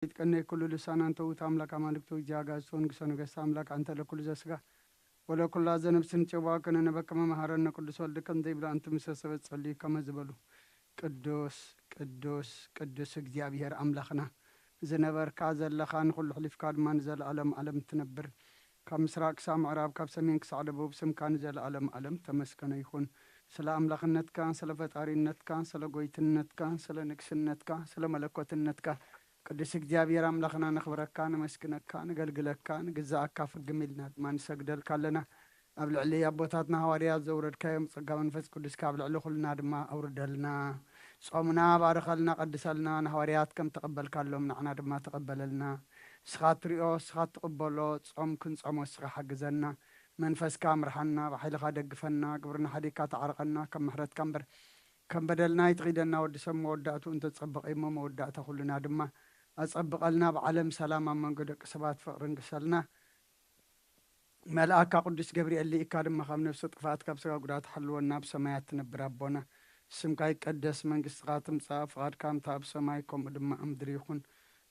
ይትቀነይ ኩሉ ልሳን፣ ኣንተ ውእቱ ኣምላክ ኣማልክቱ፣ እግዚእ ኣጋእዝቱ ወንግሶ ነገስት፣ ኣምላክ ኣንተ ለኩሉ ዘስጋ ወለኩላ ዘነብስን ጭዋ ከነ ነበከመ መሃረነ ቅዱስ ወልድ ከም ዘይብላ ኣንተ ምሰ ሰበት ጸልዩ ከመ ዝበሉ። ቅዱስ ቅዱስ ቅዱስ እግዚኣብሔር ኣምላኽና፣ ዝነበርካ ዘለኻ፣ ንኹሉ ሕሊፍካ ድማ ንዘለኣለም ዓለም ትነብር፣ ካብ ምስራቅ ክሳብ ምዕራብ፣ ካብ ሰሜን ክሳብ ደቡብ፣ ስምካ ንዘለኣለም ዓለም ተመስገነ ይኹን። ስለ ኣምላኽነትካ፣ ስለ ፈጣሪነትካ፣ ስለ ጎይትነትካ፣ ስለ ንግስነትካ፣ ስለ መለኮትነትካ፣ ቅዱስ እግዚኣብሔር ኣምላኽና፣ ነኽብረካ፣ ነመስግነካ፣ ንገልግለካ፣ ንግዛኣካ ፍግም ኢልና ድማ ንሰግደልካ ኣለና። ኣብ ልዕሊ ኣቦታትና ሃዋርያት ዘውረድካዮም ጸጋ መንፈስ ቅዱስካ ኣብ ልዕሊ ኩልና ድማ ኣውርደልና። ጾምና ባርኸልና፣ ቀድሰልና። ንሃዋርያት ከም ተቐበልካሎም ንዓና ድማ ተቐበለልና። ንስኻ ትሪኦ፣ ንስኻ ትቕበሎ ጾም ክንጾሞ ንስኻ ሓግዘና። መንፈስካ ምርሓና፣ ብሓይልኻ ደግፈና፣ ግብርና ሓዲግካ ተዓርቐና፣ ከም ምሕረትካ እምበር ከም በደልና ኣይትኺደና። ወዲ ሰብ መወዳእቱ እንተጸበቐ እሞ መወዳእታ ኩልና ድማ ኣጸብቐልና። ብዓለም ሰላም ኣብ መንጎ ደቂ ሰባት ፍቕርን ግሰልና። መልኣካ ቅዱስ ገብርኤል ልኢካ ድማ ካብ ነፍሲ ጥፍኣት ካብ ስጋ ጉድኣት ሓልወና። ኣብ ሰማያት ትነብር ኣቦና ስምካ ይቀደስ፣ መንግስትኻ ትምጻእ፣ ፍቓድካ እንተ ኣብ ሰማይ ከምኡ ድማ ኣብ ምድሪ ይኹን።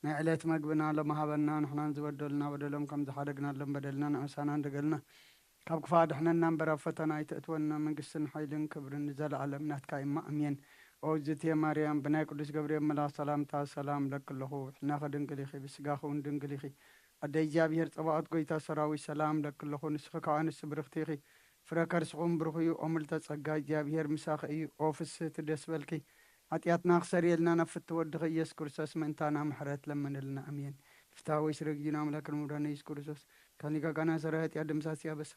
ናይ ዕለት መግብና ሎም ሃበና፣ ንሕናን ዝበደሉና በደሎም ከም ዝሓደግናሎም በደልና ንኣሳና እንደገልና ካብ ክፋ ድሕነና እምበር ኣብ ፈተና ኣይተእትወና። መንግስትን ሓይልን ክብርን ንዘለኣለም ናትካ እማ ኣሜን። ኦ እግዝእትየ ማርያም ብናይ ቅዱስ ገብርኤል መልኣኽ ሰላምታ ሰላም ለኪ ኣለኹ። ሕልናኺ ድንግል ኢኺ፣ ብስጋኺ እውን ድንግል ኢኺ። ኣደ እግዚኣብሔር ጸባኦት ጎይታ ሰራዊት ሰላም ለኪ ኣለኹ። ንስኺ ካብ ኣንስቲ ብርኽቲ ኢኺ፣ ፍረ ከርስኹም ብሩኽ እዩ። ኦ ምልተ ጸጋ እግዚኣብሔር ምሳኺ እዩ። ኦ ፍስህቲ ደስ በልኪ። ሓጢኣትና ክሰርየልና ናብ ፍቲ ወድኺ ኢየሱስ ክርስቶስ ምእንታና ምሕረት ለምንልና። ኣሜን። ፍትሐ ወይ ስረ ጊዜና ኣምላክ ንምውዳና ኢየሱስ ክርስቶስ ካሊጋጋና ሰራይ ኃጢአት ደምሳሲ ያበሳ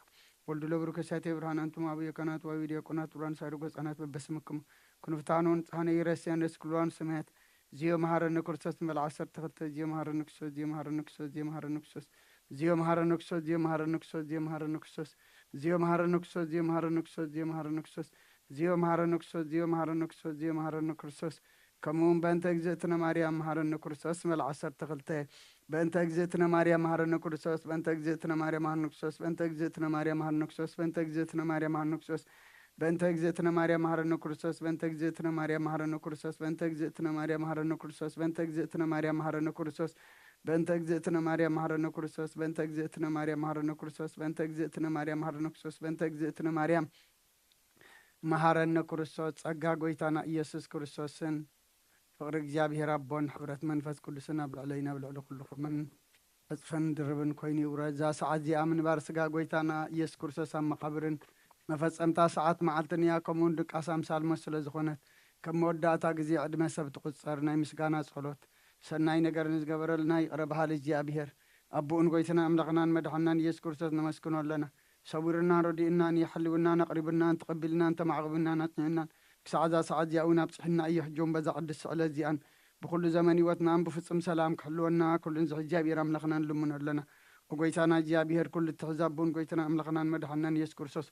ወልዱ ለብሩ ከሳቴ ብርሃን። አንቱም አብዮ ካህናት ወአቢ ዲያቆናት ብርሃን ሳይርጎ ህጻናት በበስምክሙ ክንፍታኖ ንጽሐነ ይረስያን ደስ ክልዋን ሰማያት ዚዮ መሐረነ ክርስቶስ ንበል ዓሰርተ ክልተ ዚዮ መሐረነ ክርስቶስ ዚዮ መሐረነ ክርስቶስ ዚዮ መሐረነ ክርስቶስ ዚዮ መሐረነ ክርስቶስ ዚዮ መሐረነ ክርስቶስ ዚዮ መሐረነ ክርስቶስ ዚዮ መሐረነ ክርስቶስ ዚዮ መሐረነ ክርስቶስ ዚዮ መሐረነ ክርስቶስ ዚዮ መሐረነ ክርስቶስ ዚዮ መሐረነ ክርስቶስ ከምኡ እውን በእንተ እግዝእትነ ማርያም መሐረነ ክርስቶስ ንበል ዓሰርተ ክልተ በእንተ እግዝእትነ ማርያም መሐረነ ክርስቶስ በእንተ እግዝእትነ ማርያም መሐረነ ክርስቶስ በእንተ እግዝእትነ ማርያም መሐረነ ክርስቶስ በእንተ እግዝእትነ ማርያም መሐረነ ክርስቶስ በእንተ እግዝእትነ ማርያም መሐረነ ክርስቶስ በእንተ እግዝእትነ ማርያም መሐረነ ክርስቶስ በእንተ እግዝእትነ ማርያም መሐረነ ክርስቶስ በእንተ እግዝእትነ ማርያም መሐረነ ክርስቶስ በእንተ እግዝእትነ ማርያም መሐረነ ክርስቶስ በእንተ እግዝእትነ ማርያም መሐረነ ክርስቶስ በእንተ እግዝእትነ ማርያም መሐረነ ክርስቶስ በእንተ እግዝእትነ ማርያም መሐረነ ክርስቶስ። ጸጋ ጎይታና ኢየሱስ ክርስቶስን ፍቕሪ እግዚኣብሔር ኣቦን ሕብረት መንፈስ ቅዱስን ኣብ ልዕለይን ኣብ ልዕሊ ኩልኹምን ዕጽፍን ድርብን ኮይኑ ይውረድ። እዛ ሰዓት እዚኣ ምንባር ስጋ ጎይታና ኢየሱስ ክርስቶስ ኣብ መቓብርን መፈጸምታ ሰዓት መዓልትን እያ። ከምኡውን ድቃስ ኣምሳል ሞት ስለ ዝኾነት፣ ከም መወዳእታ ግዜ ዕድመ ሰብ ትቑጸር። ናይ ምስጋና ጸሎት። ሰናይ ነገር ንዝገበረልና ይቕረ በሃሊ እግዚኣብሔር ኣቦኡን ጎይትና ኣምላኽናን መድሓናን ኢየሱስ ክርስቶስ ነመስግኖ ኣለና። ሰዊሩናን ረዲኡናን እዩ። ሓልውናን ኣቕሪቡናን ተቐቢልናን ተማዕቑብናን ኣጽኒዑናን ክሳዕ እዛ ሰዓት እዚኣ እውን ኣብጽሑና እዩ። ሕጂ እውን በዛ ቅድስቲ ዕለት እዚኣን ብኹሉ ዘመን ህይወትናን ብፍጹም ሰላም ክሕልወና ኩሉን ዝሕዚ እግዚኣብሔር ኣምላኽና ንልምኖ ኣለና። ኦ ጎይታና እግዚኣብሔር ኩሉ እትሕዝ ኣቦን ጎይታና ኣምላኽናን መድሓናን ኢየሱስ ክርስቶስ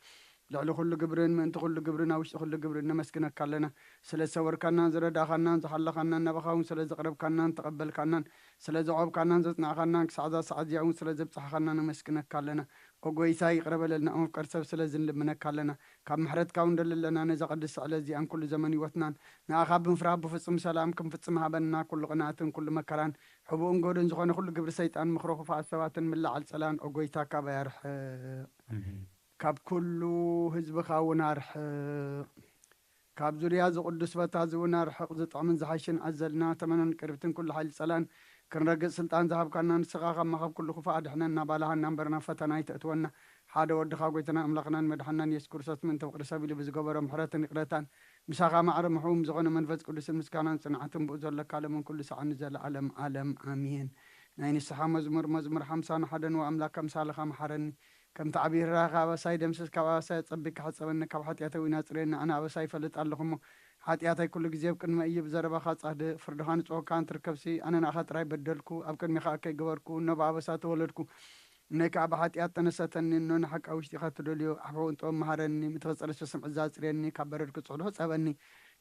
ልዕሊ ኩሉ ግብርን ምእንቲ ኩሉ ግብርን ኣብ ውሽጢ ኩሉ ግብርን ነመስግነካ ኣለና። ስለ ዝሰወርካናን ዝረዳእኻናን ዝሓለኻናን ናባኻ እውን ስለ ዘቕረብካናን ተቐበልካናን ስለ ዘቖብካናን ዘጽናዕኻናን ክሳዕ እዛ ሰዓት እዚኣ እውን ስለ ዘብጽሓኻና ነመስግነካ ኣለና። ኦ ጎይታ ይቕረ በለልና፣ ኦ መፍቀር ሰብ ስለዚ ንልምነካ ኣለና። ካብ ምሕረትካ እውን ንደሊ ኣለና፣ ነዛ ቅድስቲ ዕለት እዚኣን ኩሉ ዘመን ህይወትናን ንኣኻ ብምፍራህ ብፍጹም ሰላም ክንፍጽም ሃበና። ኩሉ ቅንኣትን ኩሉ መከራን ሕቡእን ጎድን ዝኾነ ኩሉ ግብሪ ሰይጣን ምኽሮ ክፉኣት ሰባትን ምላዓል ጸላን ኦ ጎይታ ካባይ ኣርሕቕ። ኣሜን። ካብ ኩሉ ህዝብኻ እውን ኣርሕቕ። ካብ ዙርያ እዚ ቅዱስ ቦታ እዚ እውን ኣርሕቕ። ዝጥዕምን ዝሓሽን ኣዘልና ተመነን ቅርብትን ኩሉ ሓይሊ ጸላን ክንረግጽ ስልጣን ዝሃብካና ንስኻ ካብ መኸብ ኩሉ ክፉእ ኣድሕነና። ባልሃና እምበር ናብ ፈተና ኣይተእትወና። ሓደ ወድኻ ጎይታና ኣምላኽናን መድሓናን ኢየሱስ ክርስቶስ ምእንቲ ፍቕሪ ሰብ ኢሉ ብዝገበሮ ምሕረትን ይቕረታን ምሳኻ ማዕረ ምሕቡም ዝኾነ መንፈስ ቅዱስን ምስጋናን ጽንዓትን ብኡ ዘለካ ለምን ኩሉ ሰዓት ንዘለኣለም ዓለም ኣሜን። ናይ ንስሓ መዝሙር፣ መዝሙር ሓምሳ ንሓደ ንዋ ኣምላክ ኣምሳልኻ መሓረኒ። ከምቲ ዓብዪ ርህራኸ ኣበሳይ ደምስስ፣ ካብ ኣበሳይ ኣጸቢካ ሕጸበኒ፣ ካብ ሓጢኣተይ እውን ኣጽርየኒ። ኣነ ኣበሳይ ይፈልጥ ኣለኹ እሞ፣ ሓጢኣተይ ኩሉ ግዜ ኣብ ቅድመይ እዩ። ብዘረባኻ ጻድቕ፣ ፍርድኻ ንጹህ እኳ እንተ ርከብሲ፣ ኣነ ንኣኻ ጥራይ በደልኩ፣ ኣብ ቅድሜኻ ከይገበርኩ፣ እኖ ብኣበሳ ተወለድኩ። እነይ ከኣ ብሓጢኣት ተነሰተኒ፣ እኖ ንሓቂ ኣብ ውሽጢኻ ትደልዮ፣ ኣሕፈው እንጥበብ መሃረኒ፣ ምትኸጸረሰ ስምዕዛ ኣጽርየኒ፣ ካብ በረድ ክጽሕሉ ሕጸበኒ።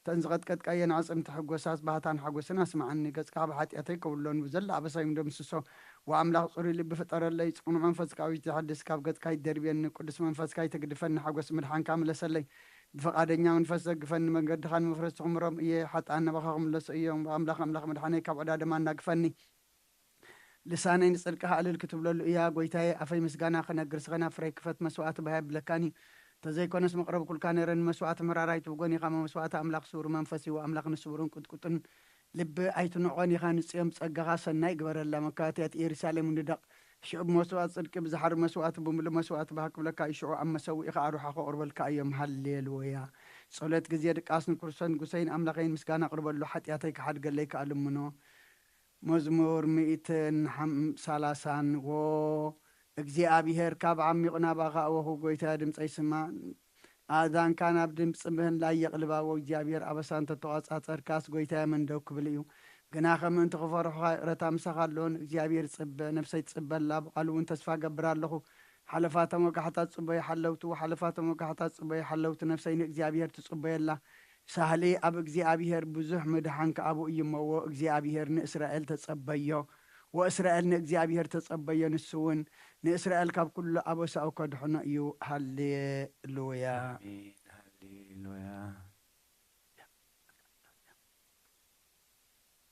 እተን ዝቐጥቀጥካየን ኣዕጽምቲ ሕጎሳት ባህታን ሓጎስን ኣስምዓኒ። ገጽካ ካብ ሓጢኣተይ ከውልሎ፣ ንብዘላ ኣበሳይ እውን ደምስሶ። ወኣምላኽ ጽሩይ ልቢ ፍጠረለይ፣ ጽኑዕ መንፈስ ከኣ ውሽጢ ሓድስ። ካብ ገጽካ ኣይትደርብየኒ፣ ቅዱስ መንፈስካ ኣይተግድፈኒ። ሓጎስ ምድሓንካ ምለሰለይ። ብፍቓደኛ መንፈስ ዘግፈኒ፣ መንገድኻ ንመፍረስቲ ክምሮም እየ። ሓጥኣን ናባኻ ክምለሱ እዮም። ኣምላኽ ኣምላኽ መድሓነይ፣ ካብ ዕዳ ደማ ኣናግፈኒ። ልሳነይ ንጽድቅኻ እልል ክትብለሉ እያ። ጎይታየ፣ ኣፈይ ምስጋና ክነግር፣ ስኸ ናብ ፍረይ ክፈት፣ መስዋእቲ ባህ የብለካን እዩ። እንተዘይኮነስ መቕረብኩልካ ነይረ። ንመስዋእቲ ምሕራር ኣይትብጎን ኢኻ፣ እሞ መስዋእቲ ኣምላኽ ስውር መንፈስ እዩ። ኣምላኽ ንስውርን ቅጥቁጥን ልቢ ኣይትንዕቖን ኢኻ። ንጽዮን ብጸጋኻ ሰናይ ግበረላ፣ መካትያት ኢየሩሳሌም ንደቕ። ሽዑ ብመስዋእቲ ጽድቂ፣ ብዝሓሪ መስዋእቲ፣ ብምሉእ መስዋእቲ ባህ ክብለካ እዩ። ሽዑ ኣብ መሰውኢኻ ኣርውሓ ከቕርበልካ እዮም። ሃሌሉያ። ጸሎት ግዜ ድቃስ። ንክርስቶስ ንጉሰይን ኣምላኸይን ምስጋና ኣቕርበሉ፣ ሓጢኣተይ ክሓድገለይ ከኣ ልምኖ። መዝሙር ሚእትን ሓም-፣ ሰላሳን። ዎ እግዚኣብሔር፣ ካብ ዓሚቕ ናባኻ ኣወኹ፣ ጎይታ ድምፀይ ስማ። ኣእዛንካ ናብ ድምፂ ምህላይ የቕልባ። ዎ እግዚኣብሔር፣ ኣበሳ እንተተቋጻጸርካስ፣ ጎይታየ፣ መን ደው ክብል እዩ? ግና ከምእንቲ ክፈርሑኻ ይቕረታ ምሳኻ ኣሎ። ንእግዚኣብሔር ጽበ፣ ነፍሰይ ትጽበላ፣ ብቓሉ እውን ተስፋ ገብር ኣለኹ። ሓለፋቶም ወጋሕታ ጽበዩ ሓለውቱ፣ ሓለፋቶም ወጋሕታ ጽበዩ ሓለውቱ፣ ነፍሰይ ንእግዚኣብሔር ትጽበየላ። ሳህሊ ኣብ እግዚኣብሔር ብዙሕ ምድሓን ከኣቡ እዩ እሞ፣ ወእግዚኣብሔር ንእስራኤል ተጸበዮ፣ ወእስራኤል ንእግዚኣብሔር ተጸበዮ፣ ንሱ እውን ንእስራኤል ካብ ኩሉ ኣበሳኡ ከድሕኖ እዩ። ሃሌሉያ። ኣሜን። ሃሌሉያ።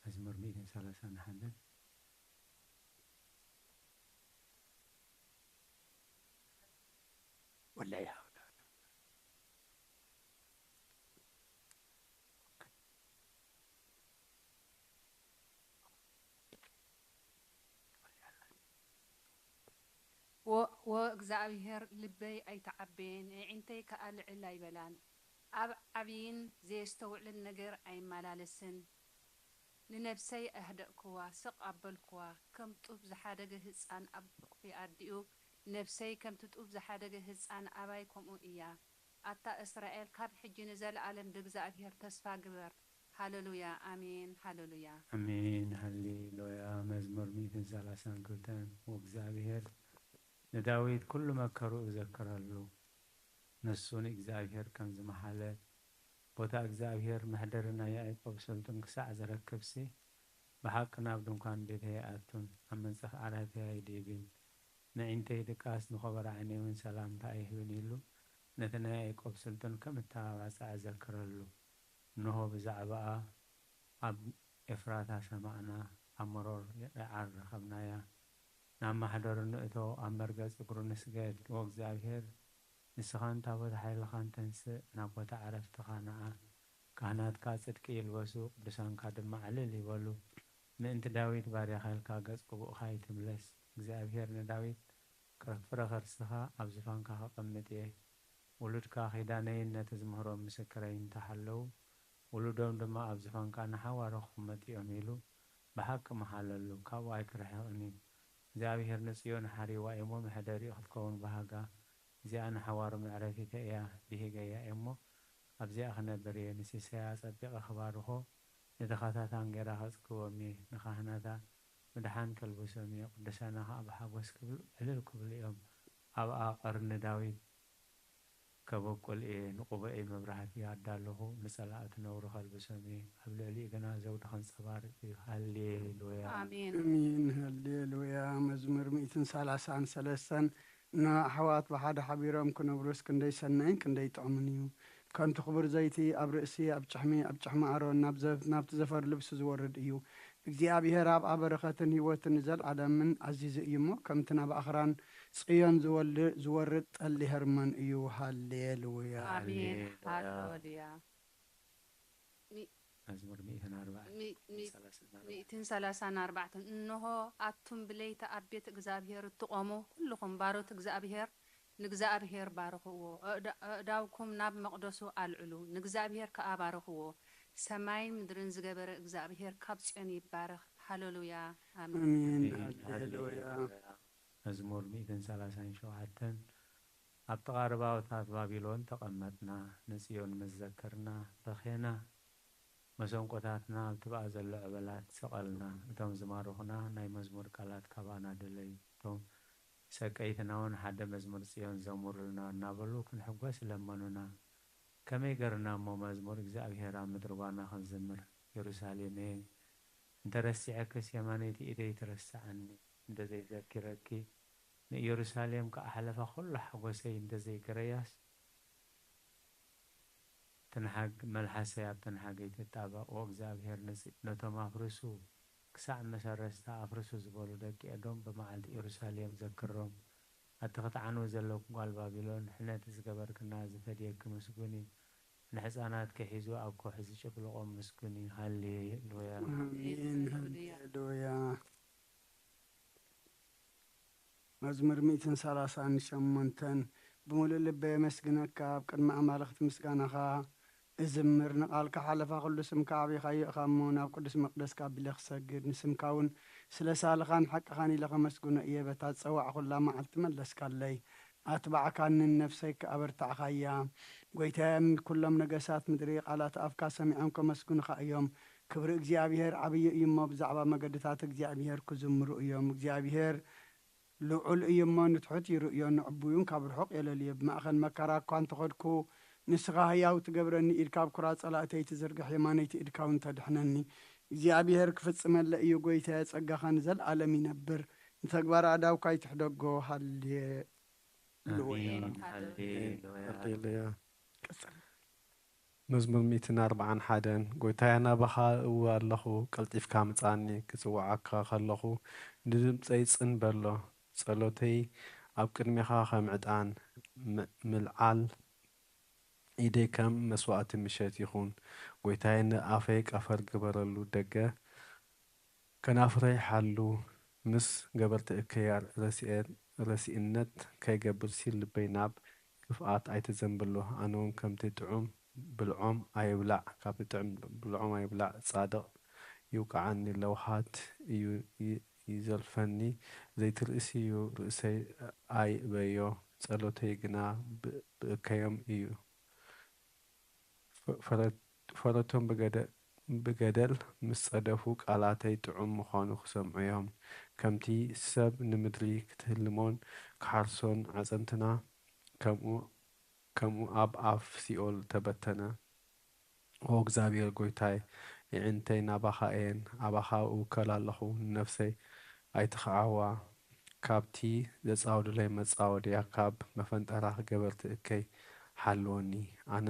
መዝሙር ሚእትን ሰላሳን ሓደን። ወላሂ። ወ-፣ ወእግዚኣብሔር፣ ልበይ ኣይተዓበየን፣ ኣዒንተይ ከኣ ልዕል ኣይበላን። ኣብ ዓብይን ዘየስተውዕልን ነገር ኣይመላለስን። ንነብሰይ ኣህደእክዋ፣ ስቕ ኣበልክዋ፣ ከም ጡብ ዝሓደገ ህጻን ኣብ ሕቑፊ ኣዲኡ፣ ነብሰይ ከምቲ ጡብ ዝሓደገ ህጻን ኣባይ ከምኡ እያ። ኣታ እስራኤል፣ ካብ ሕጂ ንዘለኣለም ብእግዚኣብሔር ተስፋ ግበር። ሃለሉያ፣ ኣሜን፣ ሃለሉያ። ኣሜን፣ ሃሌሉያ። መዝሙር ሚእትን ሰላሳን ክልተን። ወእግዚኣብሔር ንዳዊት ኩሉ መከሩ እዘክረሉ። ንሱ ንእግዚኣብሔር ከም ዝመሓለ፣ ቦታ እግዚኣብሔር መሕደሪ ናይ ያዕቆብ ስልጡን ክሳዕ ዘረክብሲ፣ ብሓቂ ናብ ድንኳን ቤተይ ኣይኣቱን፣ ኣብ መንጸፍ ዓራተይ ኣይድይብን። ንዒንተይ ድቃስ ንኸበሮ ዓይነይ እውን ሰላምታ ኣይህብን ኢሉ፣ ነቲ ናይ ያዕቆብ ስልጡን ከም እተባባጸዐ ዘክረሉ። እንሆ ብዛዕባኣ ኣብ ኤፍራታ ሰማዕና፣ ኣብ መሮር የዓር ረኸብናያ። ናብ ማሕደሩ ንእቶ፣ ኣብ መርገጽ እግሩ ንስገድ። ወእግዚኣብሔር፣ ንስኻን ታቦት ሓይልኻን ተንስእ፣ ናብ ቦታ ዕረፍትኻ ንዓ። ካህናትካ ጽድቂ ይልበሱ፣ ቅዱሳንካ ድማ ዕልል ይበሉ። ምእንቲ ዳዊት ባርያኻ ኢልካ ገጽ ቅቡእካ ኣይትምለስ። እግዚኣብሔር ንዳዊት፣ ክረፍረ ከርስኻ ኣብ ዝፋንካ ከቐምጥ እየ። ውሉድካ ኪዳነይን ነቲ ዝምህሮም ምስክረይን እንተሓለዉ፣ ውሉዶም ድማ ኣብ ዝፋንካ ንሓዋሩ ክቕመጡ እዮም ኢሉ ብሓቂ መሃለሉ፣ ካብኡ ኣይክርሕቕን እዩ። እግዚኣብሔር ንጽዮን ሓሪዋ እሞ መሕደሪኡ ክትከውን ባህጋ። እዚኣ ንሓዋሩ መዕረፊተይ እያ፣ ብሂገያ እሞ ኣብዚኣ ክነብር እየ። ንሲሳያ ኣጸቢቐ ክባርኾ፣ ንድኻታት ኣንጌራ ከጽግቦም እየ። ንኻህናታ ምድሓን ከልብሶም እየ፣ ቅዱሳና ኸኣ ብሓጎስ ክብል ዕልል ክብሉ እዮም። ኣብኣ ቀርኒ ዳዊት ከበቁል እየ፣ ንቁበኤይ መብራህቲ ኣዳለኹ፣ ንጸላእቲ ነውሪ ከልብሶም እየ፣ ኣብ ልዕሊኡ ግና ዘውዲ ከንጸባርቕ እዩ። ሃሌሉያ። ኣሜን። ኣሜን። ሃሌሉያ። መዝሙር ሚእትን ሰላሳን ሰለስተን። ንኣሕዋት ብሓደ ሓቢሮም ክነብሩስ ክንደይ ሰናይን ክንደይ ጥዑምን እዩ። ከምቲ ክቡር ዘይቲ ኣብ ርእሲ፣ ኣብ ጭሕሚ፣ ኣብ ጭሕሚ ኣሮን ናብ ዘ-፣ ናብቲ ዘፈር ልብሲ ዝወርድ እዩ። እግዚኣብሔር ኣብኣ በረኸትን ህይወትን ንዘለዓለምን ኣዚዙ እዩ እሞ፣ ከምቲ ናብ ኣኽራን ጽዮን ዝወል-፣ ዝወርድ ጠሊ ሄርሞን እዩ። ሃሌሉያ። ኣሜን። ሃሌሉያ። ሃሌሉያ። ሚ-፣ መዝሙር ሚእትን ኣርባዕተን፣ ሚ-፣ ሚ-፣ ሰላሳን ኣርባዕተን። ሚእትን ሰላሳን ኣርባዕተን። እንሆ፣ ኣቱም ብለይቲ ኣብ ቤት እግዚኣብሔር እትቖሙ ኩልኹም ባሮት እግዚኣብሔር፣ ንእግዚኣብሔር ባርኽዎ። ኣእዳ-፣ ኣእዳውኩም ናብ መቕደሱ ኣልዕሉ፣ ንእግዚኣብሔር ከኣ ባርኽዎ። ሰማይን ምድርን ዝገበረ እግዚኣብሔር ካብ ጽዮን ይባረኽ። ሃሌሉያ። ኣሜን። ኣሜን። ኣሜን። ሃሌሉያ። ሃሌሉያ። መዝሙር ሚእትን ሰላሳን ሸውዓተን። ኣብ ጥቓ ርባብታት ባቢሎን ተቐመጥና፣ ንጽዮን ምስ ዘከርና በኼና። መሰንቆታትና ኣብ ትብኣ ዘሎ ዕበላት ሰቐልና። እቶም ዝማረኹና ናይ መዝሙር ቃላት ካባና ደለዩ። እቶም ሰቀይትና እውን ሓደ መዝሙር ጽዮን ዘሙሩልና እናበሉ ክንሕጎስ ለመኑና። ከመይ ገርና እሞ መዝሙር እግዚኣብሔር ኣብ ምድሪ ጓና ክንዝምር? የሩሳሌመየ፣ እንተ ረሲዐክስ የማነይቲ ኢደይ ትረስዓኒ። እንተ ዘይዘኪረኪ፣ ንኢየሩሳሌም ከኣ ሓለፋ ኩሉ ሓጎሰይ እንተ ዘይገረያስ፣ ትንሓግ፣ መልሓሰይ ኣብ ትንሓገይ ትጣበቕ። ኦ እግዚኣብሔር፣ ነዚ-፣ ነቶም ኣፍርሱ፣ ክሳዕ መሰረስታ ኣፍርሱ ዝበሉ ደቂ ኤዶም ብመዓልቲ ኢየሩሳሌም ዘክሮም። ኣቲ ክትዓንዊ ዘለኪ ጓል ባቢሎን፣ ሕነቲ ዝገበርክና ዝፈድየኪ ምስጉን እዩ። ንሕፃናትኪ ሒዙ ኣብ ከውሒ ዝጭፍልቖም ምስጉን እዩ። ሃሌሉያ። ኣሜን። ሃሌሉያ። መዝሙር ሚእትን ሰላሳን ሸሞንተን። ብምሉእ ልበይ የመስግነካ፣ ኣብ ቅድሚ ኣማልኽቲ ምስጋናኻ እዝምር። ንቓልካ ሓለፋ ኩሉ ስምካ ኣዕቢኻዮ ኢኻ እሞ፣ ናብ ቅዱስ መቕደስካ ኣቢለ ክሰግድ፣ ንስምካ እውን ስለ ሳልኻን ሓቅኻን ኢለ ከመስግኖ እየ። በታ ዝጸዋዕኹላ መዓልቲ መለስካለይ፣ ኣትባዕካንን ነፍሰይ ከኣ ኣበርታዕኻያ። ጐይታየ፣ ኩሎም ነገሳት ምድሪ ቃላት ኣፍካ ሰሚዖም ከመስግኑኻ እዮም። ክብሪ እግዚኣብሄር ዓብዪ እዩ እሞ፣ ብዛዕባ መገድታት እግዚኣብሄር ክዝምሩ እዮም። እግዚኣብሄር ልዑል እዩ እሞ፣ ንትሑት ይርእዮ፣ ንዕቡይ እውን ካብ ርሑቕ የለልዮ። ብማእከል መከራ እኳ እንተኸድኩ፣ ንስኻ ህያው ትገብረኒ፣ ኢድካ ኣብ ኩራ ጸላእተይ ትዝርግሕ፣ የማነይቲ ኢድካ እውን ተድሕነኒ። እግዚኣብሄር ክፍጽመለይ እዩ፣ ጐይታየ፣ ጸጋኻ ንዘለኣለም ይነብር። ንተግባር ኣእዳውካ ኣይትሕደጎ። ሃሌ ሉያ። ኣሜን። ሃሌሉያ። ሃሌሉያ። መዝሙር ሚእትን ኣርብዓን ሓደን። ጎይታየ፣ ናባኻ እእዊ ኣለኹ፣ ቀልጢፍካ ምጻኒ። ክጽውዓካ ከለኹ፣ ንድምጸይ ጽን በሎ። ጸሎተይ ኣብ ቅድሜኻ ከም ዕጣን፣ ም- ምልዓል ኢደይ ከም መስዋእቲ ምሸት ይኹን። ጎይታየ፣ ንኣፈይ ቀፈር ግበረሉ፣ ደገ ከናፍረይ ሓሉ። ምስ ገበርቲ እከያ ረሲኤ- ረሲእነት ከይገብርሲ፣ ልበይ ናብ ክፍኣት ኣይተዘንብሎ። ኣነውን ከምቲ ጥዑም ብልዖም ኣይብላዕ፣ ካብቲ ጥዑም ብልዖም ኣይብላዕ። ጻድቕ ይውቅዓኒ፣ ለውሃት እዩ ይ- ይዘልፈኒ። ዘይትርእሲ እዩ ርእሰይ ኣይእበዮ፣ ጸሎተይ ግና ብ- ብእከዮም እዩ። ፈረቶም ብገደል ምስ ጸደፉ፣ ቃላተይ ጥዑም ምዃኑ ክሰምዑ እዮም። ከምቲ ሰብ ንምድሪ ክትህልሞን ክሓርሶን፣ ኣዕጽምትና ከምኡ ኣብ ኣፍ ሲኦል ተበተነ። ኦ እግዚኣብሔር ጐይታይ፣ የዒንተይ ናባኻ እየን፣ ኣባኻ እውከል ኣለኹ፣ ንነፍሰይ ኣይትኽዓዋ። ካብቲ ዘጻወዱለይ መጻወድያ፣ ካብ መፈንጠራ ገበርቲ እከይ ሓልወኒ። ኣነ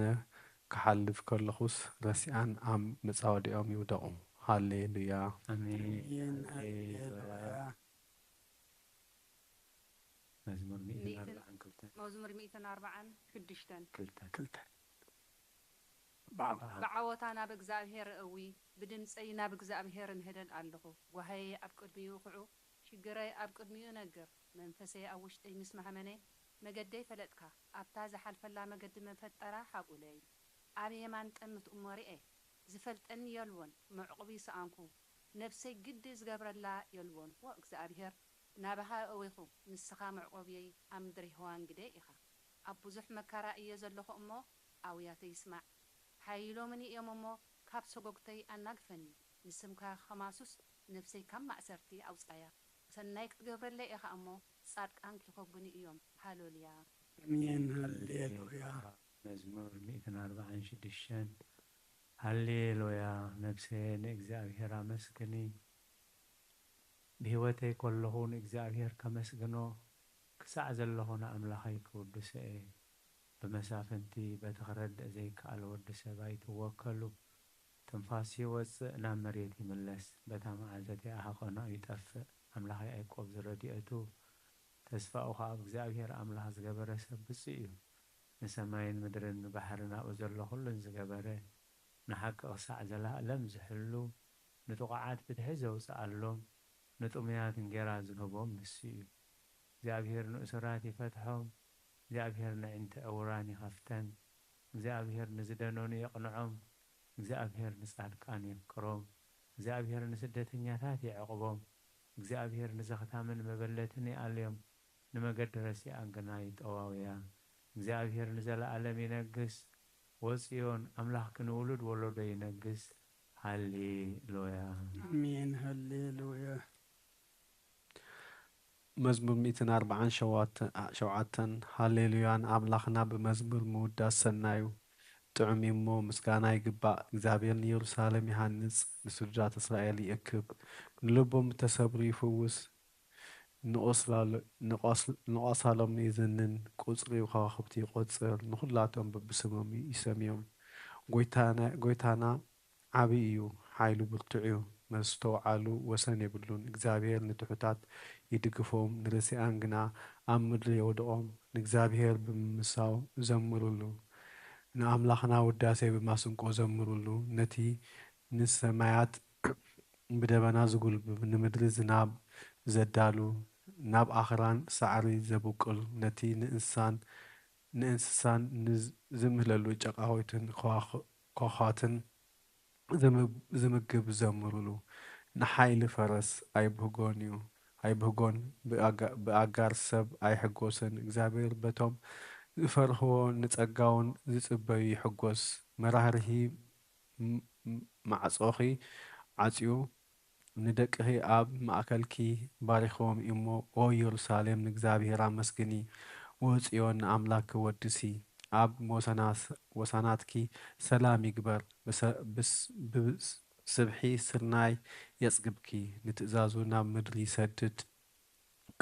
ክሓልፍ ከለኹስ ረሲኣን ኣብ መጻወድያኦም ይውደቑ። ሃሌ ሉያ። ኣሜን። ኣሜን። ሃሌሉያ። ሃሌሉያ። መዝሙር ሚእትን ሚእትን- ኣርባዓን ክልተን መዝሙር ሚእትን ኣርባዓን ሽዱሽተን ክልተን። ክልተ። ብዓወታ። ብዓወታ ናብ እግዚኣብሔር እእዊ፣ ብድምፀይ ናብ እግዚኣብሔር እምህለል ኣለኹ። ጓህየይ ኣብ ቅድሚኡ ኹዑ፣ ሽግረይ ኣብ ቅድሚኡ እነግር። መንፈሰይ ኣብ ውሽጠይ ምስ ማህመነ፣ መገደይ ፈለጥካ። ኣብታ ዝሓልፈላ መገዲ መፈጠራ ሓቁለይ። ኣብ የማን ጠምት እሞ ርኤ፣ ዝፈልጠኒ የልቦን፣ መዕቑቢ ሰኣንኩ። ነፍሰይ ግዲ ዝገብረላ የልቦን። ዎ እግዚኣብሔር፣ ናባኻ እእዊኹ፣ ንስኻ መዕቆብየይ ኣብ ምድሪ ህዋን ግደ ኢኻ። ኣብ ብዙሕ መከራ እየ ዘለኹ እሞ፣ ኣውያተይ ስማዕ። ሓይሎምኒ እዮም እሞ፣ ካብ ሰጎግተይ ኣናግፈኒ። ንስምካ ኸማሱስ፣ ነፍሰይ ካብ ማእሰርቲ ኣውጻያ። ሰናይ ክትገብረለይ ኢኻ እሞ፣ ጻድቃን ኪኸቡኒ እዮም። ሃሌሉያ። ኣሜን። ሃሌሉያ። መዝሙር ሚእትን ኣርባዓን ሽዱሽተን። ሃሌሉያ። ነፍሰየ ንእግዚኣብሔር ኣመስግኒ፣ ብህይወተይ ከለኹ ንእግዚኣብሔር ከመስግኖ፣ ክሳዕ ዘለኹ ንኣምላኸይ ክውድሶ እየ። ብመሳፍንቲ በቲ ክረድእ ዘይከኣል ወዲ ሰብ ኣይትወከሉ። ትንፋሱ ይወጽእ፣ ናብ መሬት ይምለስ። በታ መዓልቲ እቲኣ ሃቐኖ ይጠፍእ። ኣምላኽ ያዕቆብ ዝረድኤቱ፣ ተስፋኡ ኸኣ ኣብ እግዚኣብሔር ኣምላኽ ዝገበረ ሰብ ብጹእ እዩ። ንሰማይን ምድርን ንባሕርን ኣብኡ ዘሎ ኹሉን ዝገበረ፣ ንሓቂ ክሳዕ ዘለኣለም ዝሕሉ፣ ንጥቑዓት ፍትሒ ዘውጽኣሎም፣ ንጥሙያት እንጌራ ዝህቦም ንሱ እዩ። እግዚኣብሔር ንእሱራት ይፈትሖም፣ እግዚኣብሔር ነዒንቲ ዕውራን ይኸፍተን፣ እግዚኣብሔር ንዝደነኑ የቕንዖም፣ እግዚኣብሔር ንጻድቃን የፍቅሮም፣ እግዚኣብሔር ንስደተኛታት የዕቕቦም፣ እግዚኣብሔር ንዘኽታምን መበለትን ይኣልዮም፣ ንመገዲ ረሲኣን ግና ይጠዋውያ። እግዚኣብሔር ንዘለኣለም ይነግስ፣ ወጽዮን ኣምላኽኪ ንውሉድ ወለዶ ይነግስ። ሃሌሉያ። ኣሜን። ሃሌሉያ። መዝሙር ሚእትን ኣርባዓን ሸውዓተን። ሃሌሉያ ንኣምላኽና ብመዝሙር ምውዳስ ሰናዩ ጥዑም እሞ ምስጋና ይግባእ። እግዚኣብሔር ንየሩሳሌም ይሃንጽ፣ ንስድራት እስራኤል ይእክብ፣ ንልቦም እተሰብሩ ይፍውስ፣ ንቖስላሎ- ንቖስ- ንቖሳሎም የዝንን፣ ቁጽሪ ከዋኽብቲ ይቖጽር፣ ንኹላቶም በብስሞም ይሰምዮም። ጎይታና- ጎይታና ዓቢ እዩ፣ ሓይሉ ብርቱዕ እዩ፣ መስተውዓሉ ወሰን የብሉን። እግዚኣብሔር ንትሑታት ይድግፎም፣ ንርሲኣን ግና ኣብ ምድሪ የውድቖም። ንእግዚኣብሔር ብምምሳው ዘምሩሉ፣ ንኣምላኽና ውዳሴ ብማስንቆ ዘምሩሉ። ነቲ ንሰማያት ብደበና ዝጉልብብ፣ ንምድሪ ዝናብ ዘዳሉ፣ ናብ ኣኽራን ሳዕሪ ዘብቁል፣ ነቲ ንእንስሳን ንእንስሳን ንዝ- ዝምህለሉ ጨቃዊትን ከዋኽ- ከዋኽብትን ዝምብ- ዝምግብ ዘምሩሉ። ንሓይሊ ፈረስ ኣይብህጎን እዩ፣ ኣይብህጎን፣ ብኣጋ- ብኣጋር ሰብ ኣይሕጎስን። እግዚኣብሔር በቶም ዝፈርህዎ ንጸጋውን ዝጽበዩ ይሕጎስ። መራህርሂ ም- ም- ማዕጾኺ ዓጽዩ፣ ንደቅኺ ኣብ ማእከልኪ ባሪኽዎም እሞ፣ ኦ ኢየሩሳሌም ንእግዚኣብሔር ኣመስግኒ፣ ኦ ጽዮን ንኣምላክኪ ወድሲ። ኣብ ወሰናስ- ወሰናትኪ ሰላም ይግበር፣ ብሰ- ብስ- ብስብሒ ስርናይ የጽግብኪ። ንትእዛዙ ናብ ምድሪ ይሰድድ፣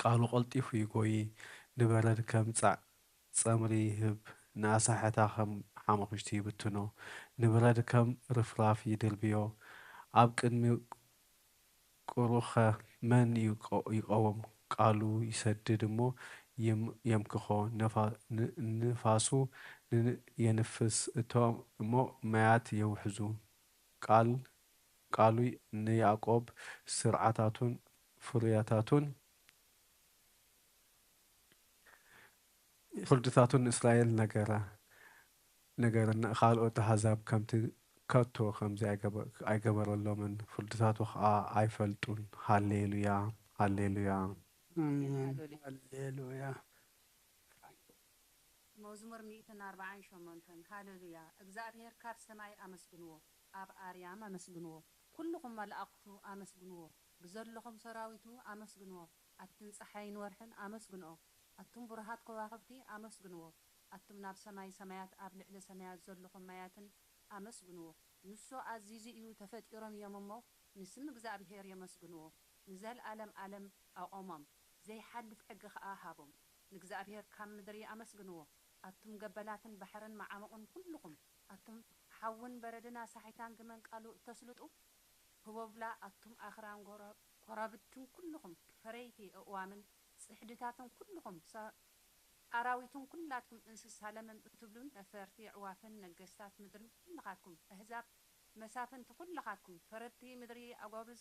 ቃሉ ቀልጢፉ ይጎዪ። ንበረድ ከም ጻዕ ጸምሪ ይህብ፣ ንኣሳሕታ ከም ሓሙኽሽቲ ይብትኖ። ንበረድ ከም ርፍራፍ ይድርብዮ። ኣብ ቅድሚ ቁሩኸ መን ይቆ- ይቐውም? ቃሉ ይሰድድ እሞ የም- የምክኾ። ነፋ- ን- ንፋሱ ን- የንፍስ እቶ እሞ ማያት የውሕዙ። ቃል ቃሉ ንያዕቆብ ስርዓታቱን ፍርያታቱን ፍርድታቱን ንእስራኤል ነገረ ነገረ ካልኦት ኣህዛብ ከምቲ ከቶ ከምዚ ኣይገበ- ኣይገበረሎምን፣ ፍርድታቱ ኸዓ ኣይፈልጡን። ሃሌሉያ፣ ሃሌሉያ። ኣሜን። ሃሌሉያ። መዝሙር ሚእትን ኣርባዓን ሸሞንተን። ሃሌሉያ። እግዚኣብሔር ካብ ሰማይ ኣመስግንዎ፣ ኣብ ኣርያም ኣመስግንዎ፣ ኩልኹም መላእኽቱ ኣመስግንዎ፣ ብዘለኹም ሰራዊቱ ኣመስግንዎ፣ ኣትን ጸሓይን ወርሕን ኣመስግንኦ፣ ኣቱም ብሩሃት ከዋኽብቲ ኣመስግንዎ፣ ኣቱም ናብ ሰማይ ሰማያት ኣብ ልዕሊ ሰማያት ዘለኹም ማያትን ኣመስግንዎ። ንሱ ኣዚዙ እዩ፣ ተፈጢሮም እዮም እሞ ንስም እግዚኣብሔር የመስግንዎ፣ ንዘልኣለም ኣለም ኣቖሞም፣ ዘይሓልፍ ሕጊ ኸኣ ሃቦም። ንእግዚኣብሔር ካብ ምድሪ ኣመስግንዎ፣ ኣቱም ገበላትን ባሕርን መዓሙቕን ኩልኹም፣ ኣቱም ሓውን በረድን ኣሳሒታን ግመን ቃሉ እተስልጡ፣ ህቦብላ፣ ኣቱም ኣኽራን ጎረ- ኮረብትን ኩልኹም ፈረይቲ ኣእዋምን ጽሕድታትን ኩልኹም ሰ- ኣራዊትን ኩላትኩም እንስሳ ለምም እትብሉ ነፈርቲ ኣዕዋፍን ነገስታት ምድርን ኩልኻትኩም ኣህዛብ መሳፍንቲ ኩልኻትኩም ፈረድቲ ምድሪ ኣጓብዝ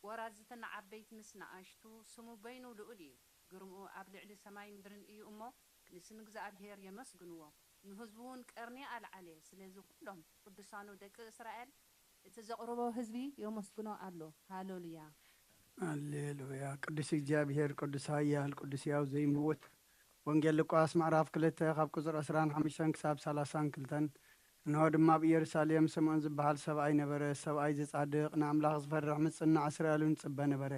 ወራዝትን ዓበይቲ ምስ ንኣሽቱ ስሙ በይኑ ልኡል እዩ። ግርምኡ ኣብ ልዕሊ ሰማይ ምድርን እዩ እሞ ንስም እግዚኣብሔር የመስግንዎ። ንህዝቡ እውን ቀርኒ ኣልዓለ። ስለዚ ኩሎም ቅዱሳኑ ደቂ እስራኤል እቲ ዘቕርቦ ህዝቢ የመስግኖ ኣሎ። ሃሌሉያ። ሃሌሉያ። ቅዱስ እግዚኣብሔር፣ ቅዱስ ኃያል፣ ቅዱስ ሕያው ዘይምውት። ወንጌል ሉቃስ ምዕራፍ ክልተ ካብ ቁጽሪ ዕስራን ሓሙሽተን ክሳብ ሰላሳን ክልተን። እንሆ ድማ ኣብ ኢየሩሳሌም ስምዖን ዝበሃል ሰብኣይ ነበረ። ሰብኣይ ዝጻድቕ ንኣምላኽ ዝፈርሕ ምጽናዕ እስራኤል እውን ይጽበ ነበረ።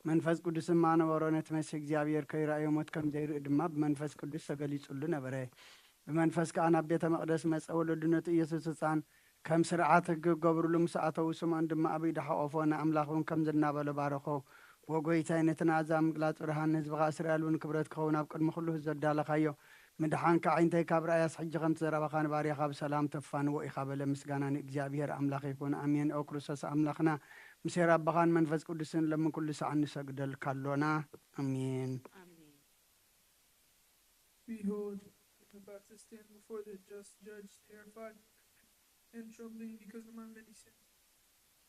መንፈስ ቅዱስ ድማ ነበሮ። ነቲ መሲሕ እግዚኣብሔር ከይረኣዮ ሞት ከም ዘይርኢ ድማ ብመንፈስ ቅዱስ ተገሊጹሉ ነበረ። ብመንፈስ ከኣ ናብ ቤተ መቕደስ መጸ። ወለዱ ነቲ ኢየሱስ ህጻን ከም ስርዓት ሕጊ ክገብሩሉ ምስ ኣተዉ፣ ስምዖን ድማ ኣብ ኢዱ ሓቖፎ፣ ንኣምላኽ እውን ከምዚ እናበለ ባረኾ። ዎ ጐይታይ፣ ነቲ ንኣሕዛብ ምግላጽ ብርሃን፣ ንህዝብኻ እስራኤል እውን ክብረት ክኸውን ኣብ ቅድሚ ኩሉ ህዝቢ ኣዳለኻዮ። ምድሓንካ ኣዒንተይ ካብ ረኣያስ፣ ሕጂ ከምቲ ዘረባኻ ንባርያኻ ብሰላም ተፋንዎ ኢኻ በለ። ምስጋና ንእግዚኣብሔር ኣምላኽ ይኹን። ኣሜን። ኦ ክርስቶስ ኣምላኽና፣ ምስ ሄር ኣቦኻን መንፈስ ቅዱስን ሎምን ኩሉ ሰዓት ንሰግደልካ ኣሎና። ኣሜን። ኣሜን። Behold, I'm about to stand before the just judge, terrified and trembling because of my many sins.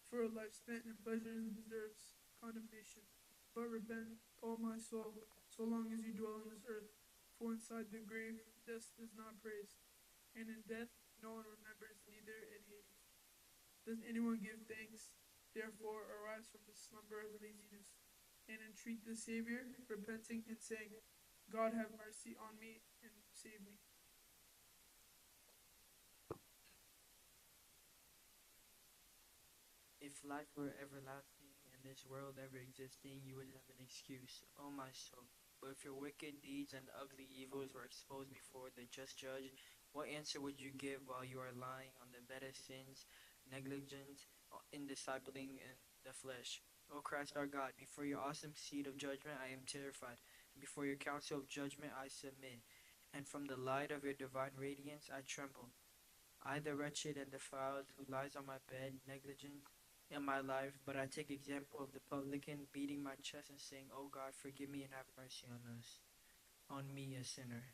For a life spent in pleasures deserves condemnation. But repent, O my soul, so long as you dwell on this earth, for inside the grave death does not praise, and in death no one remembers neither any. Does anyone give thanks? Therefore, arise from the slumber of laziness, and entreat the Savior, repenting and saying, God, have mercy on me and save me. If life were everlasting and this world ever existing, you would have an excuse, O my soul. But if your wicked deeds and ugly evils were exposed before the just judge, what answer would you give while you are lying on the bed of sins, negligent in discipling in the flesh? O Christ our God, before your awesome seat of judgment I am terrified, and before your council of judgment I submit, and from the light of your divine radiance I tremble. I, the wretched and defiled, who lies on my bed, negligent in my life, but I take example of the publican beating my chest and saying, "Oh God, forgive me and have mercy on us, on me, a sinner."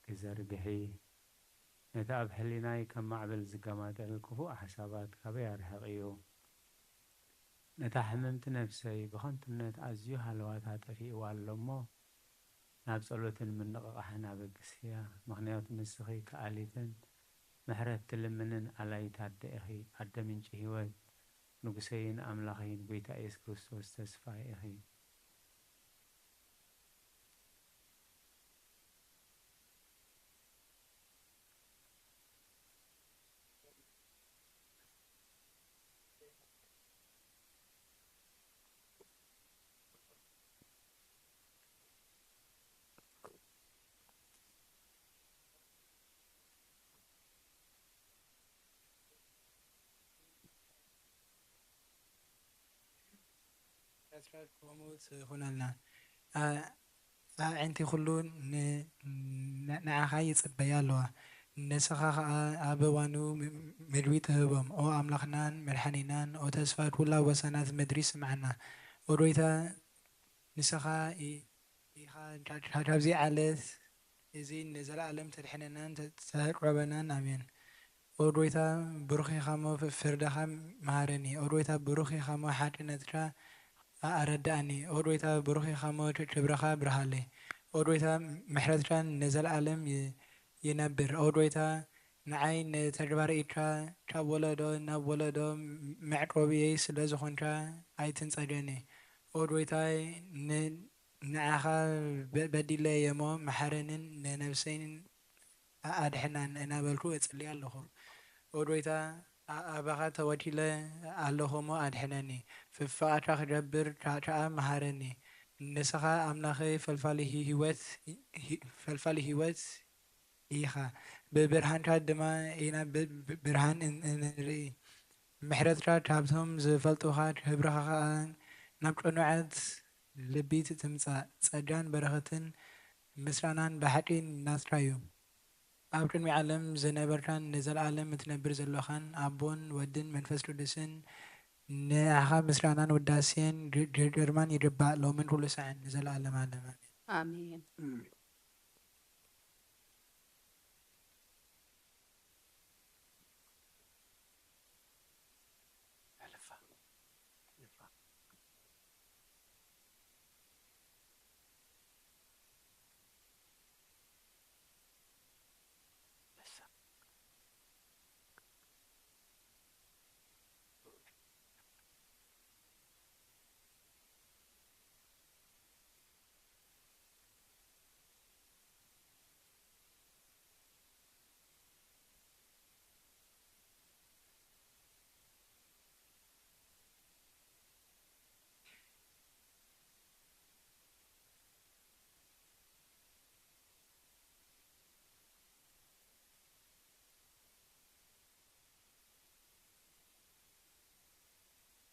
ክዘርግሒ፣ ነቲ ኣብ ሕሊናይ ከም ማዕበል ዝገማጠል ክፉእ ሓሳባት ካበይ ኣርሕቕ እዩ። ነታ ሕምምቲ ነፍሰይ ብኸንቱነት ኣዝዩ ሃለዋታ ጠፊእዋ ኣሎ እሞ፣ ናብ ጸሎትን ምንቕቓሕን ኣበግስያ። ምኽንያቱ ንስኺ ከኣሊትን ምሕረት ትልምንን ኣላይት ኣደ ኢኺ፣ ኣደ ምንጪ ህይወት፣ ንጉሰይን ኣምላኸይን ጐይታ ኢየሱስ ክርስቶስ ተስፋይ ኢኺ። ኣስራት ከምኡ ትኹነልና። ኣ-፣ ኣዒንቲ ኩሉ ን-፣ ን-፣ ንዓኻ ይጽበያ ኣለዋ። ንስኻ ኸኣ ኣብ እዋኑ ም-፣ ምግቢ ትህቦም። ኦ ኣምላኽናን መድሓኒናን፣ ኦ ተስፋ ኩላ ወሰናት ምድሪ ስምዓና። ኦ ጎይታ ንስኻ ኢ-፣ ኢኻ ካ-፣ ካ-፣ ካብዚ ዓለት እዚ ንዘለኣለም ተድሕነናን ተ-፣ ተዕቆበናን። ኣሜን። ኦ ጎይታ ብሩኽ ኢኻ እሞ ፍ-፣ ፍርድኻ መሃረኒ። ኦ ጎይታ ብሩኽ ኢኻ እሞ ሓቅነትካ ኣ-፣ ኣረድኣኒ። ኦ ጎይታ ብሩኽ ኢኻ እሞ ክ-፣ ክብርኻ ኣብርሃለይ። ኦ ጎይታ ምሕረትካ ንዘለኣለም ይ-፣ ይነብር። ኦ ጎይታ ንዓይ ንተግባር ኢድካ ካብ ወለዶ ናብ ወለዶ መዕቆብየይ ስለ ዝኾንካ ኣይትንጸገኒ። ኦ ጎይታይ ን-፣ ንዓኻ በ-፣ በዲለየ እሞ መሓረንን ንነፍሰይን ኣ-፣ ኣድሕናን እናበልኩ እጽሊ ኣለኹ። ኦ ጎይታ ኣ-፣ ኣባኻ ተወኪለ ኣለኹ እሞ ኣድሕነኒ። ፍ-፣ ፍቓድካ ክገብር ከ-፣ ከኣ መሃረኒ። ንስኻ ኣምላኸይ ፈልፋሊ ሂ-፣ ህይወት፣ ሂ-፣ ፈልፋሊ ህይወት ኢኻ። ብብርሃንካ ድማ ኢና ብ-፣ ብ-፣ ብርሃን እን-፣ እንርኢ። ምሕረትካ ካብቶም ዝፈልጡኻ፣ ክብርኻ ኸኣ ናብ ቅኑዓት ልቢ ትምጻእ። ጸጋን በረኸትን ምስጋናን ብሓቂ ናትካ'ዩ። ኣብ ቅድሚ ዓለም ዝነበርካን ንዘለኣለም እትነብር ዘሎኻን ኣቦን ወድን መንፈስ ቅዱስን፣ ንዓኻ ምስጋናን ውዳሴን ግ-፣ ግ-፣ ግርማን ይግባእ፣ ሎምን ኩሉ ሳዕን ንዘለኣለም ዓለም። ኣሜን። ኣሜን።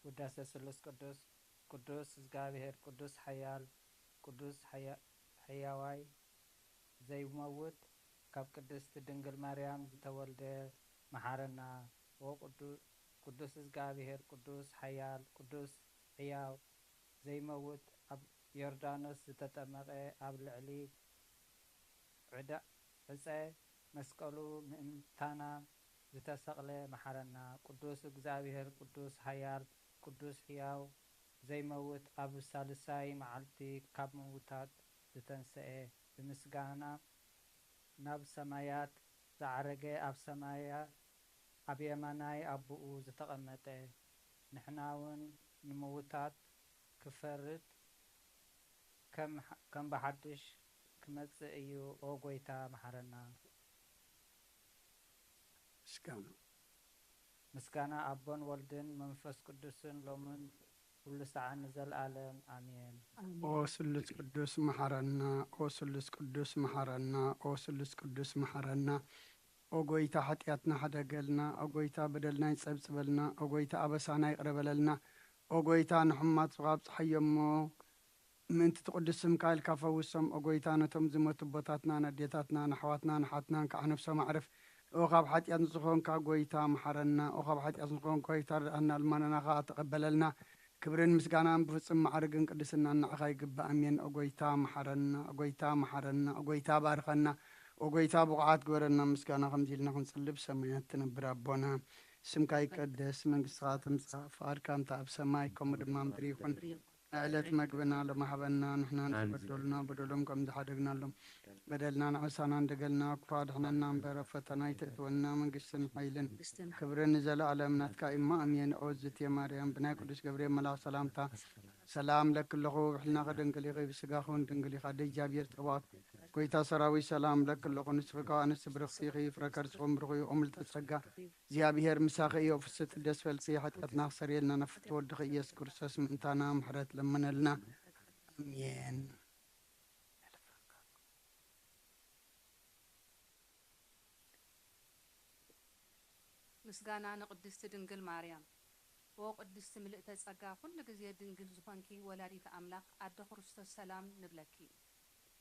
ውዳሴ ስሉስ ቅዱስ። ቅዱስ እግዚኣብሔር፣ ቅዱስ ሓያል፣ ቅዱስ ሕያ-፣ ሕያዋይ ዘይመውት፣ ካብ ቅድስት ድንግል ማርያም ዝተወልደ፣ መሓረና። ኦ ቅዱ-፣ ቅዱስ እግዚኣብሔር፣ ቅዱስ ሓያል፣ ቅዱስ ሕያው ዘይመውት፣ ኣብ ዮርዳኖስ ዝተጠመቐ፣ ኣብ ልዕሊ ዕዳ-፣ ዕፀ መስቀሉ ምእንታና ዝተሰቕለ፣ መሓረና። ቅዱስ እግዚኣብሔር፣ ቅዱስ ሓያል፣ ቅዱስ ሕያው ዘይመውት፣ ኣብ ሳልሳይ መዓልቲ ካብ ምውታት ዝተንስኤ፣ ብምስጋና ናብ ሰማያት ዝዓረገ፣ ኣብ ሰማያ-፣ ኣብ የማናይ ኣቦኡ ዝተቐመጠ፣ ንሕናውን ንምውታት ክፈርድ ከም፣ ከም ብሓድሽ ክመጽእ እዩ። ኦ ጐይታ፣ መሓረና። ምስጋና። ምስጋና ኣቦን ወልድን መንፈስ ቅዱስን ሎምን ኩሉ ሰዓን ንዘለኣለም ኣሜን። ኦ ስሉስ ቅዱስ መሓረና፣ ኦ ስሉስ ቅዱስ መሓረና፣ ኦ ስሉስ ቅዱስ መሓረና። ኦ ጐይታ ሓጢኣትና ሓደገልና፣ ኦ ጐይታ በደልና ይጸብጽበልና፣ ኦ ጐይታ ኣበሳና ይቕረ በለልና፣ ኦ ጐይታ ንሕማት ኣብጽሓዮ እሞ ምእንቲ እቲ ቅዱስ ስምካ ኢልካ ፈውሶም። ኦ ጎይታ፣ ነቶም ዝሞቱ ኣቦታትናን ኣዴታትናን ኣሕዋትናን ኣሓትናን ከዓ ነፍሶም ኣዕርፍ። ኦ ካብ ሓጢኣት ንዝኾንካ ጎይታ፣ መሓረና። ኦ ካብ ሓጢኣት ንዝኾንካ ጎይታ፣ ርድኣና፣ ልመናና ከዓ ተቐበለልና። ክብርን ምስጋናን ብፍጹም ማዕርግን ቅድስናን ንዓኻ ይግባእ። ኣሜን። ኦ ጎይታ፣ መሓረና። ኦ ጎይታ፣ መሓረና። ኦ ጎይታ፣ ባርኸና። ኦ ጎይታ፣ ብቑዓት ግበረና። ምስጋና ከምዚ ኢልና ክንጽሊ፣ ብሰማያት ትነብር ኣቦና፣ ስምካ ይቀደስ፣ መንግስትኻ ትምጻእ፣ ፍቓድካ እንተ ኣብ ሰማይ ከምኡ ድማ ምድሪ ይኹን። ዕለት መግብና ሎም ሃበና፣ ንሕና ንዝበደሉና በደሎም ከም ዝሓደግናሎም በደልና ንዕሳና እንደገልና፣ ክፉእ ኣድሕነና እምበር፣ ኣብ ፈተና ኣይተእትወና፣ መንግስትን ሓይልን ክብርን ንዘለኣለም ናትካ እማ፣ ኣሜን። ኦ ዝትየ ማርያም፣ ብናይ ቅዱስ ገብርኤል መልኣኽ ሰላምታ ሰላም እብለኪ ኣለኹ፣ ብሕልናኺ ድንግል ኢኺ፣ ብስጋኺ እውን ድንግል ኢኻ፣ ኣደ እግዚኣብሔር ጸባኦት፣ ጎይታ ሰራዊት ሰላም እብለኪ ኣለኹ፣ ንስኺ ካብ ኣንስቲ ብርኽቲ ኢኺ፣ ፍረ ከርስኺ እውን ብሩኽ እዩ። ኦ ምልዕተ ጸጋ፣ እግዚኣብሔር ምሳኺ እዩ፣ ፍስሕቲ ደስ በልኪ፣ ሓጢኣትና ክሰርየልና ናብ ፍትወ ወድኺ ኢየሱስ ክርስቶስ ምእንታና ምሕረት ለምነልና። ኣሜን። ምስጋና ንቅድስቲ ድንግል ማርያም። ኦ ቅድስቲ ምልእተ ጸጋ፣ ኩሉ ግዜ ድንግል ዝኾንኪ ወላዲት ኣምላኽ ኣደ ክርስቶስ ሰላም ንብለኪ።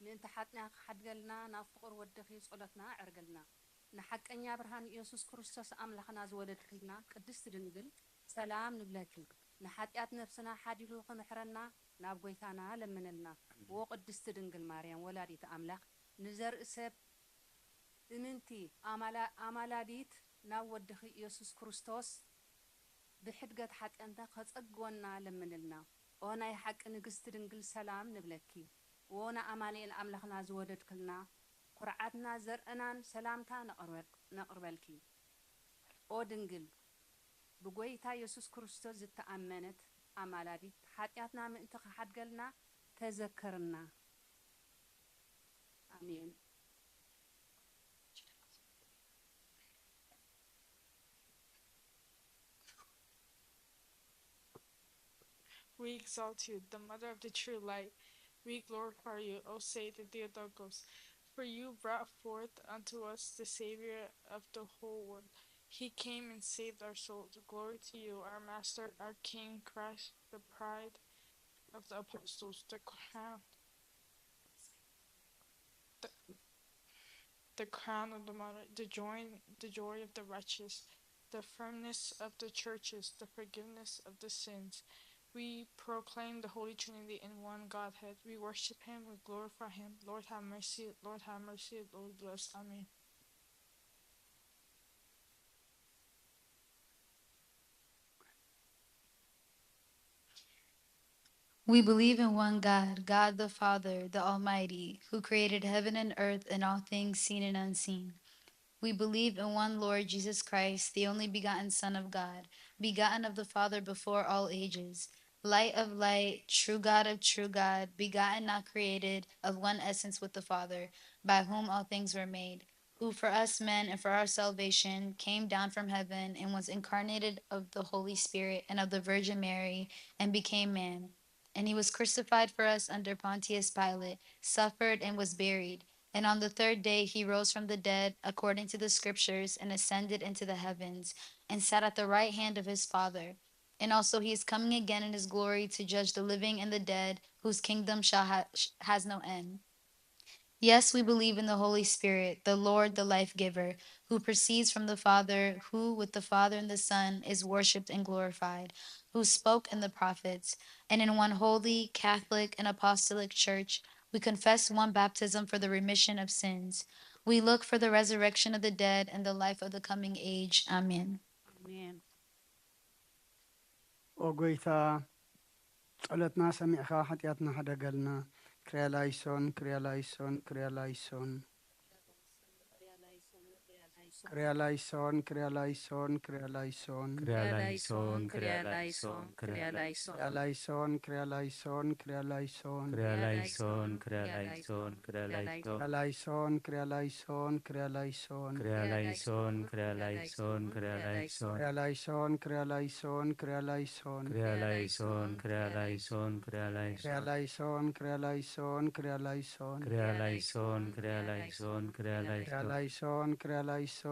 ምእንቲ ሓጥና ክሓድገልና ናብ ፍቕር ወድኺ ጸሎትና ኣዕርግልና። ንሓቀኛ ብርሃን ኢየሱስ ክርስቶስ ኣምላኽና ዝወለድክልና ቅድስቲ ድንግል ሰላም ንብለኪ። ንሓጢኣት ነፍስና ሓዲጉ ክምሕረና ናብ ጎይታና ለምንልና። ኦ ቅድስቲ ድንግል ማርያም ወላዲት ኣምላኽ ንዘርኢ ሰብ እምንቲ ኣማላ- ኣማላዲት ናብ ወድኺ ኢየሱስ ክርስቶስ ብሕድገት ሓጢኣንታ ከጸግወና ለምንልና። ኦ ናይ ሓቂ ንግስቲ ድንግል ሰላም ንብለኪ። ኦ ንኣማኑኤል ኣምላኽና ዝወደድክልና ኩርዓትና ዘርእናን ሰላምታ ነቕርበል- ነቕርበልኪ። ኦ ድንግል ብጎይታ የሱስ ክርስቶስ ዝተኣመነት ኣማላዲት ሓጢኣትና ምእንቲ ክሓድገልና ተዘከርና። ኣሜን። We exalt you, the mother of the true light. We glorify you, O Saint Theotokos, for you brought forth unto us the Savior of the whole world. He came and saved our souls. Glory to you, our Master, our King, Christ, the pride of the apostles, the crown, the, the crown of the martyr, the joy, the joy of the righteous, the firmness of the churches, the forgiveness of the sins. We proclaim the Holy Trinity in one Godhead. We worship Him, we glorify Him. Lord, have mercy. Lord, have mercy. Lord, bless. Amen. We believe in one God, God the Father, the Almighty, who created heaven and earth and all things seen and unseen. We believe in one Lord Jesus Christ, the only begotten Son of God, begotten of the Father before all ages, light of light, true God of true God, begotten, not created, of one essence with the Father, by whom all things were made, who for us men and for our salvation came down from heaven and was incarnated of the Holy Spirit and of the Virgin Mary and became man. And he was crucified for us under Pontius Pilate, suffered and was buried. And on the third day he rose from the dead according to the Scriptures and ascended into the heavens, and sat at the right hand of his Father. And also he is coming again in his glory to judge the living and the dead, whose kingdom shall ha- sh- has no end. Yes, we believe in the Holy Spirit, the Lord, the life giver, who proceeds from the Father, who with the Father and the Son is worshipped and glorified, who spoke in the prophets, and in one holy, Catholic, and apostolic church. We confess one baptism for the remission of sins. We look for the resurrection of the dead and the life of the coming age. Amen. ኣሜን። ኦ ጎይታ፣ ጸሎትና ሰሚዕካ ሓጢኣትና ሕደገልና። ክርያላይሶን፣ ክርያላይሶን፣ ክርያላይሶን። ክርያላይሶን፣ ክርያላይሶን፣ ክርያላይሶን። ክርያላይሶን ክርያላይሶን ክርያላይሶን ክርያላይሶን፣ ክርያላይሶን፣ ክርያላይሶን። ክርያላይሶን ክርያላይሶን ክርያላይሶን ክርያላይሶን፣ ክርያላይሶን፣ ክርያላይሶን። ክርያላይሶን ክርያላይሶን ክርያላይሶን ክርያላይሶን፣ ክርያላይሶን፣ ክርያላይሶን። ክርያላይሶን ክርያላይሶን ክርያላይሶን ክርያላይሶን፣ ክርያላይሶን፣ ክርያላይሶን። ክርያላይሶን ክርያላይሶን ክርያላይሶን ክርያላይሶን፣ ክርያላይሶን።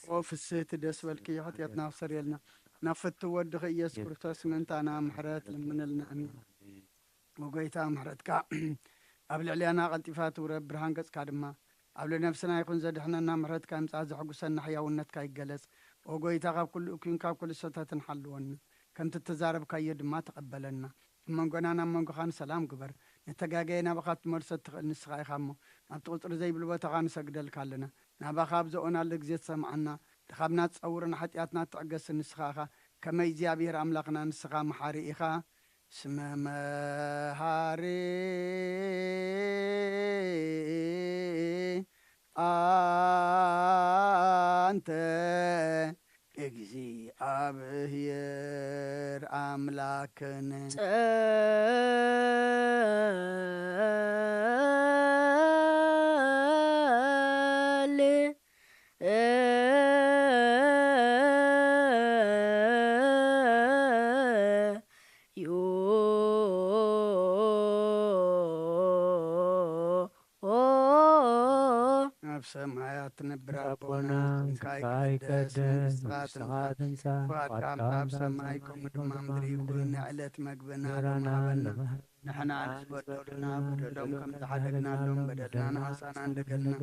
ኦ ፍስህቲ ደስ በልኪ፣ ሓጢኣትና ኣስተሰርየልና። ናብ ፍትው ወድኺ ኢየሱስ ክርስቶስ ምእንታና ምሕረት ለምነልና። ኣሜን። ኦ ጎይታ፣ ምሕረትካ ኣብ ልዕሊያና ቀልጢፋ ትውረድ፣ ብርሃን ገጽካ ድማ ኣብ ልዕሊ ነፍስና ይኹን። ዘድሕነና ምሕረትካ ይምጻእ፣ ዘሐጉሰና ሕያውነትካ ይገለጽ። ኦ ጎይታ፣ ካብ ኩሉ እኩይን ካብ ኩሉ ሰተትን ሓልወና። ከምቲ እተዛረብካዮ ድማ ተቐበለና። ኣብ መንጎና ናብ መንጎኻ ንሰላም ግበር። ነተጋገየ ናባኻ ትመልሶ እትኽእል ንስኻ ኢኻ እሞ፣ ናብቲ ቁጽሪ ዘይብሉ ቦታኻ ንሰግደልካ ኣለና። ናባኻ ኣብ ዘኦናሉ ግዜ ትሰምዓና። ድኻምና ትጸውርን ሓጢኣትና ትዕገስን ንስኻ ኢኻ። ከመይ እግዚኣብሔር ኣምላኽና ንስኻ መሓሪ ኢኻ። ስመ መሃሪ ኣንተ እግዚኣብሔር ኣምላክነ። ጸል ዩ ኣብ ሰማያት ትነብር ኣቦና፣ ኣቦና፣ ስምካ ስምካ ይቀደስ፣ ይቀደስ፣ መንግስትኻ መንግስትኻ ትምጻእ፣ ትምጻእ፣ ፍቓድካ ፍቓድካ ኣብ ኣብ ሰማይ ሰማይ ከምኡ ድማ ከምኡ ምድሪ ይኹን። ይኹን። ንዕለት መግብና እንጀራና ሎሚ ሃበና። ሎሚ ንሕና ንስበደሉና በደሎም ከም ዝሓደግናሎም በደልና ንሓሳና እንደገልና፣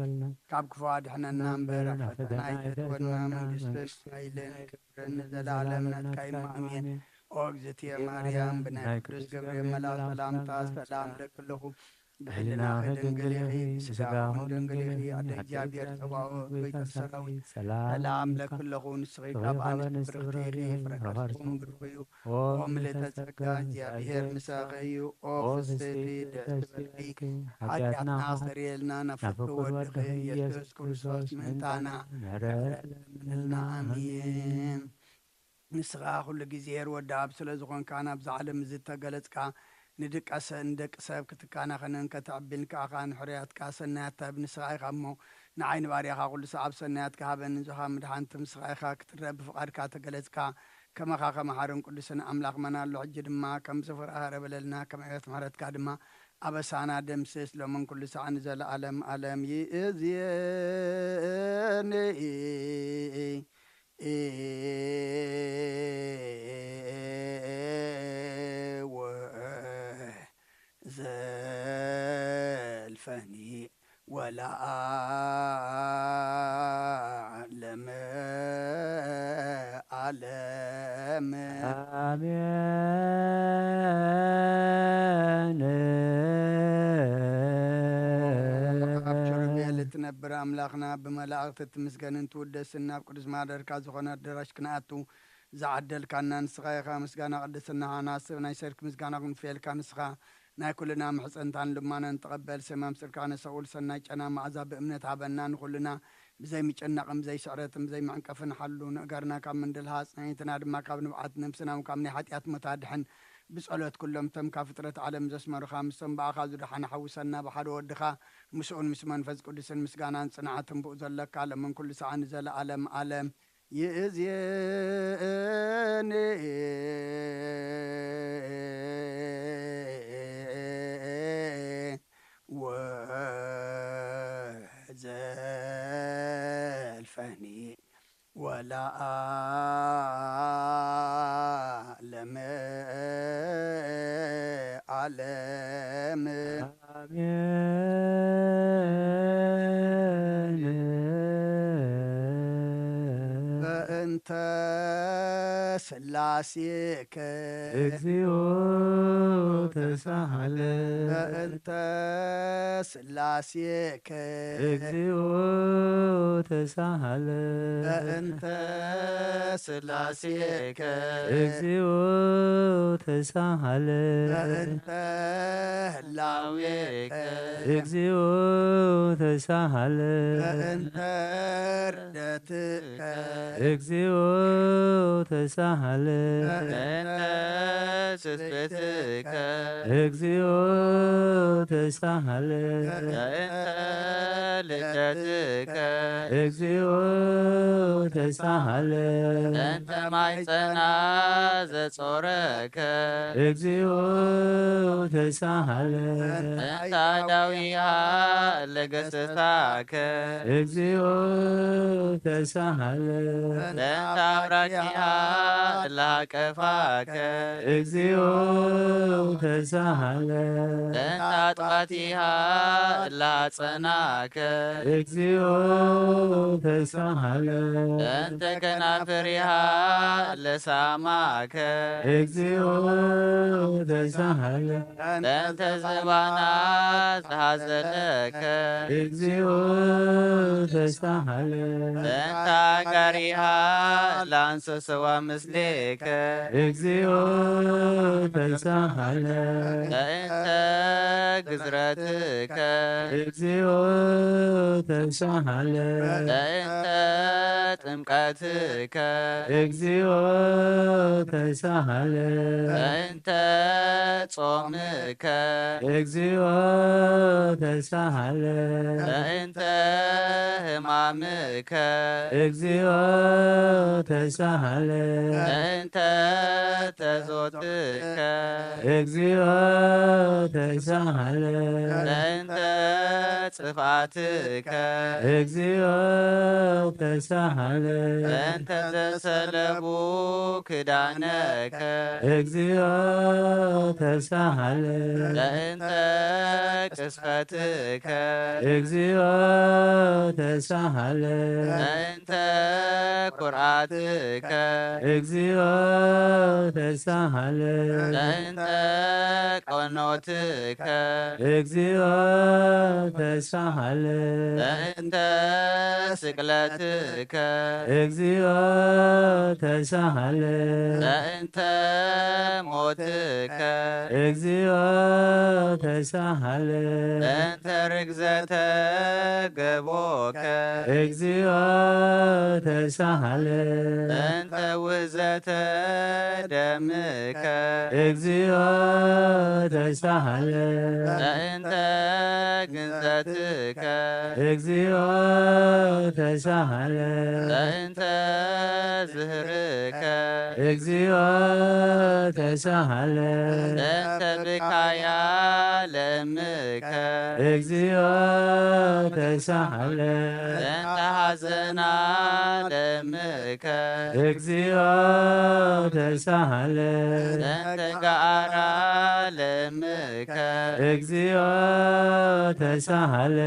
ካብ ክፉ ኣድሕነና እምበር፣ ኣብ ፈተና ኣይተእትወና። መንግስትን ሓይልን ክብርን ንዘለኣለም ናትካ እዩ። ኣሜን። ኦ እግዝእትየ ማርያም፣ ብናይ ቅዱስ ገብርኤል መልኣኽ ሰላምታ ሰላም እብለኪ ኣለኹ። ብሕልናኺ ድንግል ኢኺ፣ ብስጋኺ እውን ድንግል ኢኺ። ኣደ እግዚኣብሔር ጸባኦት፣ ጎይታ ሰራዊት፣ ሰላም እብለኪ ኣለኹ። ንስኺ ካብ ኣንስቲ ብርኽቲ ኢኺ፣ ፍረ ከርስኺ እውን ብሩኽ እዩ። ኦ ምልዕተ ጸጋ፣ እግዚኣብሔር ምሳኺ እዩ። ኦ ፍስሕቲ ደስ ይበልኪ፣ ሓጢኣትና ኣስተሰርየልና፣ ናብ ፍቁር ወድኺ ኢየሱስ ክርስቶስ ምእንታና ምሕረት ለምንልና። ኣሜን። ንስኻ ኩሉ ግዜ ርወዲ ኣብ ስለ ዝኾንካ፣ ናብዛ ዓለም እዚ እተገለጽካ፣ ንድቀሰ-፣ ንደቂ ሰብ ክትካናኸንን ከተዕቢን ከኣኻ ንሕሩያትካ ሰናያት ትህብ ንስኻ ኢኻ እሞ፣ ንዓይ ንባርያኻ ኩሉ ሰዓብ ሰናያትካ ሃበኒ። ንዞኻ መድሓንቲ ንስኻ ኢኻ ክትረብ ብፍቓድካ ተገለጽካ። ከማኻ ከመ ሓርን ቅዱስን ኣምላኽ መን ኣሎ? ሕጂ ድማ ከምዚ ፍቕርኻ ርኣ በለልና፣ ከም ዕቤት ምሕረትካ ድማ ኣበሳና ደምስስ፣ ሎምን ኩሉ ሰዓት ንዘለኣለም ኣለም። ይእዜኒ ወዘልፈኒ ወለዓለመ ዓለም። ኣሜን። ኣብ ኪሩቤል እትነብር ኣምላኽና፣ ብመላእኽቲ እትምስገንን ትውደስን፣ ናብ ቅዱስ ማደርካ ዝኾነ ኣዳራሽ ክንኣቱ ዝዓደልካና ንስኻ ኢኻ። ምስጋና ቅድስናኻ ንሓስብ፣ ናይ ሰርክ ምስጋና ክንፍየልካ ንስኻ ናይ ኩልና ምሕጸንታን ልማናን ተቐበል። ሰማም ጽድቅኻ ነሰውል፣ ሰናይ ጨና መዓዛ ብእምነት ሃበና። ንኹልና ብዘይ ምጭናቕን ብዘይ ስዕረትን ብዘይ ምዕንቀፍን ሓሉ። ንእገርና ካብ መንደል ሃጽ፣ ኣዒንትና ድማ ካብ ንብዓት፣ ነብስና እውን ካብ ናይ ሓጢኣት ሞት ኣድሕን። ብጸሎት ኩሎም እቶም ካብ ፍጥረት ዓለም ዘስመሩኻ፣ ምስቶም ብኣኻ ዝደሓኑ ሓውሰና። ብሓደ ወድኻ ምስኡን ምስ መንፈስ ቅዱስን ምስጋናን ጽንዓትን ብኡ ዘለካ፣ ለምን ኩሉ ሰዓት ንዘለኣለም ዓለም። ይእዜኒ ወዘልፈኒ ወለዓለመ ዓለም። ኣሜን። በእንተ ስላሴከ እግዚኦ ተሳሃለ። በእንተ ስላሴከ እግዚኦ ተሳሃለ። በእንተ ስላሴከ እግዚኦ ተሳሃለ። በእንተ ህላዌከ እግዚኦ ተሳሃለ። በእንተ ርደትከ እግዚኦ ተሳሃለ። እንተ ስስብትከ እግዚኦ ተሳሃለ። እንተ ልደትከ እግዚኦ ተሳሃለ። እንተ ማይጸና ዘጾረከ እግዚኦ ተሳሃለ። እንተ ዳዊሃ ለገሰሳከ እግዚኦ ተሳሃለ። እንተ ኣውራቂሃ ለሃቀፋከ እግዚኦ ተሳሃለ። እንተ ኣጥባቲሃ ለሃጸናከ እግዚኦ ተሳሃለ። እንተ ከናፍሪሃ ለሳማከ እግዚኦ ተሳሃለ። እንተ ዝባና ዝሃዘለከ እግዚኦ ተሳሃለ። እንተ ኣጋሪሃ ላንሰሰዋ ምስሌከ እግዚኦ ተሳሃለ። ለእንተ ግዝረትከ እግዚኦ ተሳሃለ። ለእንተ ጥምቀትከ እግዚኦ ተሳሃለ። ለእንተ ጾምከ እግዚኦ ተሳሃለ። ለእንተ ህማምከ እግዚኦ ተሳሃለ። ለእንተ ተዞትከ እግዚኦ ተሳሃለ። ለእንተ ጽፍኣትከ እግዚኦ ተሳሃለ። ለእንተ ዘሰለቡ ክዳነከ እግዚኦ ተሳሃለ። ለእንተ ቅስፈትከ እግዚኦ ተሳሃለ። ለእንተ ኩርዓትከ እግዚኦ ተሳሃለ። ለእንተ ቀኖትከ እግዚኦ ተሳሃለ። ለእንተ ስቅለትከ እግዚኦ ተሳሃለ። ለእንተ ሞትከ እግዚኦ ተሳሃለ። ለእንተ ርግዘተ ገቦከ እግዚኦ ተሳሃለ። ለእንተ ውህዘተ ደምከ እግዚኦ ተሳሃለ። ለእንተ ግንዘትከ እግዚኦ ተሳሃለ። ለእንተ ዝህርከ እግዚኦ ተሳሃለ። ለእንተ ብካያ ለምከ እግዚኦ ተሳሃለ። ለእንተ ሐዘና ለምከ እግዚኦ ተሳሃለ። ለእንተ ገኣራ ለምከ እግዚኦ ተሳሃለ።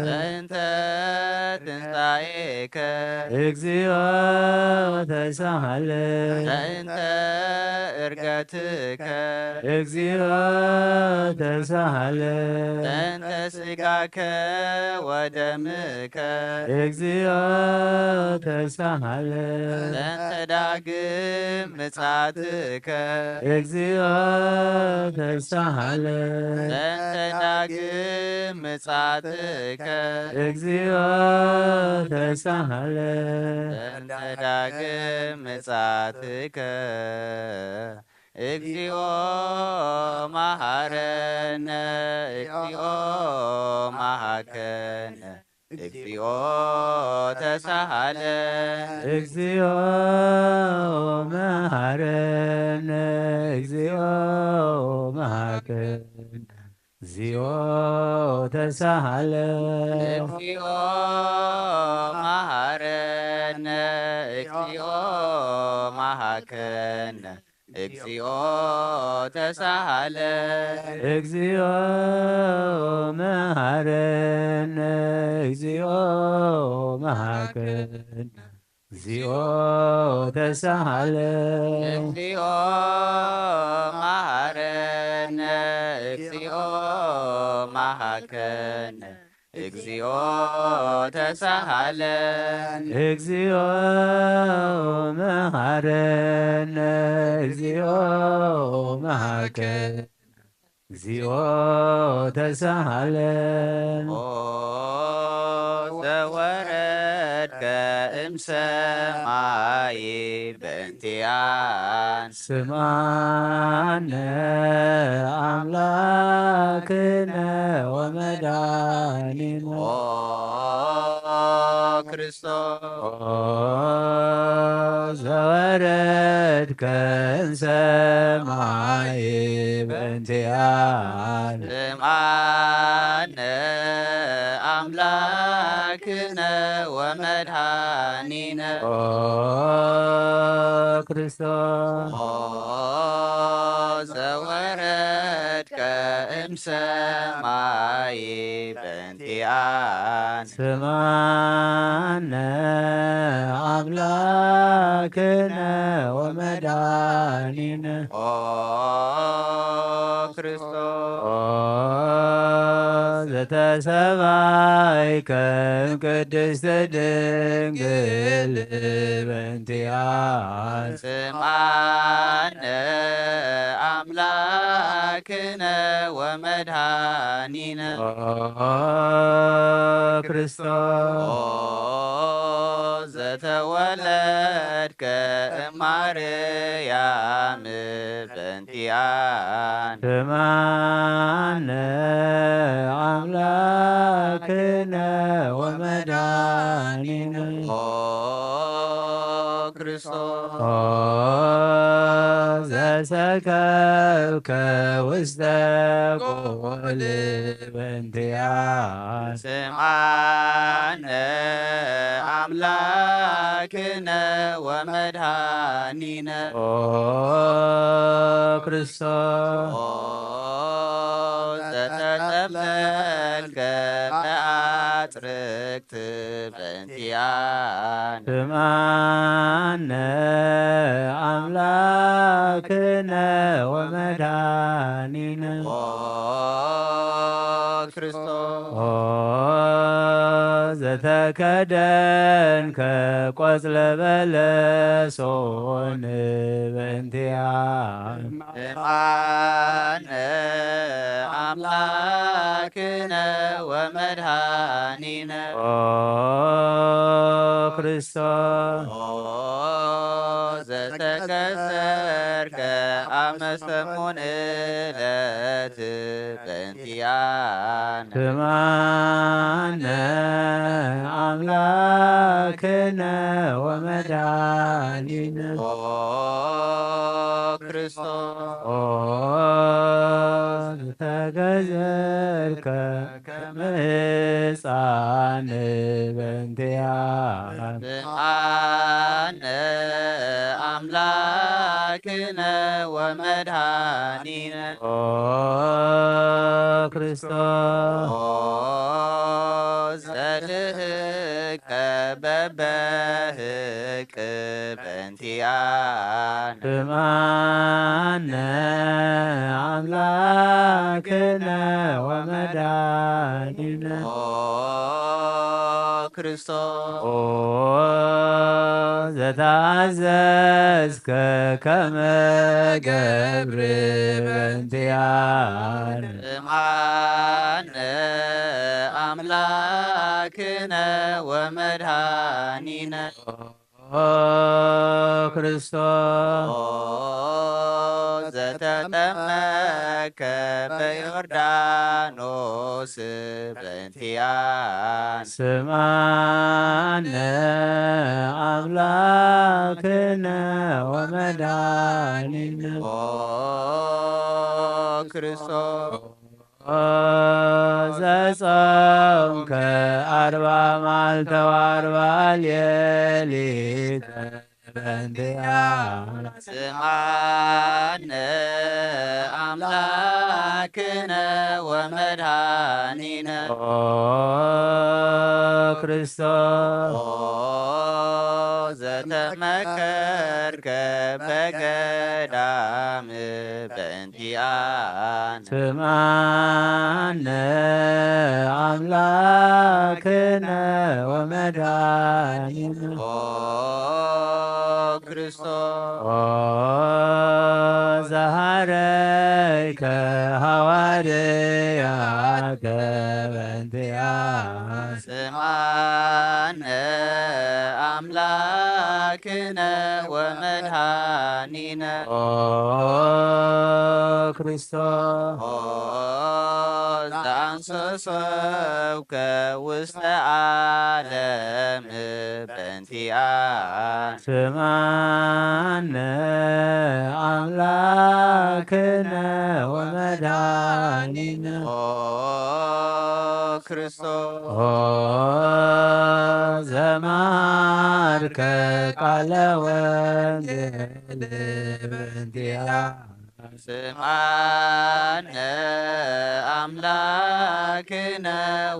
ለእንተ ትንሳኤከ እግዚኦ ተሳሃለ። ለእንተ እርገትከ እግዚኦ ተሳሃለ። ለእንተ ስጋከ ወደምከ እግዚኦ ተሳሃለ። ለእንተ ዳግም ምጻትከ እግዚኦ ተሳሃለ። ለእንተ ዳግም ምጻትከ እግዚኦ ተሳሃለ። ለእንተ ዳግም ምጻትከ እግዚኦ መሃረነ እግዚኦ መሃከነ እግዚኦ ተሳሃለ እግዚኦ መሃረነ እግዚኦ መሃከነ እግዚኦ ተሳሃለ እግዚኦ መሃረነ እግዚኦ መሃከነ እግዚኦ ተሳሃለ እግዚኦ መሃረነ እግዚኦ መሃከነ እግዚኦ ተሳሃለ እግዚኦ መሃረነ እግዚኦ መሃከነ እግዚኦ ተሳሃለ እግዚኦ መሃረነ እግዚኦ መሃከነ እግዚኦ ተሳሃለ ኦ ዘወረድከ እምሰማይ በእንቲኣን ስምዓነ ኣምላክነ ወመድኃኒነ። ኦ ክርስቶስ ኦ ዘወረድከ እምሰማይ በእንቲኣን ስምዓነ ኣምላክነ ወመድኃኒነ። ኦ ክርስቶስ ኦ ዘወረድከ እምሰማይ በእንቲኣን ስምዓነ ኣምላክነ ወመድኃኒነ። ኦ ክርስቶስ ኦ ዘተሰባይከ እምቅድስት ድንግል በእንቲኣን ስምዓነ ኣምላክነ ወመድኃኒነ። ኦ ክርስቶስ ኦ ዘተወለድከ እማርያም በእንቲኣን ስምዓነ ኣምላክነ ወመድኃኒነ። ኦ ክርስቶስ ኦ ዘሰከብከ ውስተ ጎል በእንቲኣን ስምዓነ ኣምላክነ ወመድኃኒነ። ኦ ክርስቶስ ኦ ዘተጠብለልከ በአጽርቅት በእንቲኣን ስምዓነ ኣምላክነ ወመድኃኒነ። ኦ ክርስቶስ ኦ ዘተከደንከ ቆጽለ በለሶን በእንቲኣን ስምዓነ ኣምላክነ ወመድኃኒነ። ኦ ክርስቶስ ኦ ዘተከሰርከ አመ ሰሙን ዕለት በእንቲኣነ ስምዓነ አምላክነ ወመድኃኒነ። ኦ ክርስቶስ ኦ ዝተገዘልከ ከመ ሕፃን በእንቲኣነ ስምዓነ ኣምላክነ ወመድኃኒነ። ኦ ክርስቶስ ኦ ዘልህቀ በበህቅ በእንቲኣነ ስምዓነ ኣምላክነ ወመድኃኒነ። ኦ ክርስቶስ ኦ ዘተኣዘዝከ ከመ ገብር በእንቲኣነ ስምዓነ ኣምላክነ ወመድኃኒነ። ኦ ክርስቶስ ኦ ዘተጠመከ በዮርዳኖስ በእንቲኣነ ስምዓነ ኣምላክነ ወመድኃኒነ። ኦ ክርስቶስ ኦ ዘጾምከ አርባ መዓልተ ወአርባ ሌሊት በእንቲኣነ ስምዓነ አምላክነ ወመድኃኒነ። ኦ ክርስቶስ ኦ ዘተመከርከ በገዳም በእንቲኣነ ስምዓነ አምላክነ ወመድኃኒነ። ኦ ክርስቶስ ኦ ዘሃረይከ ሐዋርያከ በእንቲኣነ ስምዓነ አምላክነ ወመድኃኒነ ኦ ክርስቶስ ኦ ዘአንሰሶከ ውስተ ዓለም በእንቲአነ ስምዓነ አምላክነ ወመድኃኒነ ኦ ክርስቶስ ኦ ዘመሃርከ ቃለ ወንጌል በእንቲአነ ስምዓነ አምላክነ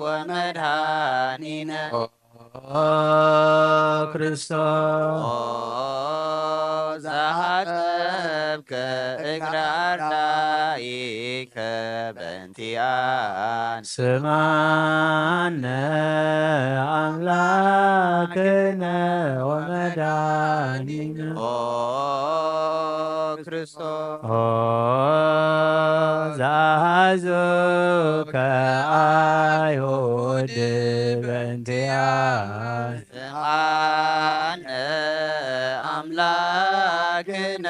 ወመድኃኒነ ኦ ክርስቶስ ኦ ዘሐጸብከ እግረ አርዳኢከ በእንቲአነ ስምዓነ አምላክነ ወመድኃኒነ ኦ ክርስቶስ ኦ ዘሐዙከ አይሁድ በእንቲአነ ስምዓነ አምላክነ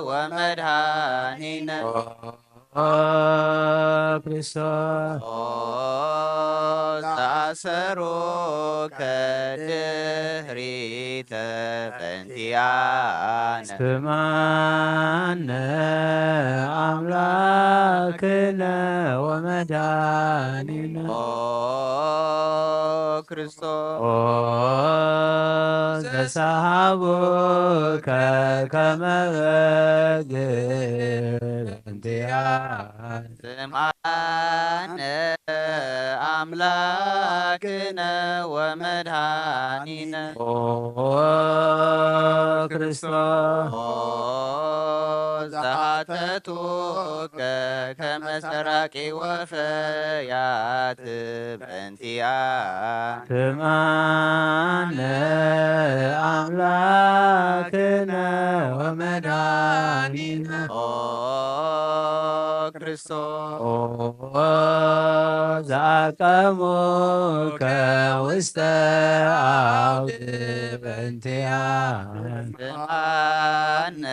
ወመድኃኒነ ኦ ክርስቶስ ኦ ዘአሰሩከ ድህሪተ በእንቲአነ ስምዓነ አምላክነ ወመድኃኒነ ኦ ክርስቶስ ኦ ዘሰሃቡከ ከመ በግ በእንቲአነ ስምዓነ አምላክነ ወመድኃኒነ ኦ ክርስቶስ ኦ ዘሐተቱከ ከመ ሰራቂ ወፈያት በእንቲአነ ስምዓነ አምላክነ ወመድኃኒነ ኦ ክርስቶስ ኦ ዘአቀሙከ ውስተ አውድ በእንቲአነ ስምዓነ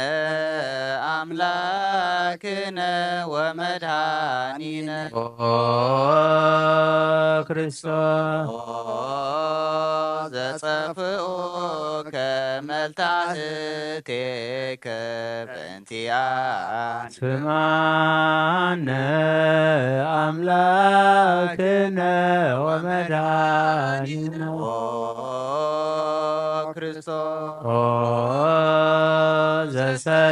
አምላክነ ወመድኃኒነ ኦ ክርስቶስ ኦ ዘጸፍኡከ መልታህቴከ በእንቲአነ ስምዓነ አምላክነ ወመድኃኒነ ኦ ክርስቶስ ኦ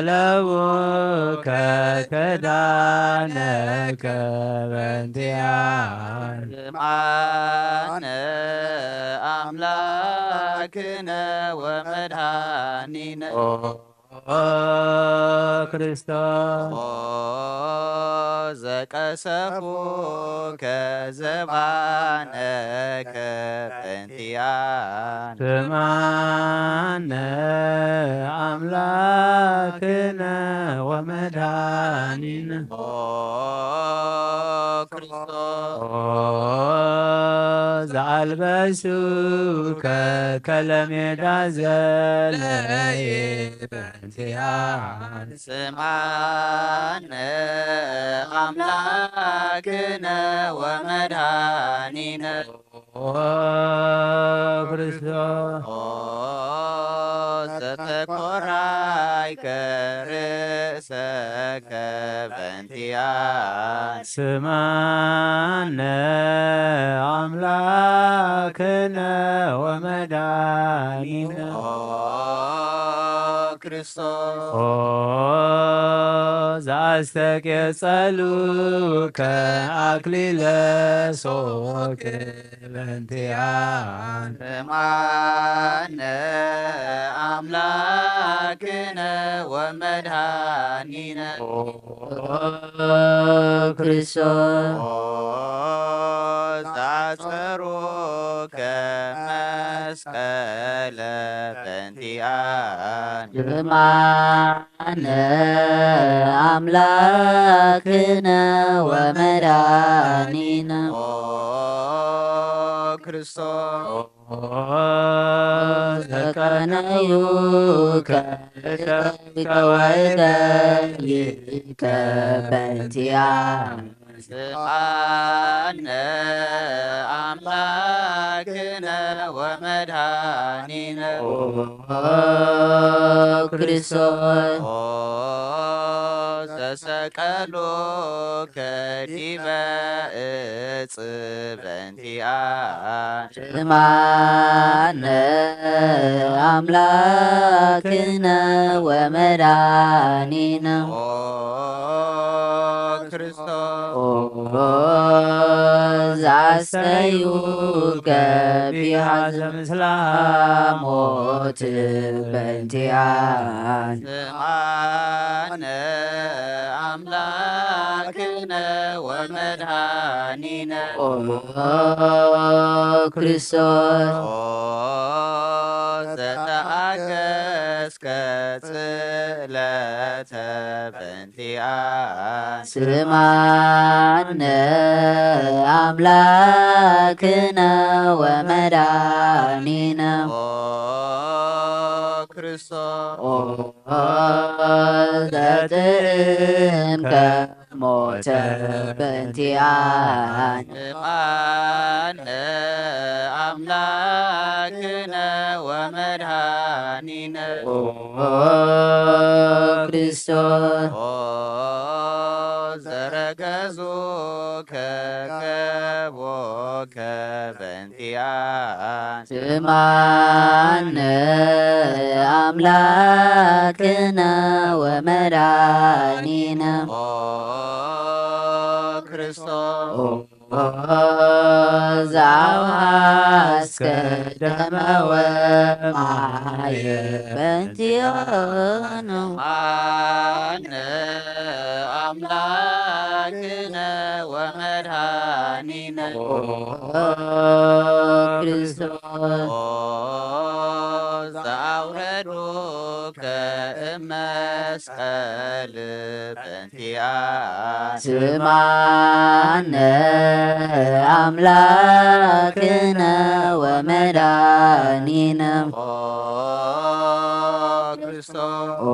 ዘሰለቡከ ክዳነከ በእንቲአነ ስምዓነ አምላክነ ወመድኃኒነ ኦ ክርስቶስ ኦ ዘቀሰፉከ ዘባነከ በእንቲአነ ስምዓነ አምላክነ ወመድኃኒነ ኦ ክርስቶስ ኦ ዘአልበሱከ ከለሜዳ ዘለየ በእንቲአነ ስምዓነ አምላክነ ወመድኃኒነ ኦ ክርስቶስ ኦ ዘተኮራይከ ርእሰከ በእንቲአነ ስምዓነ አምላክነ ወመድኃኒነ ኦ ክርስቶስ ኦ ዘአስተቄጸሉከ አክሊለ ሶክ በእንቲአነ ስምዓነ አምላክነ ወመድኃኒነ ኦ ክርስቶስ ኦ ዘአጸሩከ መስቀለ በእንቲአነ ስምዓነ አምላክነ ወመድኃኒነ ኦ ክርስቶስ ዘቀነዩከ እተብከ ወእተሊከ በእንቲኣነ ስምዓነ ኣምላክነ ወመድኃኒነ ኦ ክርስቶስ ኦ ዘሰቀሉከ ዲበ እጽበ ዚኣ ስምዓነ ኣምላክነ ወመድኃኒነ ኦ ክርስቶስ ኦ ዘስተዩ ገቢሃ ዘምስላ ሞት በእንቲኣን ስምዓነ ኣምላክነ ወመድኃኒነ ኦ ክርስቶስ ኦ ዘተኣገስከ ጽለተ በእንቲኣን ስምዓነ ኣምላክነ ወመድኃኒነ ኦ ክርስቶስ ኦ ዘጥዕምከ ሞተ በእንቲኣን ስምዓነ ኣምላክነ ወመድኃኒነ ኦ ክርስቶስ ኦ ዘረገዙከ ገቦከ በእንቲኣን ስምዓነ ኣምላክነ ወመድኃኒነ ኦ ክርስቶስ ኦ ዘአውሃስከ ደመ ወማየ በእንቲኣነ ስምዓነ ኣምላክነ ወመድኃኒነ ኦ ክርስቶስ ኦ ዘአውረዱከ እመስቀል በእንቲኣን ስምዓነ ኣምላክነ ወመድኃኒነ ኦ ክርስቶስ ኦ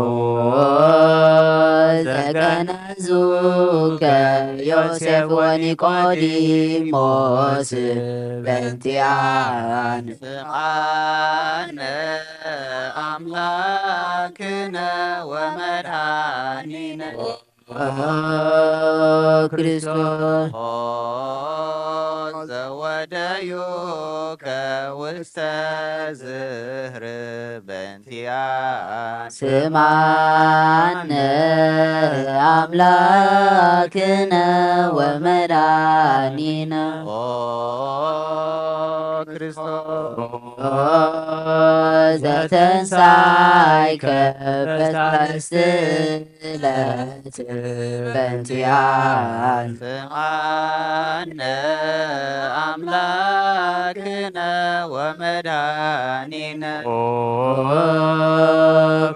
ዘገነዙከ ዮሴፍ ወኒቆዲሞስ በእንቲኣን ስምዓነ ኣምላክነ ወመድኃኒነ ኦ ክርስቶስ ኦ ዘወደዩከ ውስተ ዝህር በእንቲኣን ስምዓነ ኣምላክነ ወመድኃኒነ ኦ ክርስቶስ ኦ ዘተንሳይከ በሳልስት ዕለት በእንቲኣን ስምዓነ ኣምላክነ ወመድኃኒነ ኦ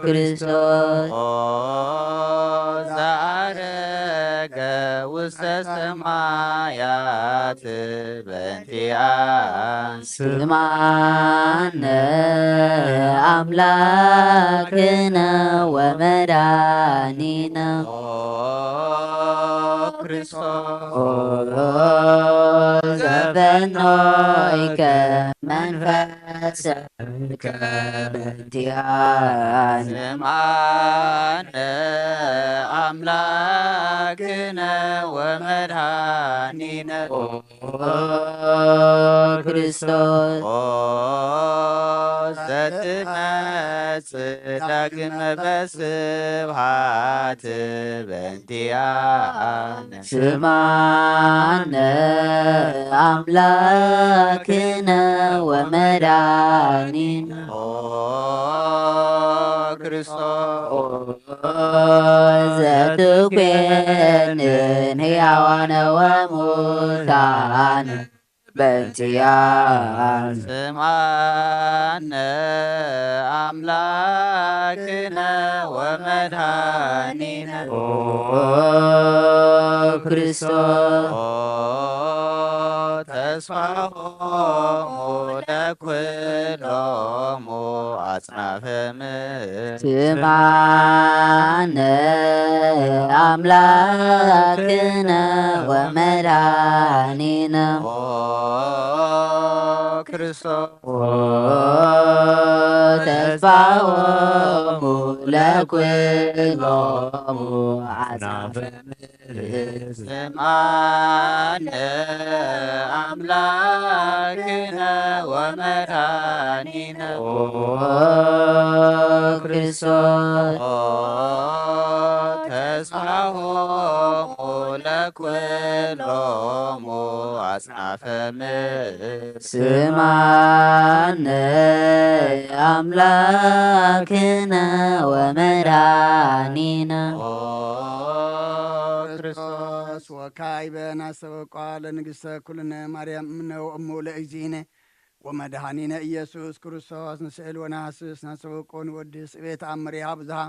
ክርስቶስ ኦ ዘዐረገ ውስተ ሰማያት በእንቲኣን ስምዓነ ኣምላክነ ወመድኃኒነ ኦ ክርስቶስ ኦ ዘፈኖይከ መንፈሰ ከበንቲኣን ስምዓነ ኣምላክነ ወመድኃኒነ ኦ ክርስቶስ ኦ ዘትመጽእ ዳግመ በስብሐት በእንቲኣነ ስምዓነ ኣምላክነ ወመድኃኒነ ኦ ክርስቶስ ኦ ዘትኮንን ሕያዋነ ወሙታነ በእንቲኣን ስምዓነ ኣምላክነ ወመድኃኒነ ኦ ክርስቶስ ኦ ተስፋሆሙ ለኩሎሙ አጽናፈ ምድር። ስማነ አምላክነ ወመድኃኒነ ኦ ክርስቶስ። ኦ ተስፋሆሙ ለኩሎሙ አጽናፈ ስማነ አምላክነ ወመድኃኒነ ኦ ክርስቶስ። ኦ ተስፋሆሙ ለኩሎሙ አጽናፈ ምድር። ስማነ አምላክነ ወመድኃኒነ ኦ ክርስቶስ። ወካዕበ ናስተበቋ ለንግሥተ ኩልነ ማርያም እምነ ወእሙ ለእግዚእነ ወመድኃኒነ ኢየሱስ ክርስቶስ። ንስእል ወነሐስስ፣ ነስተበቆ ንወድስ። እቤት አምር ይሃብ ብዝሃ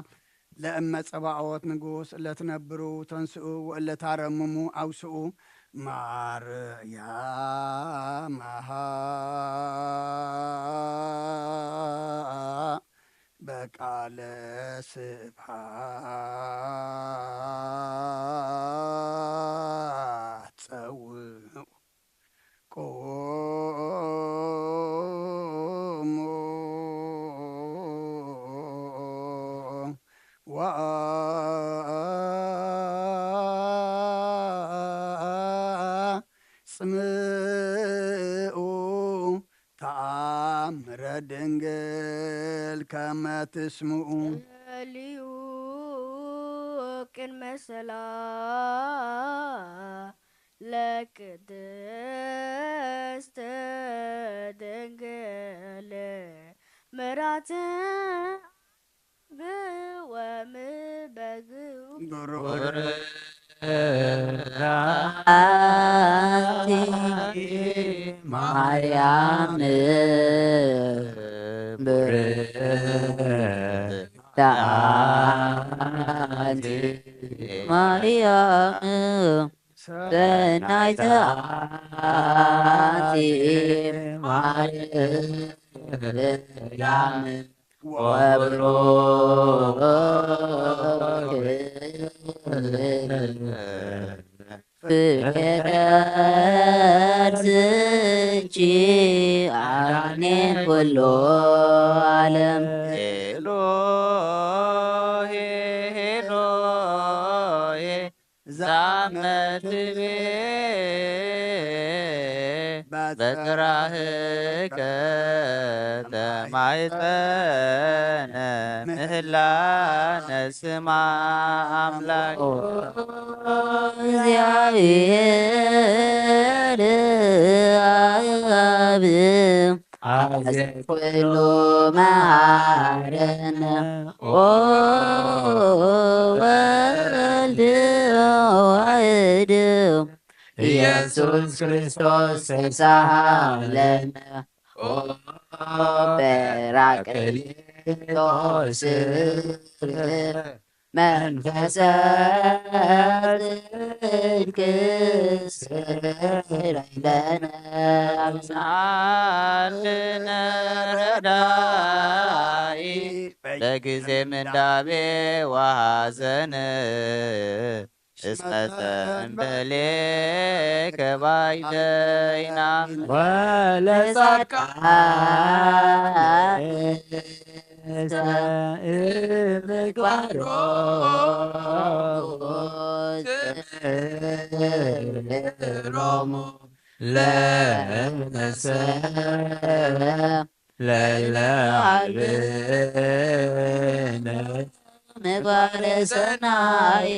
ለእመ ጸባኦት ንጉሥ ለትነብሩ ተንስኡ ወለታረምሙ አውስኡ ማርያም በቃለ ስብሐት ጸውዑ ቁሙ ወአጽምዑ ተአምረ ድንግል ከመ ትስምዑ። ጸልዩ ቅድመ ሰላ ለቅድስት ድንግል ምራት ብወምበግኡ ብሩር አንቲ ማርያም ብርክት አንቲ ማርያም ሰናይተ አንቲ ማርያም ወብሩክ ፍቅር ዝንቺ አዳኔ ኩሎ ዓለም። ኤሎሄ ኤሎሄ ዛመትቤ በጽራህከ ተማይጠነ ምህላነ ስማ አምላክ። እግዚአብሔር አብ አዜ ኩሉ መሐረነ ኦ ወልድ ዋህድ ኢየሱስ ክርስቶስ ተሳሃለነ ኦ ጰራቅሊጦስ መንፈሰ ጽድቅ ስረይ ለነ አብዝሓልነ ረዳኢ በጊዜ ምንዳቤ ወሐዘን እስመ ጸንበሌከ ባይደይና ወለጻድቃን እምግባሮሙ ለነሰ ለለ አልብነ ምግባረ ሰናይ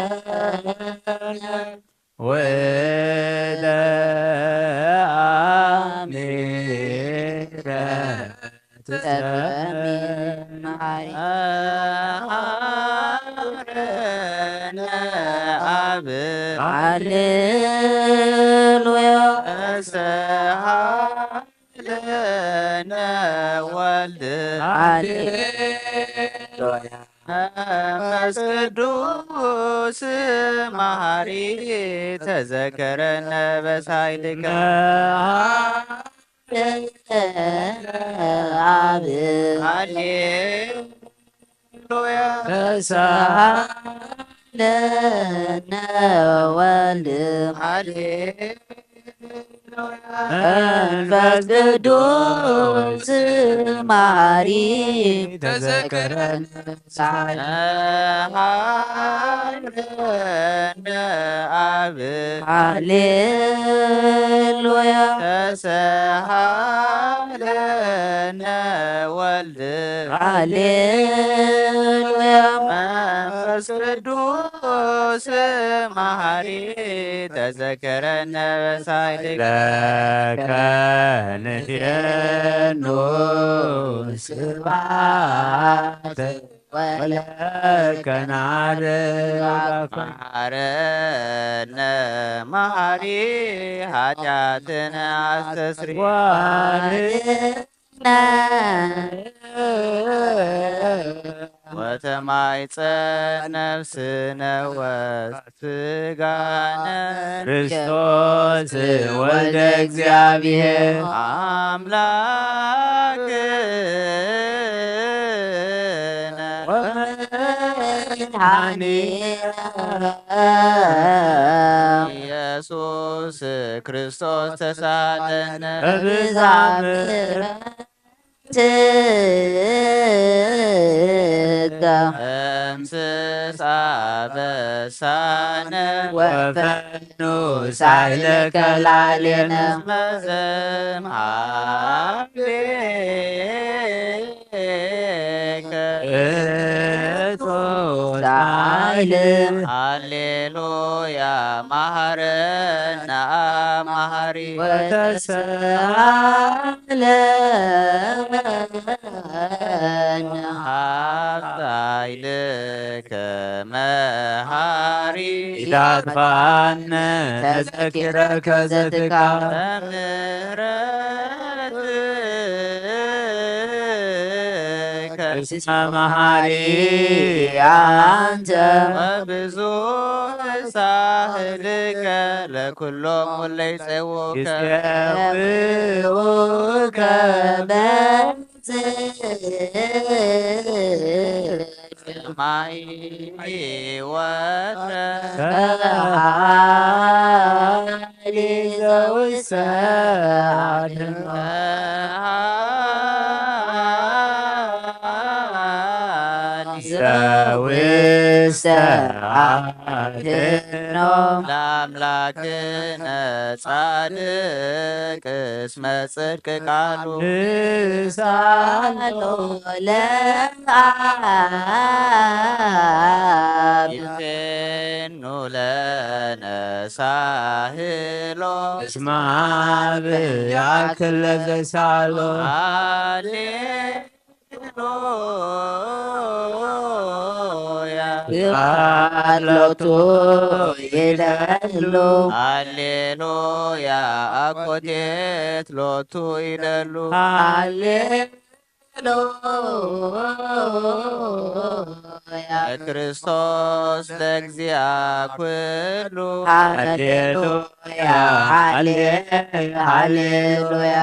ለመሃርከነ ወደ አሚረ ትሰሚ መሐሪ አብነ አብ ሃሌሉያ። ሰሃለነ ወልድ ሃሌሉያ። መንፈስ ቅዱስ ስም መሐሪ ተዘከረነ በሳይልከ። አብ ሃሌሉያ ተሳሃለነ ወልድ ሃሌ መንፈስ ቅዱስ መሐሪ ተዘከረነ። ተሳሃለነ አብ ሃሌሉያ ተሳሃለነ ወልድ ሃሌሉያ መንፈስ ቅዱስ መሐሪ ተዘከረነ በሳይልከ። ለከ ንሴኑ ስብሐት ወለከ ናርግ መሐረነ መሐሪ ኃጢአትነ አስተስሪ ወተማይጸን ነፍስነ ወስጋነ ክርስቶስ ወልደ እግዚአብሔር አምላክነ ወመድኃኒነ ኢየሱስ ክርስቶስ ተሳለነ በብዝኃ ምሕረትከ እምስስ አበሳነ ወፈኑ ሳይለከ ላዕሌነ መዘምሃቤ እቶት ኃይል ሃሌሉያ መሐረነ አብ መሐሪ ወተሳሃለነ ኃይልከ መሐሪ ኢታጥፋነ ተዘኪረከ ዘትካበ ምሕረት እስመ መሐሪ አንተ ወብዙ ሳህልከ ለኩሎም እለ ይጼውከ ይጼውከ በጽ ማይ ወትረ ሊ ዘውሰ አድኖ ዘውስተ አድኖ ለአምላክነ ጻድቅ እስመ ጽድቅ ቃሉ ሳሎ ለአብ ይፌኑ ለነ ሳህሎ እስመ አብ ያክል ለዘሳሎ ሃሌሉያ ቃሎቱ ይደሉ ሃሌሉያ አኮቴት ሎቱ ይደሉ ሃሌ ሃሌሉያ ለክርስቶስ ለእግዚአ ኩሉ ሃሌሉያ ሃሌ ሃሌሉያ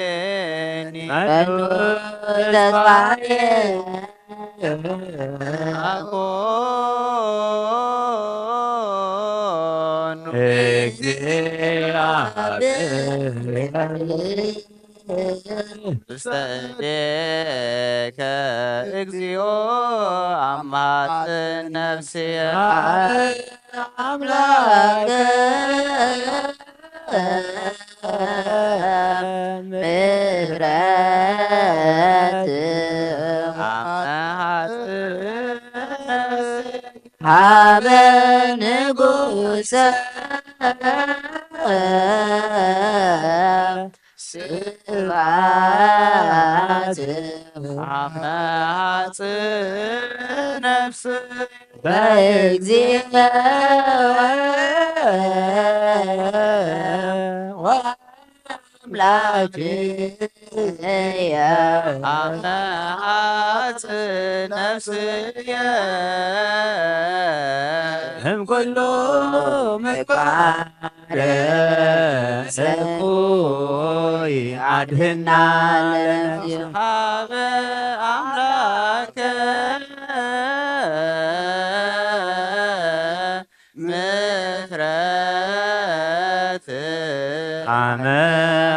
ወይዜኒ መኑ ተስፋዬ አኮኑ እግዚአብሔር ውስተ እዴከ እግዚኦ አማጽን ነፍስየ አምላከ ምሕረት አመ ሀበ ንጉሰ ስብሐት አመ ሀጽ ነፍስ በእግዚኦ ኣምላክየ። ኣመ ሐጽ ነፍስየ እምኩሉ ምግባር እኩይ ኣድህና ለነፍስየ። ሀበ ኣምላከ ምሕረት። ኣመ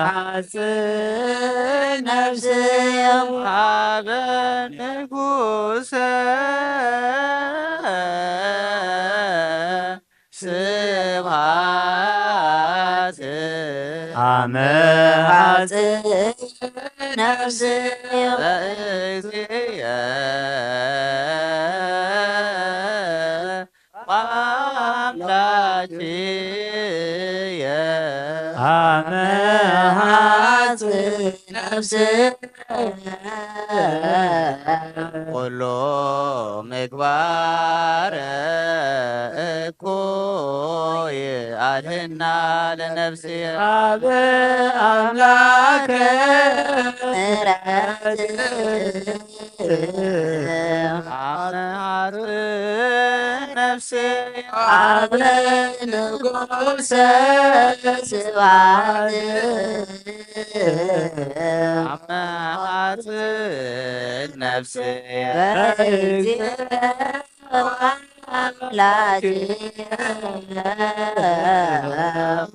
ሐጽ ነፍስየ ሀበ ንጉሰ ስብሐት። ኣመ ሐጽ ነፍስየ በእግዚእየ ወአምላክየ። ኣመ ሐጽ ነፍስየ ኩሉ ምግባር እኩይ ኣድህና ለነፍስየ። ሀበ ኣምላከ ምሕረት። ኣመ ሐጽ ነፍስየ ሀበ ንጉሰ ስብሐት። ኣመ ሐጽ ነፍስየ በእግዚእየ ወአምላክየ።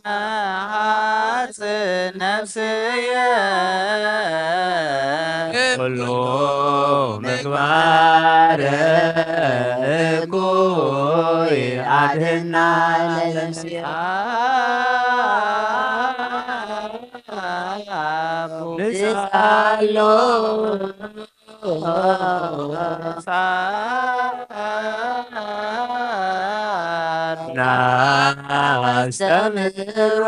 ሐጽ ነፍስየ ኩሉ ምግባር እኩይ ኣድህና ለነፍስየ። ንስኣሎ ናስተምህሮ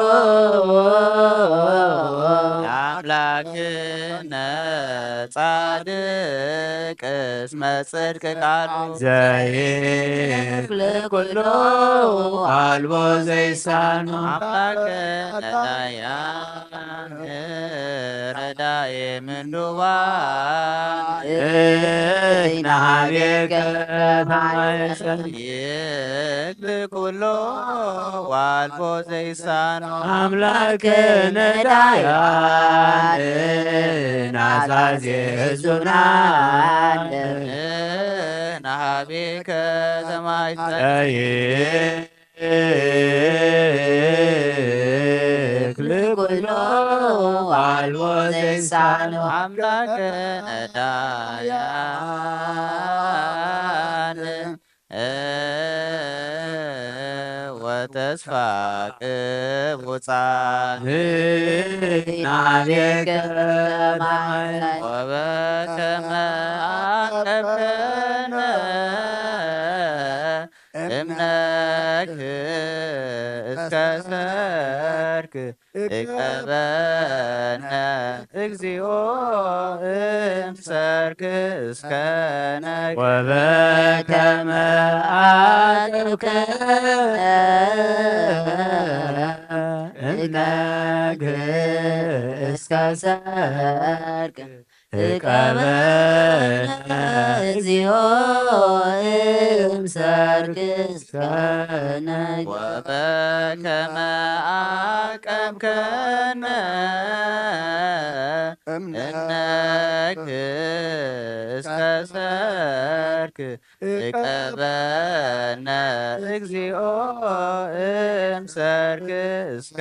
ኣምላክነ ጻድቅ እስመ ጽድቅ ቃሉ ዘይክል ኩሎ ኣልቦ ዘይሳኖ ኣምላክነ ዳያ ረዳኤ ምንዱባን ናሃቤከ ተማይጸን ይክል ኩሎ ዋልቦ ዘይሳኖ ኣምላክ ነዳያን ናዛዜ ህዙናን ናሃቤከ ተማይጸን ይክል ኩሎ ዋልቦ ዘይሳኖ ኣምላክ ነዳያን ወተስፋ ቅቡጻን ናቤከ ወበከመ አቀብከነ እምነክ እስከ ሰርክ እቀበነ እግዚኦ እምሰርክ እስከ ነግ ወበከመ አቅብከ እምነግ እስከ ሰርክ እቀበነ እግዚኦ እምሰርክ እስከ ነግ ወበከመ አቀብከነ እምነክ እስከ ሰርክ እቀበነ እግዚኦ እምሰርክ እስከ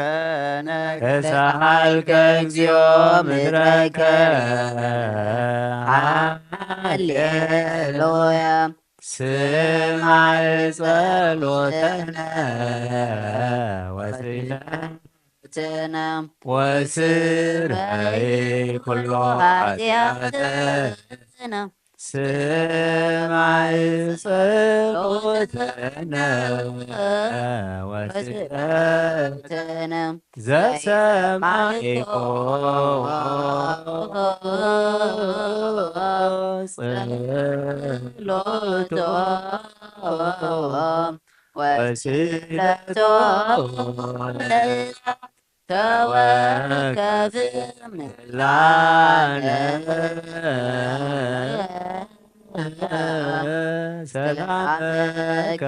ነግ ተሳሃልከ እግዚኦ ምድረከ ሃሌሉያ ስማዕ ጸሎተነ ወስእለትነ ወስረይ ኩሎ ኃጢአትነ ስማዕ ጸሎተነ ወስእለትነ ዘሰማዒኮ ጸሎቶም ወስእለቶም ተወከፍ ምላነ ሰላመከ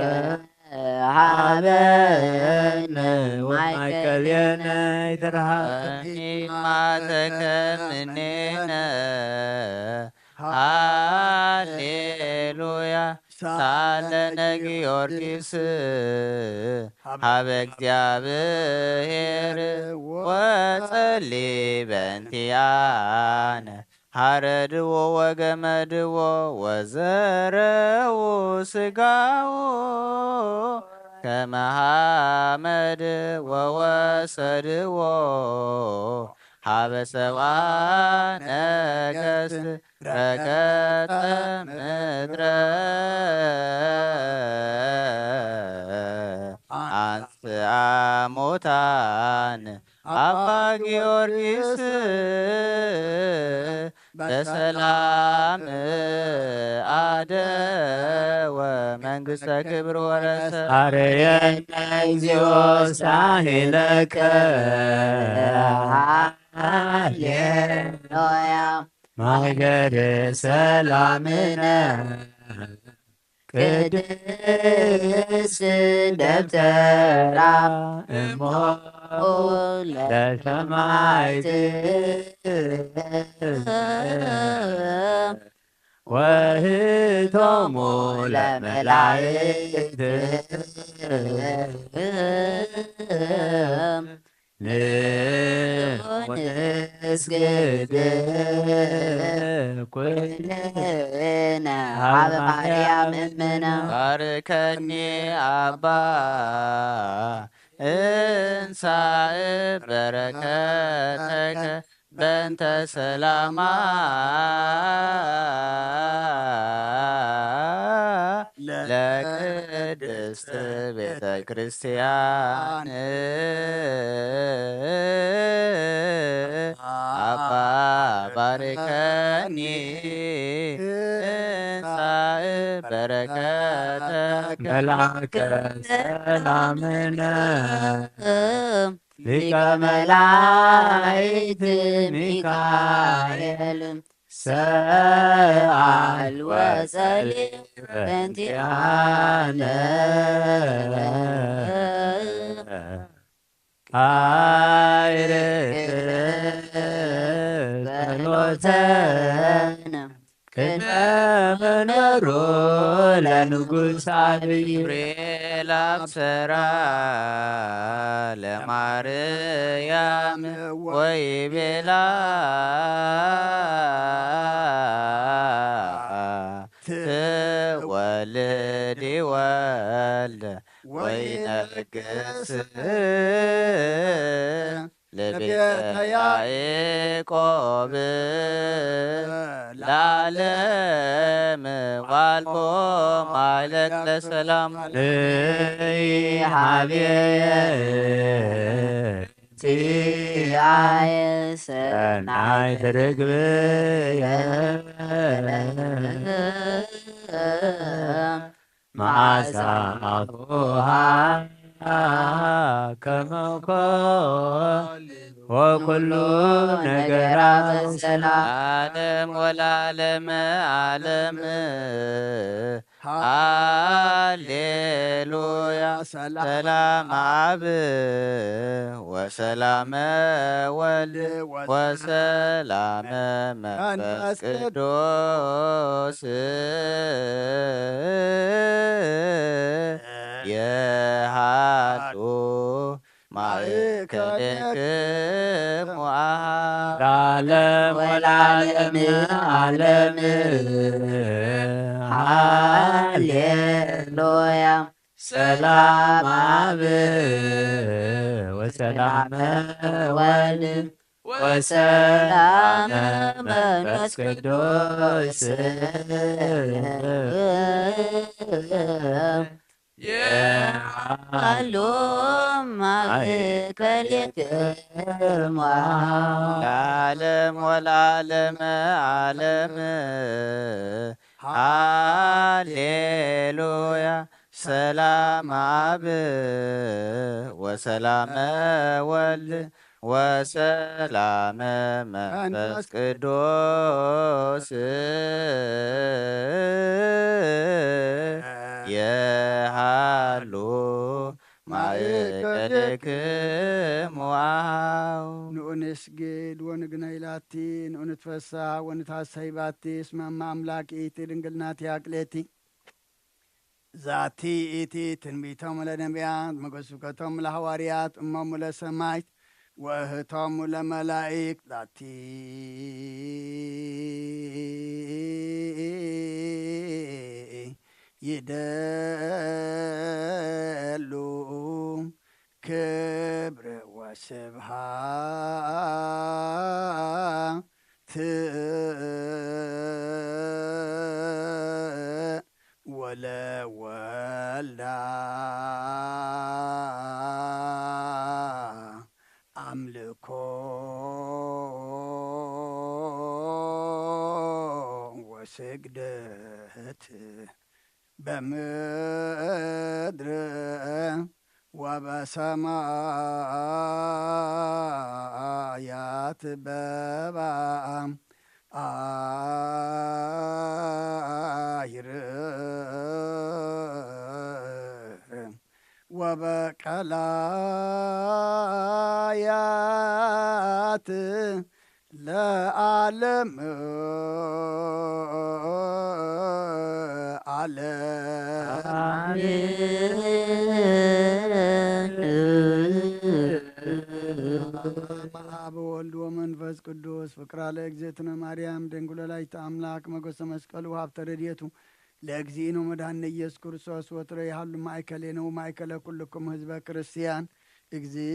ሃበነ ወማእከሌነ ይትርሃቅ። ማተከ ምኔነ ሃሌሉያ። ሳለነ ጊዮርጊስ ሀበ እግዚአብሔር ወጸሊ በእንቲአነ ሐረድዎ ወገመድዎ ወዘረው ስጋው ከመ ሐመድ ወወሰድዎ ሀበ ሰብአ ነገስት ረገጠ ምድረ አንስአ ሙታን አባ ጊዮርጊስ በሰላም አደወ መንግስተ ክብር ወረሰ። አረየነ እግዚኦ ሳሄለከ ሃሌሉያ ማገደ ሰላምነ ቅድስት ደብተራ እሞ ለሰማይት ወህቶሙ ለመላእክት ንስግድ ኩልነ ሀበ ማርያም እምነ። ባርከኒ አባ እንሳእ በረከተከ በእንተ ሰላማ ለቅድስት ቤተ ክርስቲያን አባ ባርከኒ እንሳእ በረከተ መልአከ ሰላምነ ሊቀ መላእክት ሚካኤል ሰአል ወጸሊ በእንቲአነ አዕርግ ጸሎተነ ቅድመ መንበሩ ለንጉሥ አብይ። ገብርኤል አብሰራ ለማርያም ወይቤላ ትወልድ ወልድ ወይነግስ ለቤተ ያዕቆብ ለዓለም ዋልቦ ማይለቅ ለሰላም ሀቤ ቲአየ ሰናይት ርግብየ መዓዛ አፉሃ ከመኮ ወኩሉ ነገራ ሰላም ዓለም ወላለም ዓለም። ሃሌሉያ። ሰላም አብ ወሰላመ ወልድ ወሰላመ መንፈስ ቅዱስ የሃሉ ማእከሌክሙ ለዓለም ወለዓለመ ዓለም። ሃሌሉያ። ሰላም አብ ወሰላመ ወልድ ወሰላመ መንፈስ ቅዱስ የሃሉ ማእከሌክሙ ለዓለም ወለዓለመ ዓለም። ሃሌሉያ። ሰላም አብ ወሰላመ ወልድ ወሰላመ መንፈስ ቅዱስ የሃሉ ማእከልክሙ አው። ንኡንስግድ ወንግነይ ላቲ፣ ንኡንትፈሳህ ወንትሐሰይ ባቲ፣ እስመ እመ አምላክ ኢቲ ድንግል ናቲ አቅሌቲ። ዛቲ ኢቲ ትንቢቶም ለነቢያት፣ መገስብከቶም ለሐዋርያት፣ እሞሙ ለሰማይት፣ ወእህቶሙ ለመላኢክት፣ ላቲ ይደሉ ክብር ወስብሃት ወለወልዳ አምልኮ ወስግደት በምድር ወበሰማያት በባ አይር ወበቀላያት ለዓለም ዓለም። አብ ወወልድ ወመንፈስ ቅዱስ ፍቅራ ለእግዝእትነ ማርያም ድንግል ወላዲተ አምላክ መጎሰ መስቀሉ ሀብተ ረድኤቱ ለእግዚእነ መድኃኒነ ኢየሱስ ክርስቶስ ወትረ ይሃሉ ማእከሌነ ወማእከለ ኩልኩም ህዝበ ክርስቲያን። እግዚእ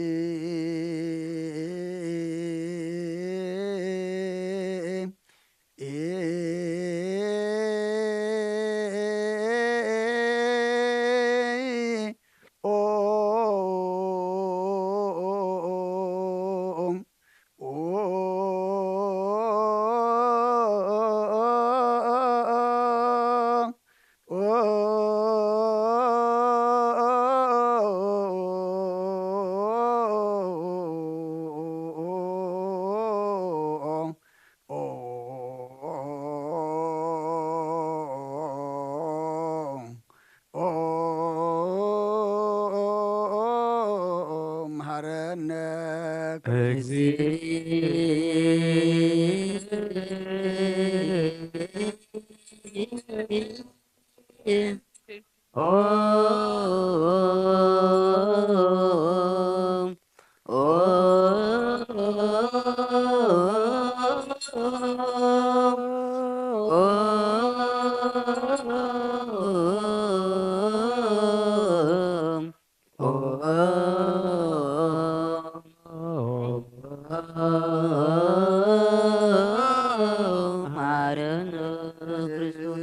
መሐረነ ማረነ ክርስቶስ።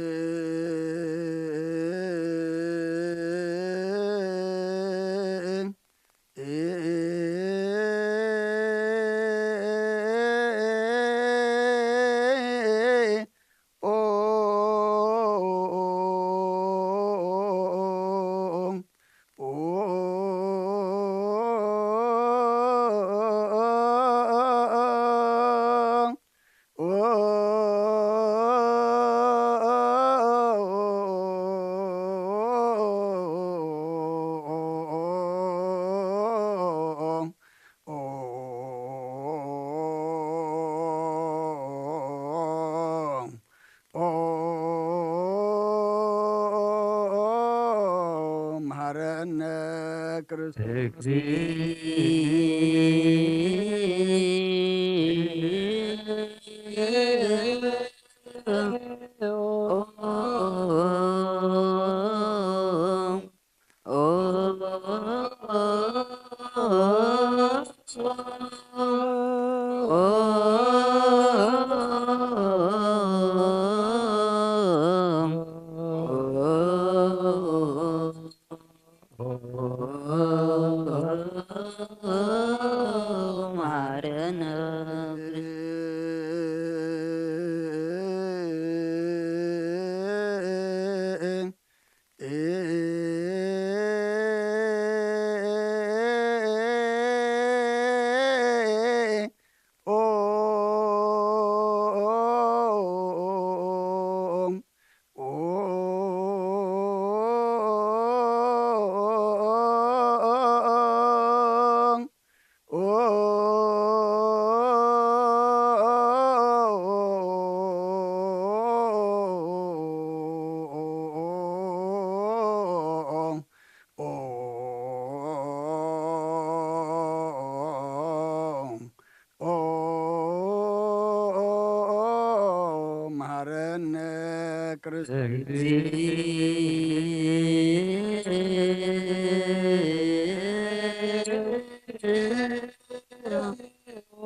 መሐረነ ክርስቶስ። ክርስቶስ። ኦ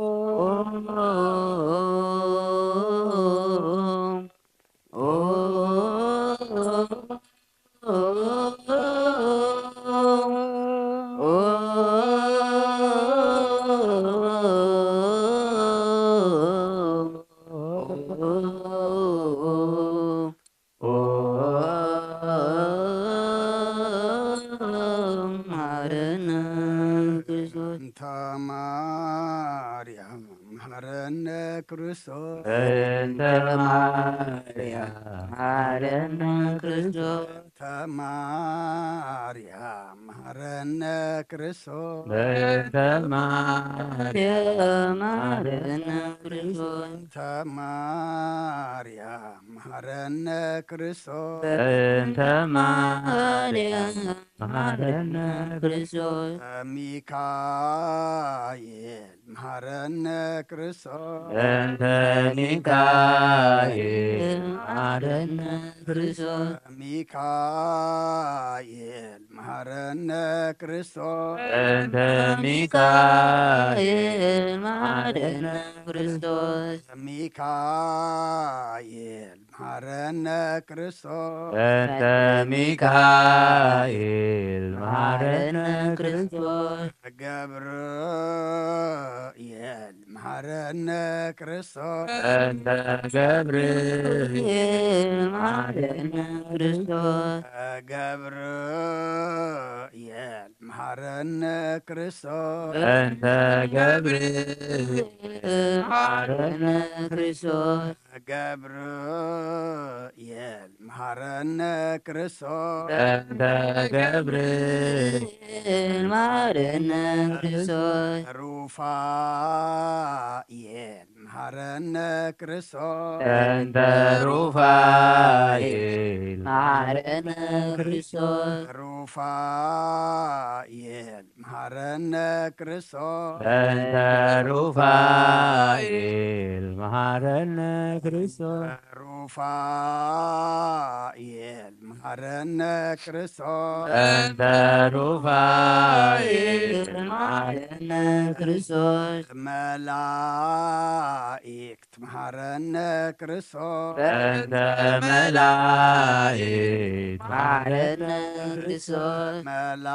መሐረነ ክርስቶስ። እንተ ማርያም መሐረነ ክርስቶስ። እንተ ማርያም መሐረነ ክርስቶስ። እንተ ማርያም መሐረነ ክርስቶስ። በእንተ ማርያም መሐረነ ክርስቶስ። በእንተ ማርያም መሐረነ ክርስቶስ። በእንተ ማርያም መሐረነ ክርስቶስ። ሚካኤል መሐረነ ክርስቶስ። በእንተ ሚካኤል መሐረነ ክርስቶስ። ሚካኤል መሐረነ ክርስቶስ። በእንተ ሚካኤል መሐረነ ክርስቶስ። ሚካኤል መሐረነ ክርስቶስ። በእንተ ሚካኤል መሐረነ ክርስቶስ። ገብርኤል መሐረነ ክርስቶስ። በእንተ ገብርኤል መሐረነ ክርስቶስ። ገብርኤል መሐረነ ክርስቶስ። በእንተ ገብርኤል መሐረነ ክርስቶስ። ገብርኤል መሐረነ ክርስቶስ። በእንተ ገብርኤል መሐረነ ክርስቶስ። ሩፋኤል መሐረነ ክርስቶስ። በእንተ ሩፋኤል መሐረነ ክርስቶስ። ሩፋኤል መሐረነ ክርስቶስ። በእንተ ሩፋኤል መሐረነ ክርስቶስ። ሩፋኤል መሐረነ ክርስቶስ። በእንተ ሩፋኤል መሐረነ ክርስቶስ። መላእክት መሐረነ ክርስቶስ። በእንተ መላእክት መሐረነ ክርስቶስ። መላእክት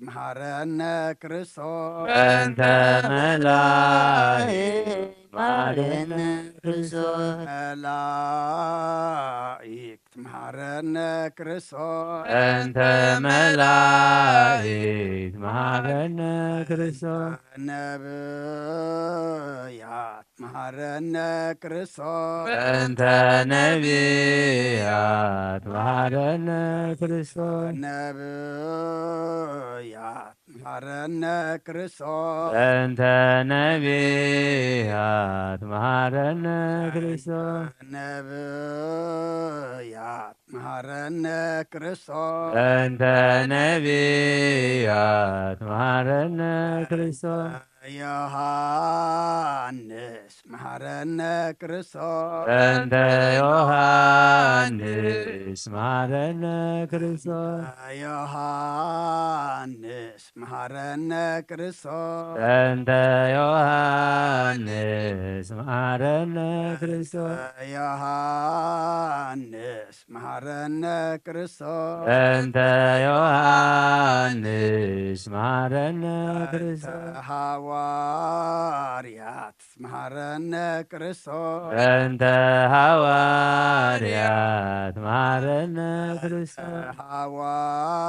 መሐረነ ክርስቶስ። በእንተ መላእክት መሐረነ ክርስቶስ። መላእክት መሐረነ ክርስቶስ። በእንተ መላእክት መሐረነ ክርስቶስ። ነብያት መሐረነ ክርስቶስ። በእንተ ነብያት መሐረነ ክርስቶስ። ነብያት መሐረነ ክርስቶስ። በእንተ ነብያት መሐረነ ክርስቶስ። ነብያት መሐረነ ክርስቶስ። በእንተ ነብያት መሐረነ ክርስቶስ። ዮሐንስ መሐረነ ክርስቶስ። በእንተ ዮሐንስ መሐረነ ክርስቶስ። ዮሐንስ መሐረነ ክርስቶስ። በእንተ ዮሐንስ መሐረነ ክርስቶስ። ዮሐንስ መሐረነ ክርስቶስ። በእንተ ዮሐንስ መሐረነ ክርስቶስ። ሐዋርያት መሐረነ ክርስቶስ። በእንተ ሐዋርያት መሐረነ ክርስቶስ።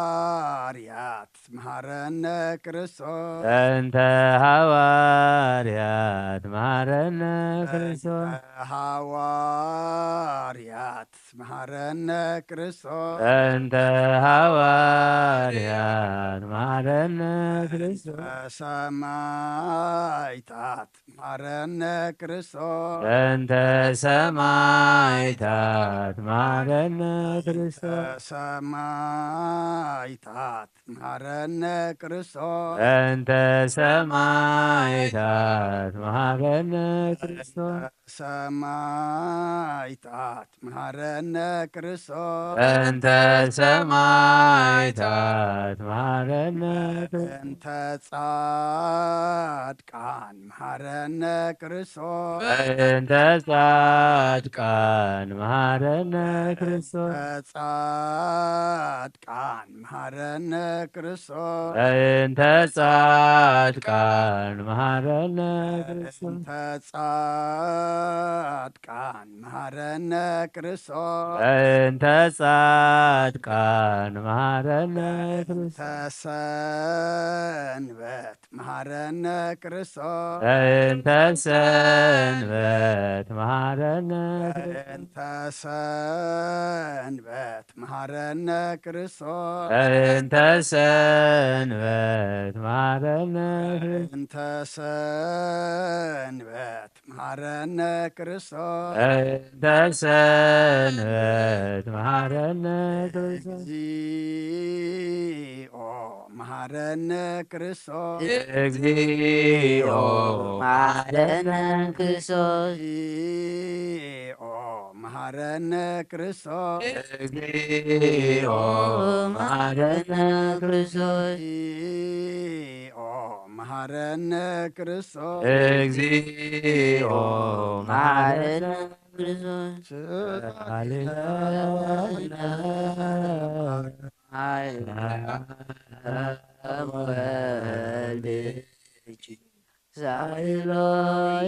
ሐዋርያት መሐረነ ክርስቶስ። በእንተ ሐዋርያት መሐረነ ክርስቶስ። ሐዋርያት መሐረነ ክርስቶስ። በእንተ ሐዋርያት መሐረነ ክርስቶስ። ሰማዕታት መሐረነ ክርስቶስ። በእንተ ሰማዕታት መሐረነ ክርስቶስ። ሰማዕታት መሐረ መሃረነ ክርስቶስ። በእንተ ሰማዕታት መሃረነ ክርስቶስ። ሰማዕታት መሃረነ ክርስቶስ። በእንተ ሰማዕታት መሃረነ ክርስቶስ። በእንተ ጻድቃን መሃረነ ክርስቶስ። በእንተ ጻድቃን መሃረነ ክርስቶስ። በእንተ ጻድቃን መሃረነ ክርስቶስ። በእንተ ጻድቃን መሃረነ ክርስቶስ። በእንተ ጻድቃን መሃረነ ክርስቶስ። በእንተ ጻድቃን መሃረነ ክርስቶስ። በእንተ ሰንበት መሃረነ ክርስቶስ። በእንተ ሰንበት መሃረነ ክርስቶስ። በእንተ ሰንበት መሃረነ ክርስቶስ። በእንተ ሰንበት መሃረነ ክርስቶስ። በእንተ ሰንበት መሃረነ ክርስቶስ። በእንተ ሰንበት መሃረነ ክርስቶስ። እግዚኦ መሃረነ ክርስቶስ። እግዚኦ መሃረነ ክርስቶስ። እግዚኦ መሃረነ ክርስቶስ። እግዚኦ መሃረነ ክርስቶስ። እግዚኦ መሃረነ ክርስቶስ። እግዚኦ መሃረነ ክርስቶስ። ስብሐት ለወልድ ሳይሎ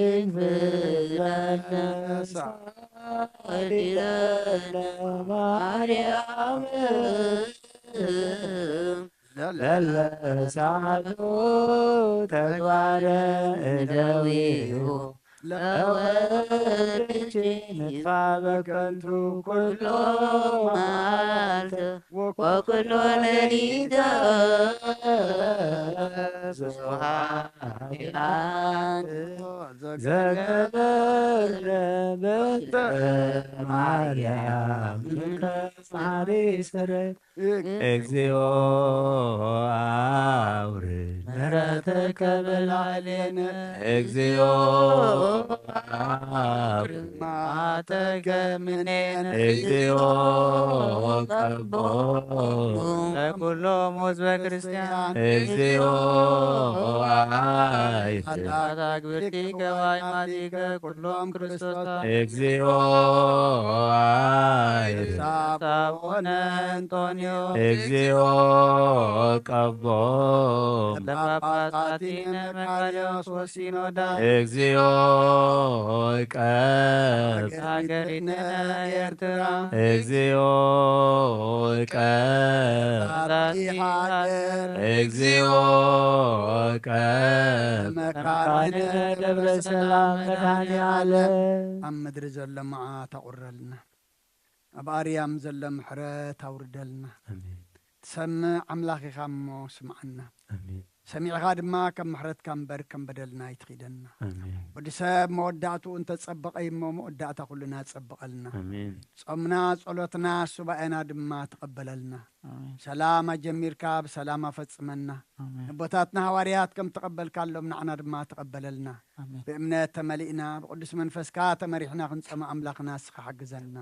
ይንፍለነ ሳይለነ ማርያም ለለሳሉ ተግባረ እደዊሁ ለወርች ንፋበ ከንቱ ኩሎ መዓልተ ወኩሎ ሌሊተ ስብሐት ዘገበረ በእንተ ማርያም እንከ ማሪ ሰረ እግዚኦ አውርድ ምሕረተከ በላዕሌነ። እግዚኦ አውርድ መዓተከ እምኔነ። እግዚኦ ቀቦ ለኩሎም ሕዝበ ክርስቲያን። እግዚኦ አይ አታ ግብርቲ ገባይ ማቲከ ኩሎም ክርስቶስ። እግዚኦ አይ ሳቦነ እንጦንዮ። እግዚኦ ቀቦ ለጳጳሳቲነ መቃርዮስ ወሲኖዳ። እግዚኦ ቀብ ሃገሪነ ኤርትራ። እግዚኦ ቀብ ዛቲ ሃገር። እግዚኦ ቀብ መካነ ደብረ ሰላም መድኃኔ ዓለም። ኣብ ምድሪ ዘሎ መዓት ኣቑረልና። ኣብ ኣርያም ዘሎ ምሕረት ኣውርደልና። ኣሜን። ትሰምዕ ኣምላኽ ኢኻ እሞ ስምዓና። ኣሜን። ሰሚዕኻ ድማ ከም ምሕረትካ እምበር ከም በደልና ኣይትኺደና። ኣሜን። ወዲ ሰብ መወዳእትኡ እንተጸበቐ እዩ እሞ መወዳእታ ኩልና ጸብቐልና። ኣሜን። ጾምና፣ ጸሎትና፣ ሱባኤና ድማ ተቐበለልና። ኣሜን። ሰላም ኣጀሚርካ ብሰላም ኣፈጽመና። ኣሜን። ነቦታትና ሃዋርያት ከም ተቐበልካሎም ንዓና ድማ ተቐበለልና። ኣሜን። ብእምነት ተመሊእና ብቅዱስ መንፈስካ ተመሪሕና ክንጸማ ኣምላኽና ንስኻ ሓግዘና።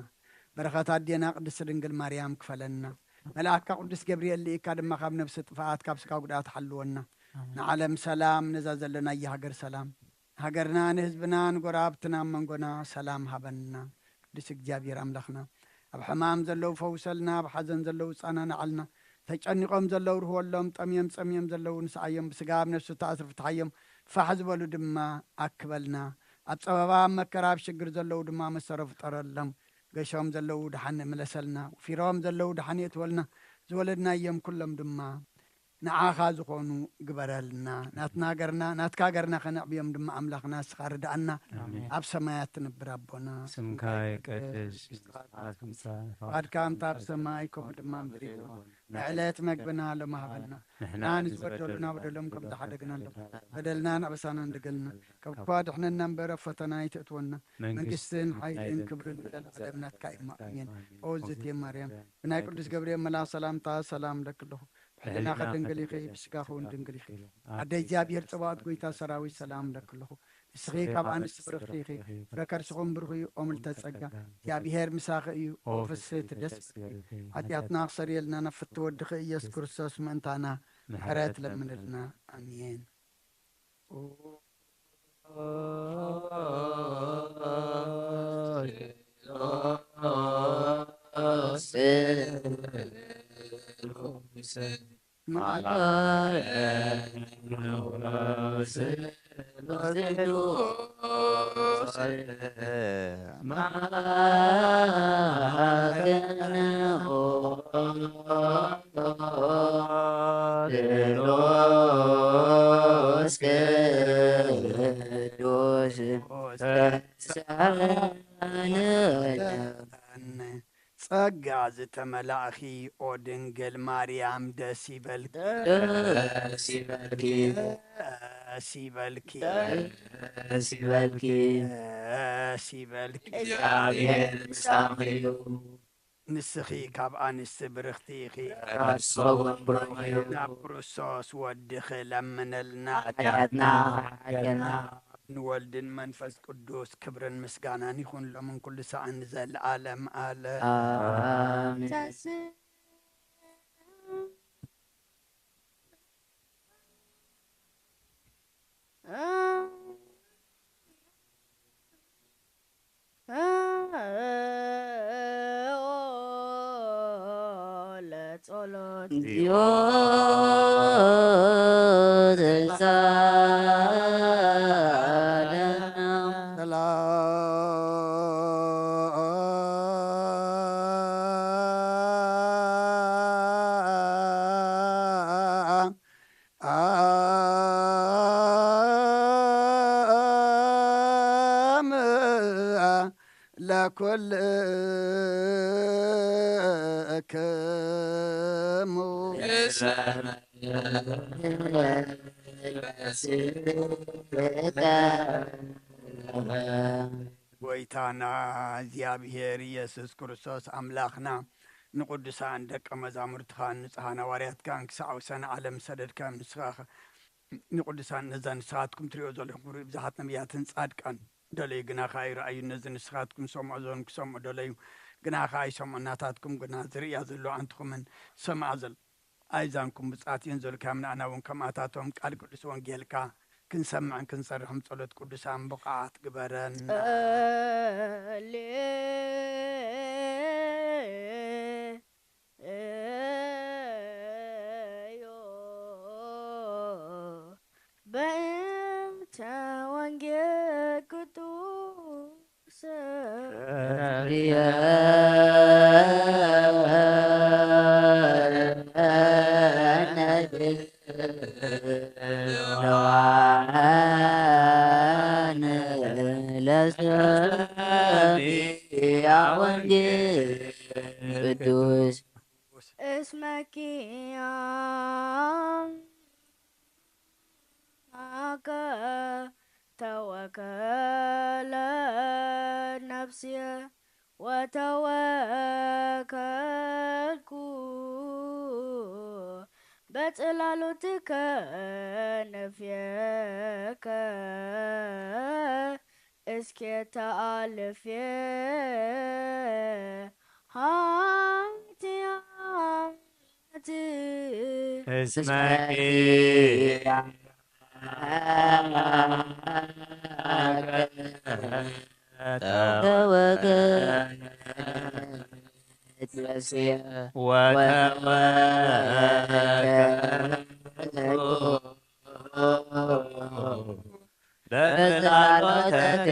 በረኸት ኣዴና ቅድስት ድንግል ማርያም ክፈለና። መልኣክካ ቅዱስ ገብርኤል ልኢካ ድማ ካብ ነብሲ ጥፍኣት ካብ ስጋ ጉድኣት ሓልወና። ኣሜን። ንዓለም ሰላም፣ ነዛ ዘለናያ ሃገር ሰላም፣ ንሃገርና ንህዝብና ንጎረባብትና ኣብ መንጎና ሰላም ሃበና። ቅዱስ እግዚኣብሔር ኣምላኽና ኣብ ሕማም ዘለዉ ፈውሰልና፣ ኣብ ሓዘን ዘለዉ ጻናንዓልና፣ ተጨኒቖም ዘለዉ ርህወሎም፣ ጠምዮም ጸምዮም ዘለዉ ንስዓዮም፣ ብስጋ ኣብ ነፍሲ ተኣስር ፍትሓዮም፣ ፋሕ ዝበሉ ድማ ኣክበልና። ኣብ ጸበባ ኣብ መከራ ኣብ ሽግር ዘለዉ ድማ መሰሮ ፍጠረሎም። ገሾም ዘለዉ ደሓን ምለሰልና፣ ወፊሮም ዘለዉ ደሓን የእትወልና፣ ዝወለድናዮም ኩሎም ድማ ንዓኻ ዝኾኑ ግበረልና። ናትና ሃገርና፣ ናትካ ሃገርና ከነዕብዮም ድማ ኣምላኽና ንስኻ ርድኣና። ኣሜን። ኣብ ሰማያት ትነብር ኣቦና፣ ስምካ ይቀደስ፣ ፍቓድካ ኣብ ሰማይ ከምኡ ድማ ምድሪ ይኹን። ንዕለት መግብና ሎሚ ሃበና። ንሕና ንዝበደሉና በደሎም ከም ዝሓደግና፣ በደልናን ኣበሳናን ድገልና። ካብ ክፉ ኣድሕነና እምበር ኣብ ፈተና ኣይተእትወና። መንግስትን ሓይልን ክብርን ዘለዓለም ናትካ እዩ። ኣሜን። ኦ እግዝእትየ ማርያም፣ ብናይ ቅዱስ ገብርኤል መልኣኽ ሰላምታ ሰላም እለኪ ኣለኹ። ሕሊናኺ ድንግል ኢኺ፣ ብስጋኺ እውን ድንግል ኢኺ። ኣደ እግዚኣብሔር ጽባኦት፣ ጎይታ ሰራዊት፣ ሰላም እብለኪ ኣለኹ። ንስኺ ካብ ኣንስቲ ብርኽቲ ኢኺ፣ ፍረ ከርስኹም ብሩኽ እዩ። ኦም ልተ ጸጋ፣ እግዚኣብሔር ምሳኺ እዩ። ኦ ፍስሕቲ ደስ በልኪ፣ ሓጢኣትና ክሰርየልና ናብ ፍትው ወድኺ ኢየሱስ ክርስቶስ ምእንታና ምሕረት ለምንልና። ኣሜን። ጸጋ ዝተመላእኺ ኦ ድንግል ማርያም ደስ ይበልኪ። ደስ ይበልኪ። ደስ ይበልኪ። ደስ ይበልኪ። ደስ ይበልኪ። እግዚኣብሔር ምሳኺ እዩ። ንስኺ ካብ ኣንስቲ ብርኽቲ ኢኺ። ካብ ዝኸውን ብሩኽ እዩ። ናብ ክርስቶስ ወድኺ ለምነልና። ሓጢኣትና ሓየልና። ንወልድን መንፈስ ቅዱስ ክብርን ምስጋናን ይኹን ሎምን ኩሉ ሰዓን ንዘለዓለም ኣለ። ኣሜን። ጸሎት ሰላም ለኩልክሙ። ጎይታና እግዚኣብሔር ኢየሱስ ክርስቶስ ኣምላኽና ንቅዱሳን ደቀ መዛሙርትኻን ንጹሓን ሃዋርያትካን ክሳዕ ወሰን ዓለም ዝሰደድካዮም ንስኻ ንቅዱሳን ነዛ ንስኻትኩም ትሪኦ ዘለኹም ክብሪ ብዙሓት ነቢያትን ጻድቃን ደለዩ ግና ከኣ ይረኣዩ። ነዚ ንስኻትኩም ሰምዖ ዘለኹም ክሰምዑ ደለዩ ግና ከኣ ይሰምዑ። ናታትኩም ግና ዝርእያ ዘለዋ ኣንትኹምን ዝሰምዓ ዘለዋ ኣይዛንኩም ብጻት እየን ዘልካዮም ንኣና እውን ከምኣታቶም ቃል ቅዱስ ወንጌልካ ክንሰምዕን ክንሰርሕም ጸሎት ቅዱሳን ብቕዓት ግበረን። ጸልዮ በእንተ ወንጌል ቅዱስ ቅዱስ እስመኪ አምላከ ተወከለት ነፍስየ ወተወከልኩ በጽላሎትከ ነፍየከ እስኬ ተኣልፌ ኃጢአት እስመኪ ወተወከልኩ በጸሎትኪ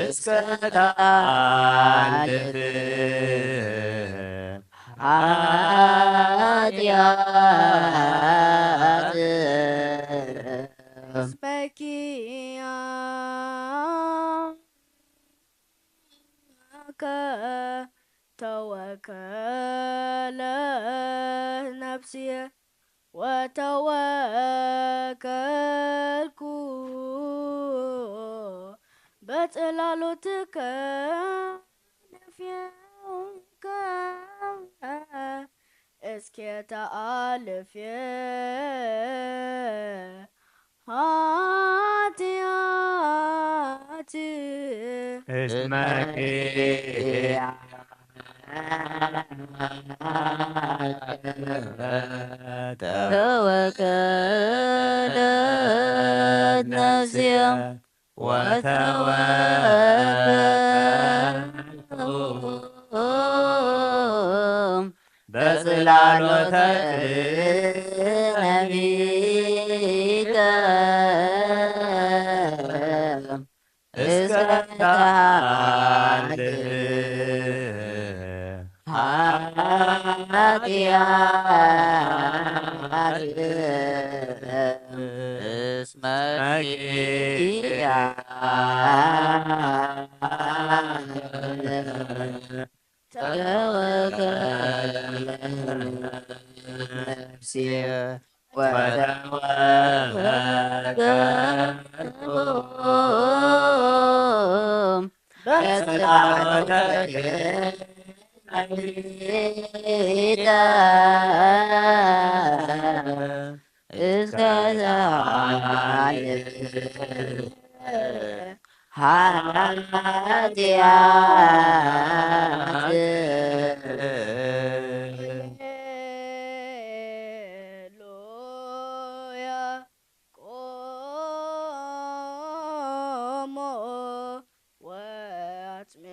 እስከ ተሓልፍ ኃጢአት እስመኪ አምላከ ተወከለት ነፍስየ ወተወከልኩ በጽላሎትከ እስከ ተኣልፍ ኃጢአት እስመ ተወከለት ነፍስየ ወተወከልኩም በጽላሎተ ነቢይከ እስከ ተሃልፍ ኃጢአት እስመ ተወከለ ነፍስየ ወተወከልኩም በጸሎትከ እስከ ተሃልፍ ኃጢአት። ሃሌሉያ። ቆሞ ወአጽምዑ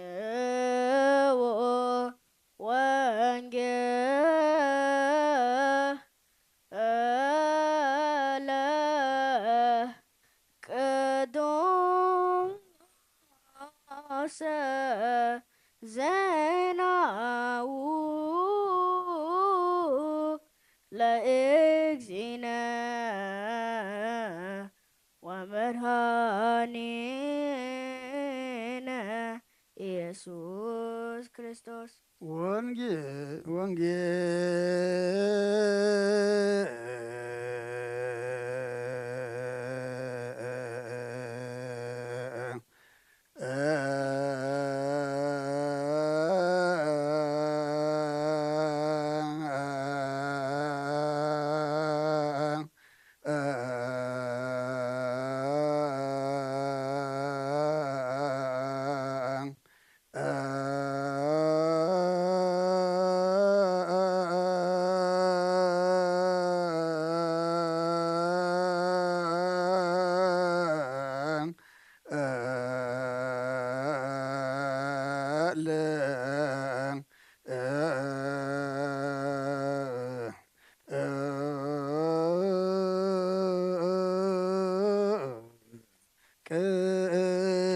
ወንጌለ ቅዱስ ዜናሁ ለእግዚእነ ወመድኃኒነ ኢየሱስ ክርስቶስ። ወንጌ-፣ ወንጌ-፣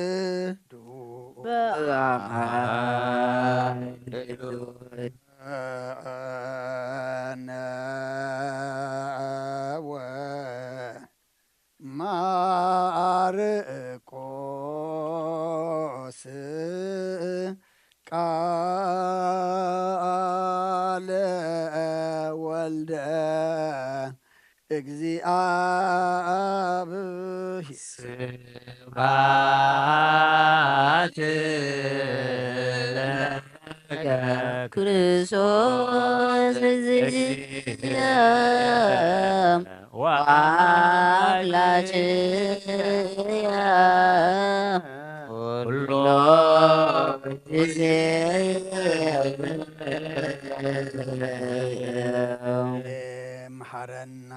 ቅዱስ በአማን ቃለ ወልደ እግዚአብሔር። ስብሐት ለከ ክርስቶስ እግዚእነ ወአምላክነ ኩሎ ጊዜ። መሓረና፣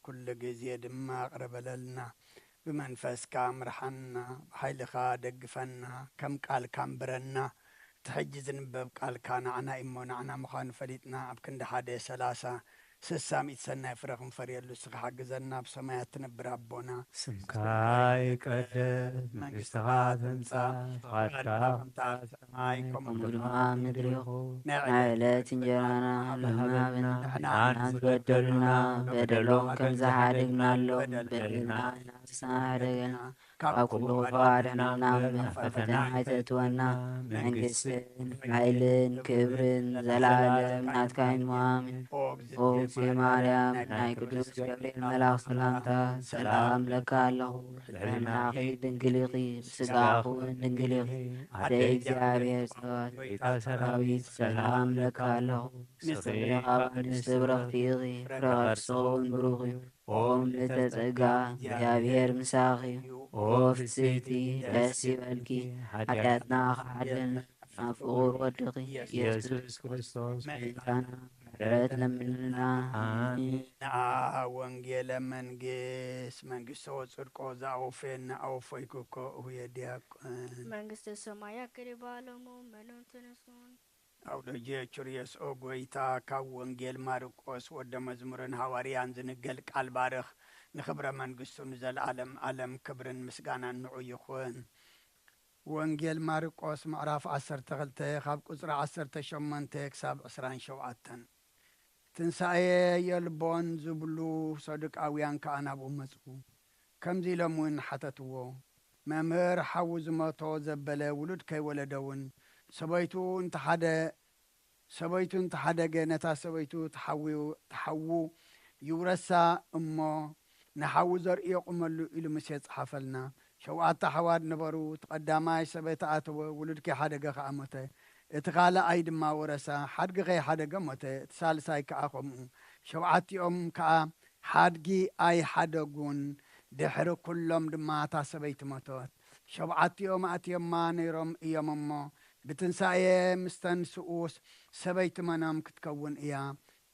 ኩሉ ግዜ ድማ ይቕረ በለልና። ብመንፈስካ ምርሓና፣ ብሓይልኻ ደግፈና፣ ከም ቃልካ ኣንብረና። እቲ ሕጂ ዝንበብ ቃልካ ንዓና እዩ እሞ፣ ንዓና ምዃኑ ፈሊጥና፣ ኣብ ክንዲ ሓደ፣ ሰላሳ፣ ስሳ፣ ሚእቲ ሰናይ ፍረ ክንፈርየሉ እስኻ ሓግዘና። ኣብ ሰማያት ትነብር ኣቦና፣ ስምካ ይቀደስ፣ መንግስትኻ ትምጻእ፣ ፍቓድካ ከምታ ኣብ ሰማይ፣ ከምኡ ከምኡ ድማ ኣብ ምድሪ ይኹን። ናይ ዕለት እንጀራና ሎሚ ሃበና፣ ንሕና ንበደሉና በደሎም ከም ዝሓደግናሎም በደልና ንሕና ንሓድግ። ካብ ኩሉ ክፉእ ኣድሕነና እምበር፣ ናብ ፈተና ኣይተእትወና። መንግስትን ሓይልን ክብርን ዘላለም ናትካ እዩ። ኣሜን። ኦ እግዝእትየ ማርያም፣ ናይ ቅዱስ ገብርኤል መልኣኽ ሰላምታ ሰላም እብለኪ ኣለኹ። ብሕልናኺ ድንግል ኢኺ፣ ብስጋኺ እውን ድንግል ኢኺ። ኣደይ እግዚኣብሔር ጸባኦት፣ ጎይታ ሰራዊት፣ ሰላም እብለኪ ኣለኹ። ንስኺ ካብ ኣንስቲ ብርኽቲ ኢኺ፣ ፍረ ከርስኺ እውን ብሩኽ እዩ። ኦም ልዕልተ ጸጋ፣ እግዚኣብሔር ምሳኺ እዩ። ኦ ፍጽሕቲ፣ ደስ ይበልኪ፣ ሓጢኣትና ክሓደልና፣ ናብ ፍቑር ወድኺ ኢየሱስ ክርስቶስ መድሓኒና ምሕረት ለምንልና። ኣሜን። ንኣ ወንጌለ መንግስት መንግስቶ ጽድቆ ዘኣወፈየና ኣወፈይኩ እኮ እሁየ ዲያቆን። መንግስተ ሰማይ ያክል ባለሙ መኑን ትንሱን። ኣውደጀ ቹርየስ ኦ ጎይታ፣ ካብ ወንጌል ማርቆስ ወደ መዝሙርን ሃዋርያን ዝንገል ቃል ባርኽ፣ ንኽብረ መንግስቱ ንዘለዓለም ዓለም ክብርን ምስጋናን ንዑ ይኹን። ወንጌል ማርቆስ ምዕራፍ ዓሰርተ ክልተ ካብ ቁጽሪ ዓሰርተ ሸሞንተ ክሳብ ዕስራን ሸውዓተን። ትንሳኤ የልቦን ዝብሉ ሰዱቃውያን ከኣ ናብኡ መጹ። ከምዚ ኢሎም እውን ሓተትዎ፣ መምህር፣ ሓዉ ዝሞቶ ዘበለ ውሉድ ከይወለደ እውን፣ ሰበይቱ እንተሓደ-፣ ሰበይቱ እንተሓደገ፣ ነታ ሰበይቱ ትሓዊ-፣ ትሓዉ ይውረሳ እሞ፣ ንሓዉ ዘርእዮ ቁመሉ ኢሉ ሙሴ ጸሓፈልና። ሸውዓተ ኣሕዋት ነበሩ። እቲ ቀዳማይ ሰበይቲ ኣተወ፣ ውሉድ ከይሓደገ ኸኣ ሞተ። እቲ ካልኣይ ድማ ወረሳ፣ ሓድጊ ከይሓደገ ሞተ። እቲ ሳልሳይ ከኣ ከምኡ። ሸውዓቲኦም ከኣ ሓድጊ ኣይሓደጉን። ድሕሪ ኩሎም ድማ እታ ሰበይቲ ሞተት። ሸውዓቲኦም ኣእትዮማ ነይሮም እዮም እሞ፣ ብትንሳኤ ምስ ተንስኡስ ሰበይቲ መኖም ክትከውን እያ?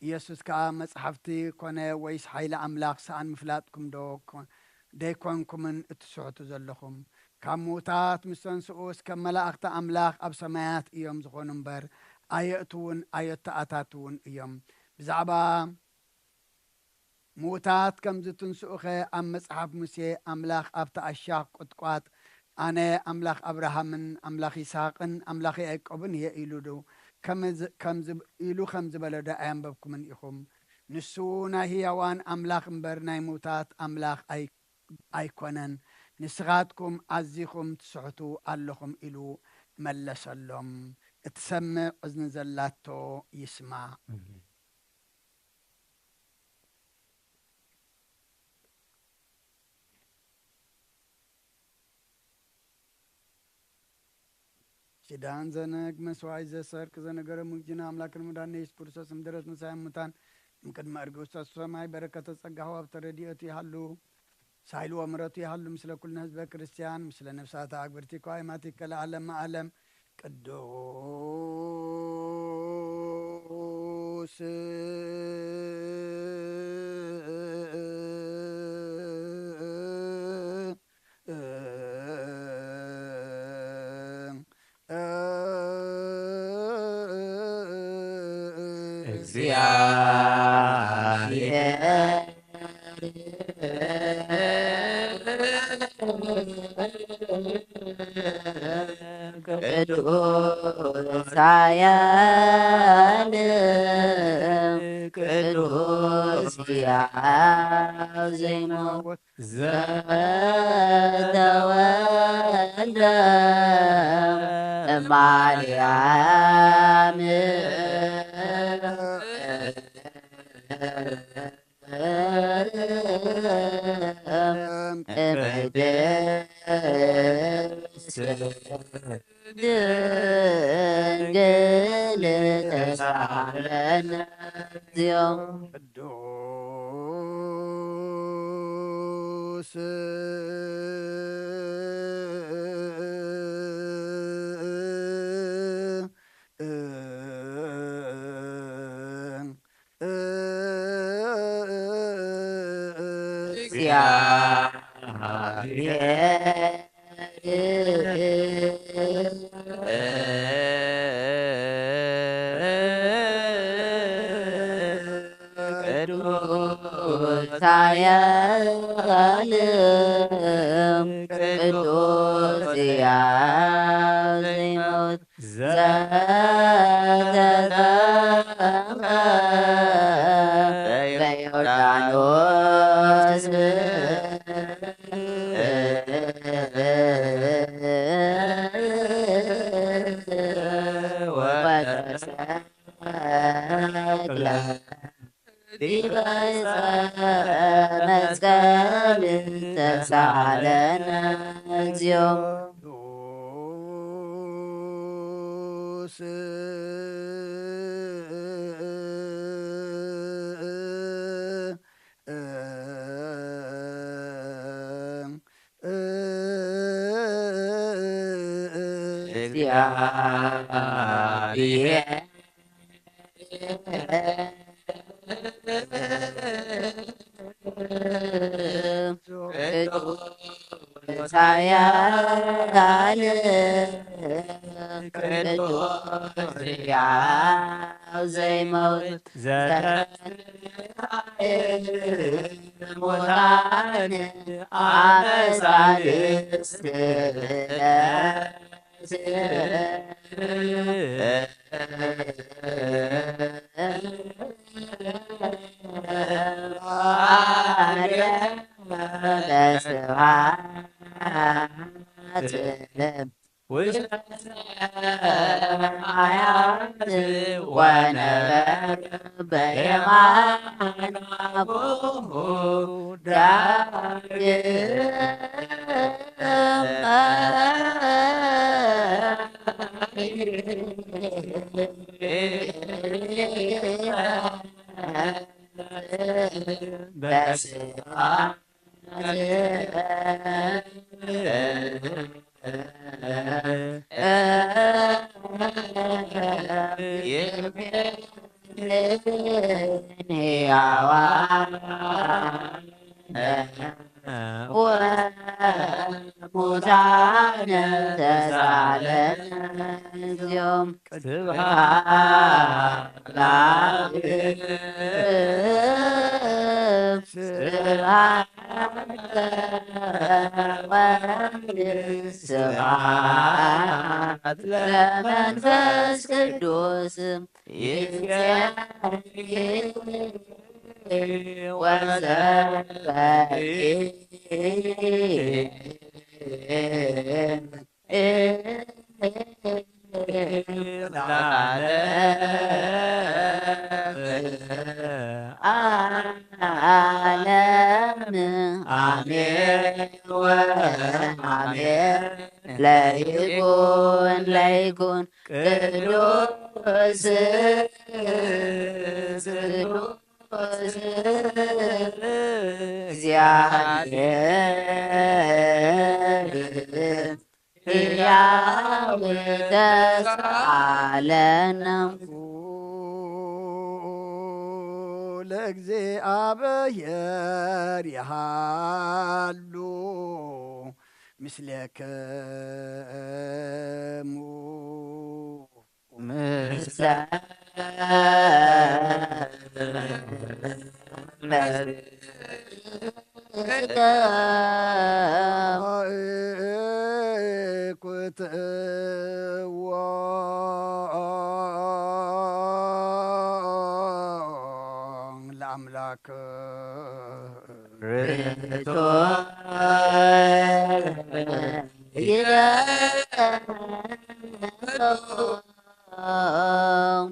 ኢየሱስ ከኣ፣ መጻሕፍቲ ኮነ ወይስ ሓይሊ ኣምላኽ ሰኣን ምፍላጥኩም ዶ ኮ-፣ ደይኮንኩምን እትስሕቱ ዘለኹም? ካብ ምዉታት ምስ ተንስኡስ ከም መላእኽቲ ኣምላኽ ኣብ ሰማያት እዮም ዝኾኑ እምበር፣ ኣየእትዉን ኣየተኣታትዉን እዮም። ብዛዕባ ምዉታት ከም ዝትንስኡኸ ኣብ መጽሓፍ ሙሴ፣ ኣምላኽ ኣብቲ ኣሻቕ ቁጥቋጥ፣ ኣነ ኣምላኽ ኣብርሃምን ኣምላኽ ይስሃቅን ኣምላኽ ያዕቆብን እየ ኢሉ ዶ ከም ዝ-፣ ከም ዝብ-፣ ኢሉ ከም ዝበለ ዶ ኣየንበብኩምን ኢኹም? ንሱ ናይ ህያዋን ኣምላኽ እምበር ናይ ምዉታት ኣምላኽ ኣይ-፣ ኣይኮነን። ንስኻትኩም ኣዚኹም ትስሕቱ ኣለኹም ኢሉ መለሰሎም። እትሰምዕ እዝኒ ዘላቶ ይስማዕ። ኪዳን ዘነግ መስዋዕት ዘሰርክ ዘነገረ ሙግጅና ኣምላክን ሙዳን ኢየሱስ ክርስቶስ ምድረት ምሳይ ሙታን እምቅድመ እርግብ ውስተ ሰማይ በረከተ ጸጋሁ ኣብ ተረድኦቱ ይሃሉ። ሳይሉ ወምረቱ ይሃሉ ምስለ ኩልነ ህዝበ ክርስቲያን፣ ምስለ ነፍሳተ ኣግብርቲኮ ኣይማቲከ ለዓለመ ዓለም። ቅዱስ ቅዱስ ኃያል ቅዱስ ሕያው ዘይመውት ዘተወልደ እማርያም ቅድስት ድንግል ተሳለነ። ቅዱስ ቅዱስ ኃያል ቅዱስ ሕያው ዘይመውት ዘተጠምቀ በዮርዳኖስ ዲበ ዕፀ መስቀል ተሳለነ እግዚኦ። እግዚአብሔር ቅዱስ ኃያል ቅዱስ ሕያው ዘይመውት ዘተንሥአ ሙታን አመሳልስት በስብሐት ውስተ ሰማያት ወነበረ በየማነ አቡሁ ዳግም በስብሐት ሕያዋን ወሙታን ተሳለነ እግዚኦ። ስብሐት ለአብ ስብሐት ለወልድ ስብሐት ለመንፈስ ቅዱስ ይትቀኒ ወዘበኒ ዓለም አሜን ወአሜን። ለይኩን ለይኩን ቅዱስ ቅዱስ እግዚአብሔር ሕያው ተሳለነ። ለእግዚአብሔር ይሃሉ ምስሌክሙ። ለአምላክ ርቶ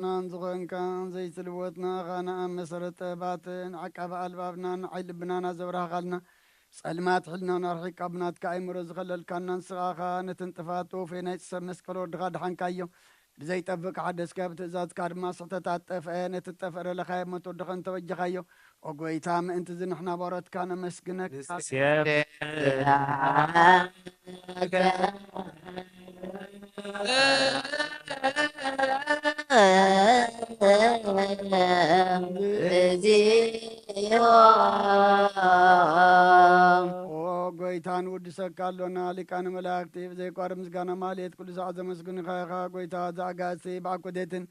ናን ዝኾንካ ዘይትልወጥ ንኣኻና ኣብ መሰረት ጥበባትን ዓቃቢ ኣልባብና ንዓይ ልብናና ዘብራህኻልና ጸልማት ሕልናና ኣርሒቃ ብናትካ ኣእምሮ ዝኸለልካና ንስኻ ኸኣ ነተን ጥፋት ተወፈየ ናይ ጽሰብ መስቀል ወድኻ ድሓንካዮ። ብዘይጠፍእ ከሓደስካዮ ብትእዛዝካ ድማ ስሕተታት ጠፍአ። ነቲ ዝጠፍአ ደለኻዮ ሞት ወድኻ እንተበጀኻዮ። ኦ ጐይታ ምእንቲ እዚ ንሕና ባሮትካ ነመስግነካ። ንስየፍ ኦ ጐይታ ንውድሰካ ኣሎና። ሊቃነ መላእክቲ ብዘይቋርጽ ምስጋና ማህሌት ቅዱሳት ዘመስግኑኻ ኢኻ። ጐይታ ዘኣጋእዝቲ ብኣኮቴትን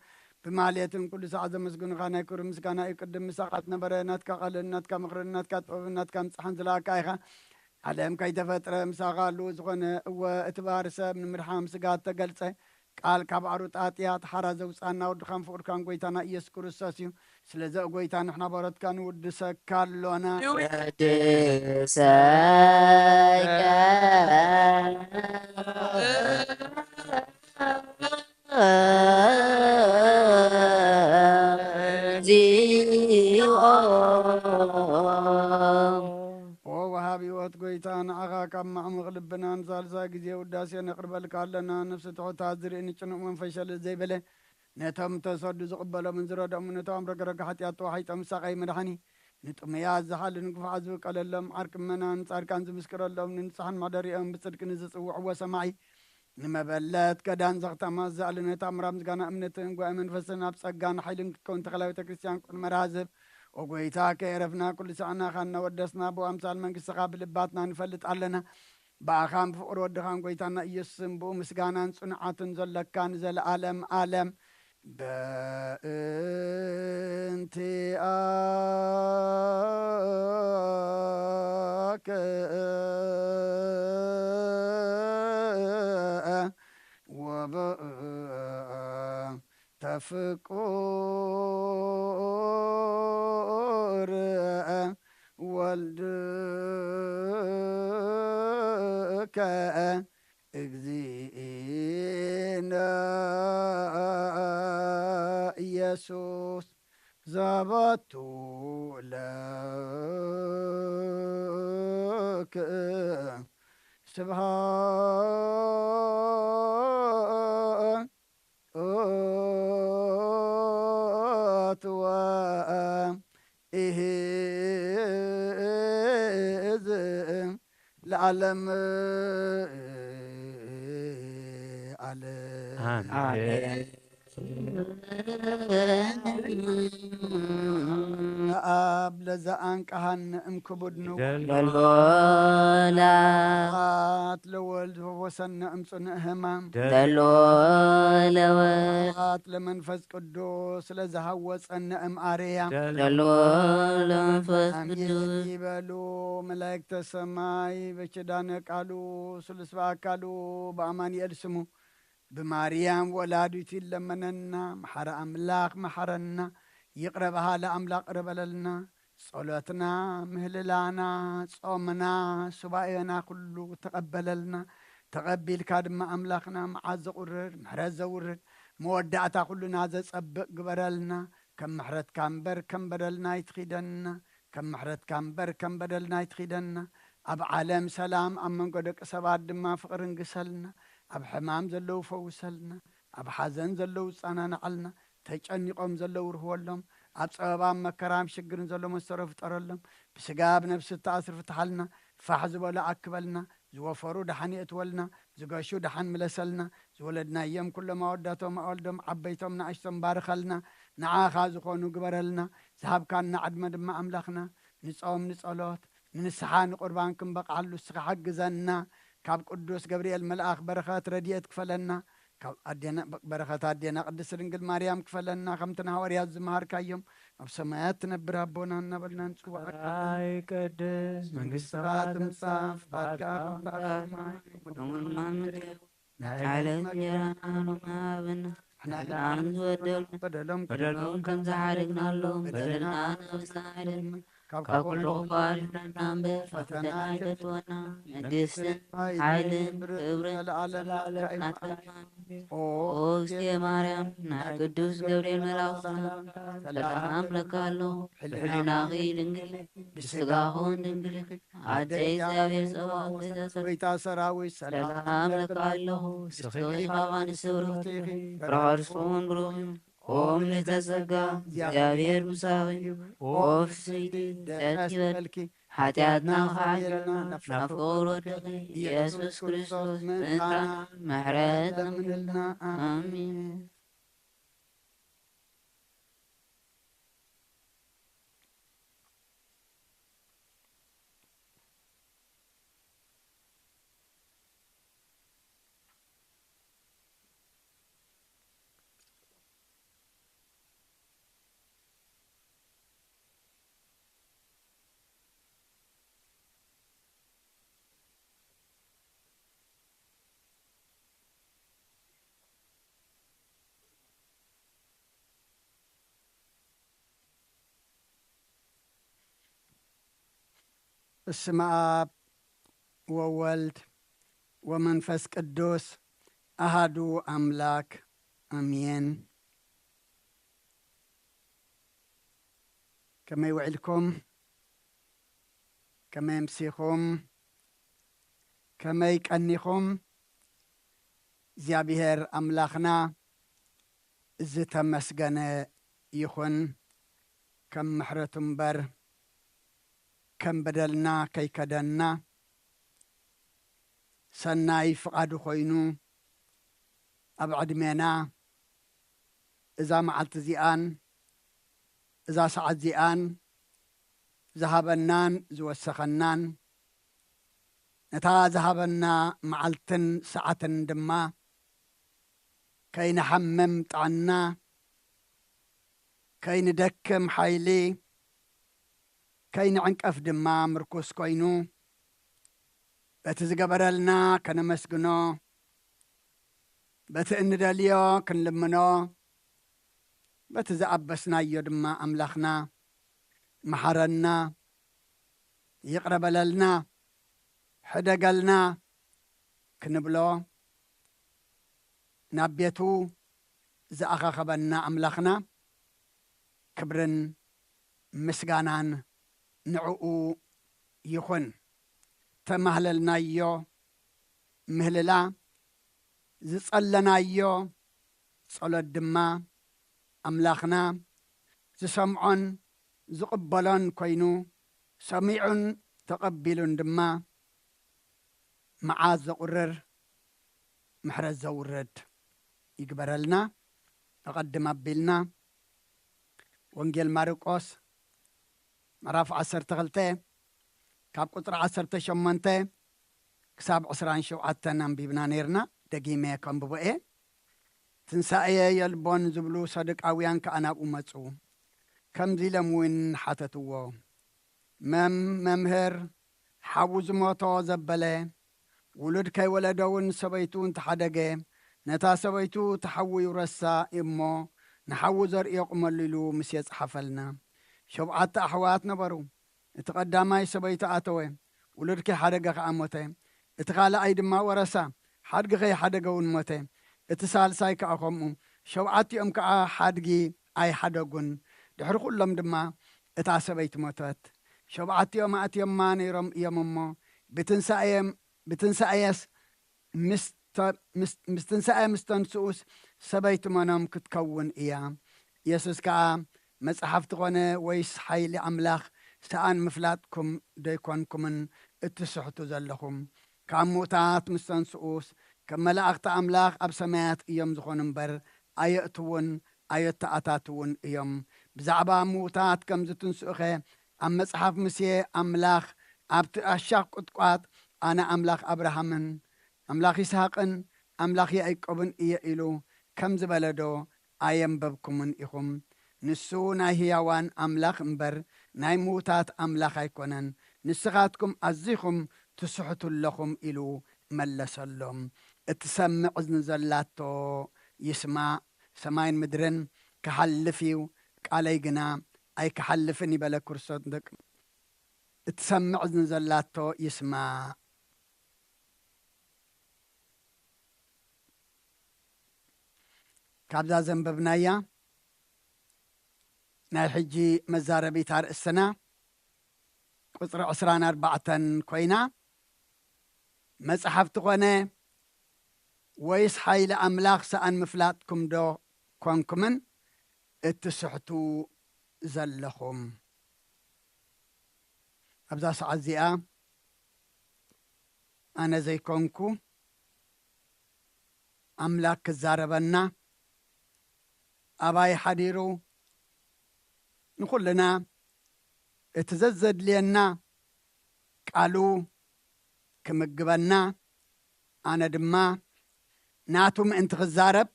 ብማህሌትን ቅዱሳት ዘመስግኑኻ ናይ ክብሪ ምስጋና እዩ። ቅድም ምሳኻ ዝነበረ ናትካ ቃልን ናትካ ምኽርን ናትካ ጥበብን ናትካ ምጽሓን ዝለኣካ ኢኻ። ዓለም ከይተፈጥረ ምሳኻ ኣለዉ ዝኾነ። እወ እቲ ባህሪ ሰብ ንምድሓን ስጋ እተገልጸ ቃል ካብ ኣሩጣጥያ ተሓራ ዘውፅኣና ወድኻን ፍቕርካን ጎይታና ኢየሱስ ክርስቶስ እዩ። ስለዚ ኦ ጎይታ ንሕና ባሮትካ ንውድሰካ ኣሎና። ንውድሰካ እግዚኦ። ጌታ፣ ንዓኻ ካብ ማዕሙቕ ልብና ንሳልሳይ ግዜ ውዳሴ ነቕርበልካ ኣለና። ነፍሲ ትሑታት ዝርኢ ንጭኑቕ መንፈስ ሸለል ዘይበለ፣ ነቶም ተሰዱ ዝቕበሎምን ዝረድኦምን ነቶም ረግረግ ሓጢኣት ተዋሒጦም ዝሳቐዩ መድሓኒ፣ ንጥሙያት ዝሓሊ ንግፉዓት ዝብቀለሎም ዓርኪ ምእመናን ጻድቃን ዝምስክረሎም ንንጹሓን መሕደሪኦም ብጽድቂ ንዝጽውዕዎ ሰማዒ፣ ንመበለት ገዳን ዘኽተማ ዘዕሊ ነታ ምራ ምስጋና እምነትን ጉባኤ መንፈስን ኣብ ጸጋን ሓይልን ክትከውን ተኸላ ቤተ ክርስቲያን ቅዱስ መርሃ ዝህብ። ኦ ጎይታ፣ ከየረፍና ኩሉ ሰዓናኻ እናወደስና ብኣምሳል መንግስትኻ ብልባትና ንፈልጥ ኣለና። ብኣኻን ብፍቕሪ ወድኻን ጎይታና ኢየሱስን ብኡ ምስጋናን ጽኑዓትን ዘለካ ንዘለኣለም ኣለም። በእንቲኣከ ወበእንተ ፍቁር ወልድከ እግዚእነ ኢየሱስ ዘበቱ ለክ ስብሐት ወኢሕዝ ለዓለም ዓለም። ኣሜን። ኣብ ለዘ ኣንቀሃነ እምክቡድ ንጉስ ደልዎ ለወልድ ፈወሰነ እምጽኑዕ ህማም። ደልዎ ለወልድ ለመንፈስ ቅዱስ ስለዝሃወጸነ እምኣርያ። ደልዎ ለመንፈስ ኣሜን ቅዱስ ይበሉ መላእክተ ሰማይ በኪዳነ ቃሉ ስሉስ በአካሉ በአማኑኤል ስሙ ብማርያም ወላዲቱ ይለመነና። መሓረ ኣምላኽ መሓረና፣ ይቕረ በሃሊ ኣምላኽ ይቕረ በለልና። ጸሎትና፣ ምህልላና፣ ጾምና፣ ሱባኤና ኩሉ ተቐበለልና። ተቐቢልካ ድማ ኣምላኽና መዓዝ ዘቑርር፣ ምሕረት ዘውርድ፣ መወዳእታ ኩልና ዘጸብቕ ግበረልና። ከም ምሕረትካ እምበር ከም በደልና ኣይትኺደና። ከም ምሕረትካ እምበር ከም በደልና ኣይትኺደና። ኣብ ዓለም ሰላም፣ ኣብ መንጎ ደቂ ሰባት ድማ ፍቕሪ እንግሰልና። ኣብ ሕማም ዘለዉ ፈውሰልና። ኣብ ሓዘን ዘለዉ ጸናንዓልና። ተጨኒቖም ዘለዉ ርህወሎም። ኣብ ጸበባ፣ ኣብ መከራ፣ ኣብ ሽግርን ዘሎ መሰሮ ፍጠረሎም። ብስጋ ኣብ ነፍሲ እተኣስሩ ፍትሓልና። ፋሕ ዝበሉ ኣክበልና። ዝወፈሩ ደሓን የእትወልና። ዝገሹ ደሓን ምለሰልና። ዝወለድናዮም ኩሎም ኣወዳቶም ኣወልዶም ዓበይቶም ንኣሽቶም ባርኸልና። ንዓኻ ዝኾኑ ግበረልና። ዝሃብካና ዕድመ ድማ ኣምላኽና ንጾም ንጸሎት ንንስሓ ንቁርባን ክንበቕዓሉ እስኻ ሓግዘና። ካብ ቅዱስ ገብርኤል መልኣኽ በረኸት ረድኤት ክፈለና። ካብ ኣዴና በረኸት ኣዴና ቅድስት ድንግል ማርያም ክፈለና። ከምቲ ንሃዋርያት ዝመሃርካዮም ኣብ ሰማያት ትነብር ኣቦና እናበልና ንጽውዓካ። ኣይ ቅድስ መንግስትኻ ትምጻእ፣ ፍቓድካ ኣብ ሰማይ ከምኡ ድማ ምድሪ። ናይ ዕለት እንጀራና ሎሚ ሃበና። ንሕና ንዓን ዝበደሉ በደሎም በደሎም ከም ዝሓደግናሎም በደልና ንበድለና። ካብ ካብ ኩሉ ክፉእ ኣድሕነና እምበር፣ ፈተና ኣይተእትወና። መንግስትን ሓይልን ክብርን ዘለኣለም ናትካ እዩ። ኦ እግዝእትየ ማርያም፣ ናይ ቅዱስ ገብርኤል መልኣኽ ሰላምታ ሰላም እብለካ ኣለኹ። ብሕልናኺ ድንግል፣ ብስጋኺ እውን ድንግል ኢኺ። ኣደ እግዚኣብሔር ጸባኦት ቤተ ሰ-፣ ጎይታ ሰራዊት ሰላም ሰላም እብለካ ኣለኹ። ንስኺ ካብ ኣንስቲ ብርኽቲ ኢኺ። ፍረ ከርስኺ እውን ብሩኽ እዩ። ኦ ምልዕተ ጸጋ፣ እግዚኣብሔር ምሳኺ እዩ። ኦ ፍስሕቲ፣ ደስ ይበልኪ። ሓጢኣትና ክሓልየልና፣ ናብ ፍቕሪ ወድኺ ኢየሱስ ክርስቶስ ምእንታና ምሕረት ለምንልና። ኣሜን። በስመ አብ ወወልድ ወመንፈስ ቅዱስ አሃዱ አምላክ አሜን። ከመይ ውዒልኩም? ከመይ ኣምሲኹም? ከመይ ቀኒኹም? እግዚኣብሔር ኣምላኽና ዝተመስገነ ይኹን። ከም ምሕረቱ እምበር ከም በደልና ከይከደና፣ ሰናይ ፍቓዱ ኮይኑ ኣብ ዕድሜና እዛ መዓልቲ እዚኣን እዛ ሰዓት እዚኣን ዝሃበናን ዝወሰኸናን፣ ነታ ዝሃበና መዓልትን ሰዓትን ድማ ከይንሓምም ጥዕና፣ ከይንደክም ሓይሊ፣ ከይንዕንቀፍ ድማ ምርኩስ ኮይኑ፣ በቲ ዝገበረልና ከነመስግኖ፣ በቲ እንደልዮ ክንልምኖ፣ በቲ ዝኣበስናዮ ድማ ኣምላኽና መሓረና፣ ይቕረ በለልና፣ ሕደገልና ክንብሎ፣ ናብ ቤቱ ዝኣኻኸበና ኣምላኽና ክብርን ምስጋናን ንዕኡ ይኹን። ተማህለልናዮ ምህልላ፣ ዝጸለናዮ ጸሎት ድማ ኣምላኽና ዝሰምዖን ዝቕበሎን ኮይኑ፣ ሰሚዑን ተቐቢሉን ድማ መዓት ዘቑርር ምሕረት ዘውርድ ይግበረልና። ኣቐድም ኣቢልና ወንጌል ማርቆስ ምዕራፍ ዓሰርተ ክልተ ካብ ቁጽሪ ዓሰርተ ሸሞንተ ክሳብ ዕስራን ሸውዓተን ኣንቢብና ነይርና። ደጊመ ከንብቦ እየ። ትንሳኤ የልቦን ዝብሉ ሰዱቃውያን ከኣ ናብኡ መጹ። ከምዚ ኢሎም እውን ሓተትዎ፣ መም-፣ መምህር፣ ሓዉ ዝሞቶ ዘበለ፣ ውሉድ ከይወለደ እውን ሰበይቱ እንተሓደገ፣ ነታ ሰበይቱ እቲ ሓዉ ይውረሳ እሞ፣ ንሓዉ ዘርእዮ ቁመሉ ኢሉ ምስ የጽሓፈልና። ሸውዓተ ኣሕዋት ነበሩ። እቲ ቀዳማይ ሰበይቱ ኣተወ፣ ውሉድ ከይሓደገ ከኣ ሞተ። እቲ ካልኣይ ድማ ወረሳ፣ ሓድጊ ከይሓደገ እውን ሞተ። እቲ ሳልሳይ ከኣ ከምኡ። ሸውዓቲኦም ከኣ ሓድጊ ኣይሓደጉን። ድሕሪ ኩሎም ድማ እታ ሰበይቲ ሞተት። ሸውዓቲኦም ኣእትዮማ ነይሮም እዮም እሞ፣ ብትንሳኤ-፣ ብትንሳኤስ ምስ ተ-፣ ምስ፣ ምስ ትንሳኤ ምስ ተንስኡስ ሰበይቲ መኖም ክትከውን እያ። የሱስ ከኣ፣ መጽሓፍቲ ኾነ ወይስ ሓይሊ ኣምላኽ ሰኣን ምፍላጥኩም ደይኮንኩምን እትስሕቱ ዘለኹም? ካብ ምዉታት ምስ ተንስኡስ፣ ከም መላእኽቲ ኣምላኽ ኣብ ሰማያት እዮም ዝኾኑ እምበር፣ ኣየእትዉን ኣየተኣታትዉን እዮም። ብዛዕባ ምዉታት ከም ዝትንስኡኸ፣ ኣብ መጽሓፍ ሙሴ ኣምላኽ ኣብቲ ኣሻኽ ቁጥቋጥ፣ ኣነ ኣምላኽ ኣብርሃምን ኣምላኽ ይስሃቅን ኣምላኽ ያእቆብን እየ ኢሉ ከም ዝበለ ዶ ኣየንበብኩምን ኢኹም? ንሱ ናይ ህያዋን ኣምላኽ እምበር ናይ ምዉታት ኣምላኽ ኣይኮነን። ንስኻትኩም ኣዚኹም ትስሕቱ ኣለኹም ኢሉ መለሰሎም። እትሰምዕ እዝኒ ዘላቶ ይስማዕ። ሰማይን ምድርን ክሓልፍ እዩ፣ ቃለይ ግና ኣይክሓልፍን ይበለ ክርስቶስ። ደቂ-፣ እትሰምዕ እዝኒ ዘላቶ ይስማዕ። ካብዛ ዘንበብናያ ናይ ሕጂ መዛረቢት ኣርእስትና ቁጽሪ ዕስራን ኣርባዕተን ኮይና፣ መጽሓፍቲ ኾነ ወይስ ሓይሊ ኣምላኽ ሰኣን ምፍላጥኩም ዶ ኮንኩምን እትስሕቱ ዘለኹም? ኣብዛ ሰዓት እዚኣ ኣነ ዘይኮንኩ፣ ኣምላክ ክዛረበና፣ ኣባይ ሓዲሩ ንኹልና እቲ ዘዘድልየና ቃሉ ክምግበና፣ ኣነ ድማ ናቱ ምእንቲ ክዛረብ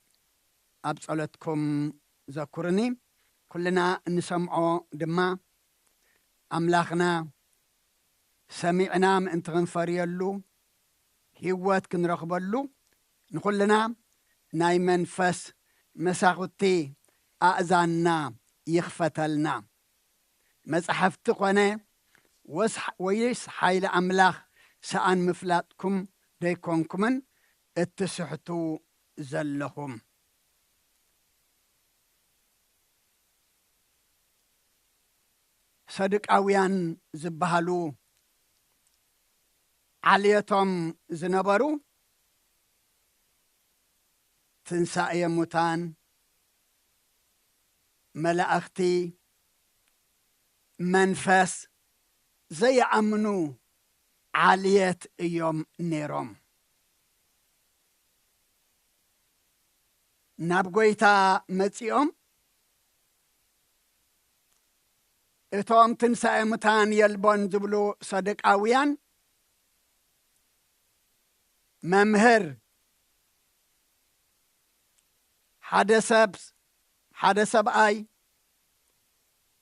ኣብ ጸሎትኩም ዘኩርኒ። ኩልና እንሰምዖ ድማ ኣምላኽና ሰሚዕና ምእንቲ ክንፈርየሉ፣ ህይወት ክንረኽበሉ፣ ንኹልና ናይ መንፈስ መሳኹቲ ኣእዛንና ይኽፈተልና። መጻሕፍቲ ኾነ ወስ-፣ ወይስ ሓይሊ ኣምላኽ ሰኣን ምፍላጥኩም ደይኮንኩምን እትስሕቱ ዘለኹም? ሰዱቃውያን ዝበሃሉ ዓልየቶም ዝነበሩ ትንሳኤ ሙታን፣ መላእኽቲ፣ መንፈስ ዘይኣምኑ ዓልየት እዮም ነይሮም። ናብ ጐይታ መጺኦም፣ እቶም ትንሳኤ ሙታን የልቦን ዝብሉ ሰዱቃውያን፣ መምህር፣ ሓደ ሰብ፣ ሓደ ሰብኣይ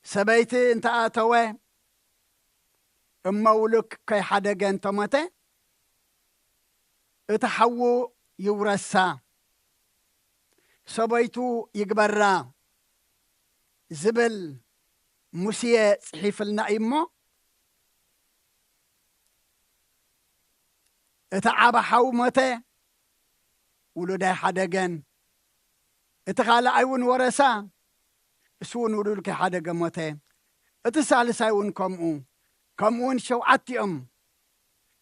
ሰበይቲ እንተኣተወ፣ እሞ ውሉድ ከይሓደገ እንተሞተ፣ እቲ ሓዉ ይውረሳ፣ ሰበይቱ ይግበራ ዝብል ሙሴ ጽሒፍልና እዩ እሞ፣ እቲ ዓቢ ሓው ሞተ፣ ውሉድ ኣይሓደገን። እቲ ካልኣይ እውን ወረሳ፣ እሱ እውን ውሉድ ከይሓደገ ሞተ። እቲ ሳልሳይ እውን ከምኡ። ከምኡ እውን ሸውዓቲኦም፣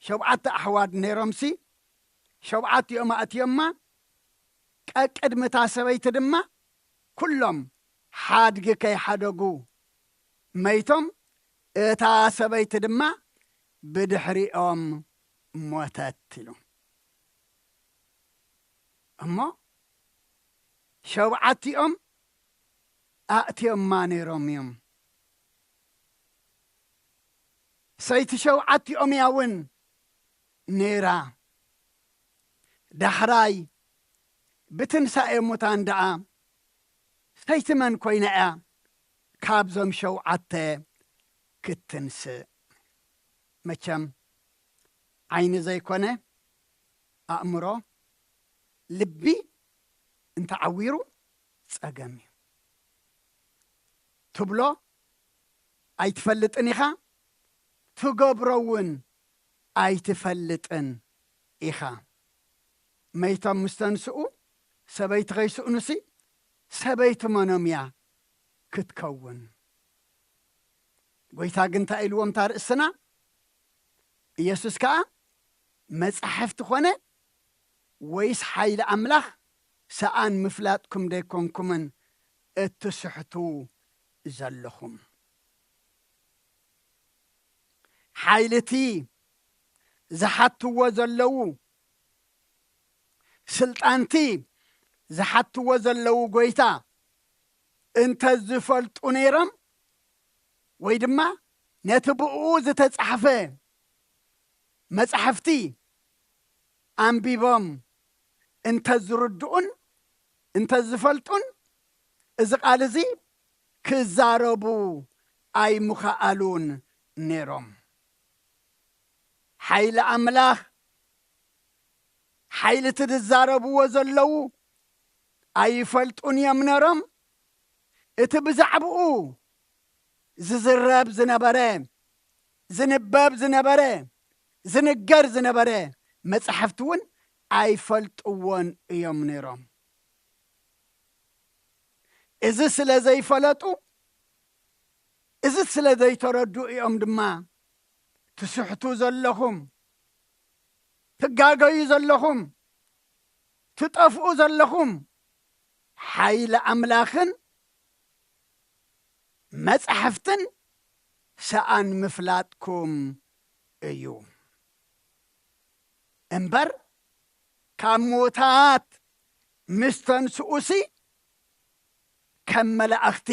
ሸውዓተ ኣሕዋት ነይሮምሲ፣ ሸውዓቲኦም ኣእትዮማ፣ ቀቅድሚ እታ ሰበይቲ ድማ ኩሎም ሓድጊ ከይሓደጉ መይቶም፣ እታ ሰበይቲ ድማ ብድሕሪኦም ሞተት ኢሉ። እሞ ሸውዓቲኦም ኣእትዮማ ነይሮም እዮም። ሰይቲ ሸውዓቲኦም እያ እውን ነይራ። ዳሕራይ ብትንሳኤ ሙታን ደኣ ሰይቲ መን ኮይና እያ ካብዞም ሸውዓተ ክትንስእ? መቸም ዓይኒ ዘይኮነ ኣእምሮ፣ ልቢ እንተዓዊሩ ጸገም እዩ። ትብሎ ኣይትፈልጥን ኢኻ፣ ትገብሮ እውን ኣይትፈልጥን ኢኻ። መይቶም ምስ ተንስኡ፣ ሰበይቲ ከይስእኑሲ፣ ሰበይቲ መኖም እያ ክትከውን? ጐይታ ግን እንታይ ኢልዎም እታ ርእስና? ኢየሱስ ከኣ፣ መጻሕፍቲ ኾነ ወይስ ሓይሊ ኣምላኽ ሰኣን ምፍላጥኩም ደይኮንኩምን እትስሕቱ ዘለኹም? ሓይልቲ ዝሓትዎ ዘለዉ፣ ስልጣንቲ ዝሓትዎ ዘለዉ ጐይታ እንተ ዝፈልጡ ነይሮም፣ ወይ ድማ ነቲ ብእኡ ዝተጻሕፈ መጻሕፍቲ ኣንቢቦም እንተ ዝርድኡን እንተ ዝፈልጡን፣ እዚ ቃል እዚ ክዛረቡ ኣይምኸኣሉን ነይሮም። ሓይሊ ኣምላኽ፣ ሓይሊ እቲ ዝዛረብዎ ዘለዉ ኣይፈልጡን እዮም ነይሮም። እቲ ብዛዕባኡ ዝዝረብ ዝነበረ፣ ዝንበብ ዝነበረ፣ ዝንገር ዝነበረ መጻሕፍቲ እውን ኣይፈልጥዎን እዮም ነይሮም። እዚ ስለ ዘይፈለጡ፣ እዚ ስለ ዘይተረዱ እዮም ድማ ትስሕቱ ዘለኹም፣ ትጋገዩ ዘለኹም፣ ትጠፍኡ ዘለኹም። ሓይሊ ኣምላኽን መጻሕፍትን ሰኣን ምፍላጥኩም እዩ። እምበር ካብ ሞታት ምስ ተንስኡሲ፣ ከም መላእኽቲ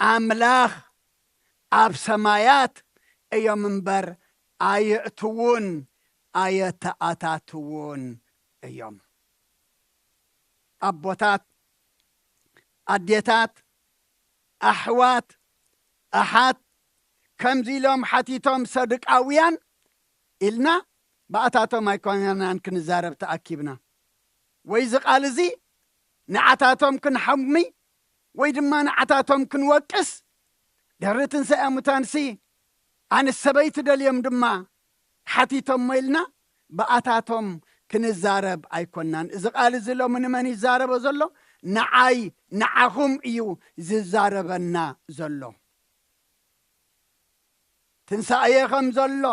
ኣምላኽ ኣብ ሰማያት እዮም እምበር፣ ኣየእትዉን ኣየተኣታትዉን እዮም። ኣቦታት፣ ኣዴታት፣ ኣሕዋት፣ ኣሓት፣ ከምዚ ኢሎም ሓቲቶም ሰዱቃውያን ኢልና ብኣታቶም ኣይኮነናን ክንዛረብ ተኣኪብና። ወይ እዚ ቃል እዚ ንዓታቶም ክንሓሚ ወይ ድማ ንዓታቶም ክንወቅስ፣ ድሕሪ ትንሳኤ ሙታንሲ ኣንስ ሰበይቲ ደልዮም ድማ ሓቲቶሞ ኢልና ብኣታቶም ክንዛረብ ኣይኮናን። እዚ ቃል እዚ ሎሚ ንመን ይዛረቦ ዘሎ? ንዓይ፣ ንዓኹም እዩ ዝዛረበና ዘሎ። ትንሳኤ ከም ዘሎ፣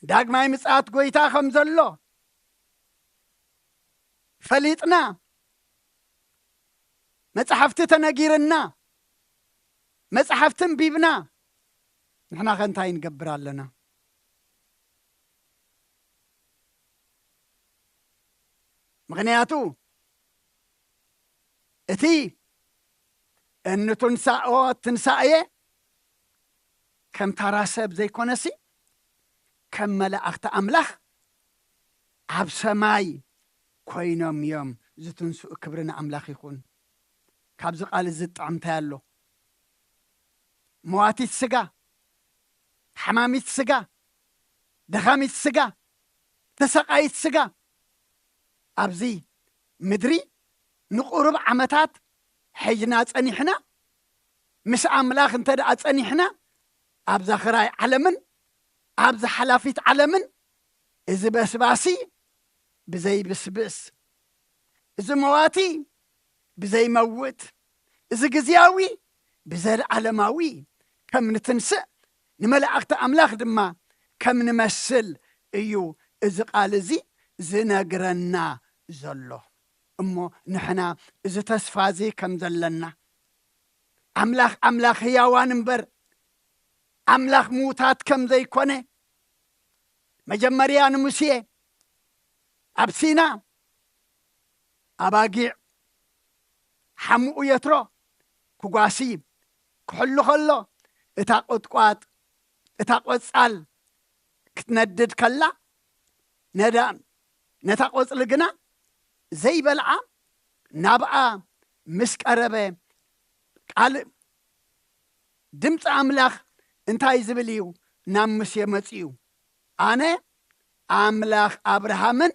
ዳግማይ ምጽኣት ጎይታ ከም ዘሎ ፈሊጥና፣ መጻሕፍቲ ተነጊርና፣ መጻሕፍቲ ኣንቢብና፣ ንሕና ከ እንታይ ንገብር ኣለና? ምኽንያቱ እቲ እንትንሳኦ ትንሳኤ ከም ታራ ሰብ ዘይኮነሲ፣ ከም መላእኽቲ ኣምላኽ ኣብ ሰማይ ኮይኖም እዮም ዝትንስኡ። ክብሪ ንኣምላኽ ይኹን። ካብዚ ቃል እዚ ዝጥዕም እንታይ ኣሎ? መዋቲት ስጋ፣ ሓማሚት ስጋ፣ ደኻሚት ስጋ፣ ተሰቃይት ስጋ ኣብዚ ምድሪ ንቁሩብ ዓመታት ሒዝና ጸኒሕና፣ ምስ ኣምላኽ እንተ ደኣ ጸኒሕና፣ ኣብዛ ኽራይ ዓለምን ኣብዛ ሓላፊት ዓለምን፣ እዚ በስባሲ ብዘይብስብስ፣ እዚ መዋቲ ብዘይመውት፣ እዚ ግዝያዊ ብዘለዓለማዊ ከም ንትንስእ፣ ንመላእኽቲ ኣምላኽ ድማ ከም ንመስል እዩ እዚ ቃል እዚ ዝነግረና ዘሎ። እሞ ንሕና እዚ ተስፋ እዚ ከም ዘለና፣ ኣምላኽ ኣምላኽ ህያዋን እምበር ኣምላኽ ምዉታት ከም ዘይኮነ፣ መጀመርያ ንሙሴ ኣብ ሲና ኣባጊዕ ሓሙኡ የትሮ ክጓሲ ክሕሉ ከሎ፣ እታ ቁጥቋጥ፣ እታ ቆጻል ክትነድድ ከላ፣ ነዳ-፣ ነታ ቆጽሊ ግና ዘይበልዓ፣ ናብኣ ምስ ቀረበ፣ ቃል ድምፂ ኣምላኽ እንታይ ዝብል እዩ? ናብ ሙሴ መፂኡ፣ "ኣነ ኣምላኽ ኣብርሃምን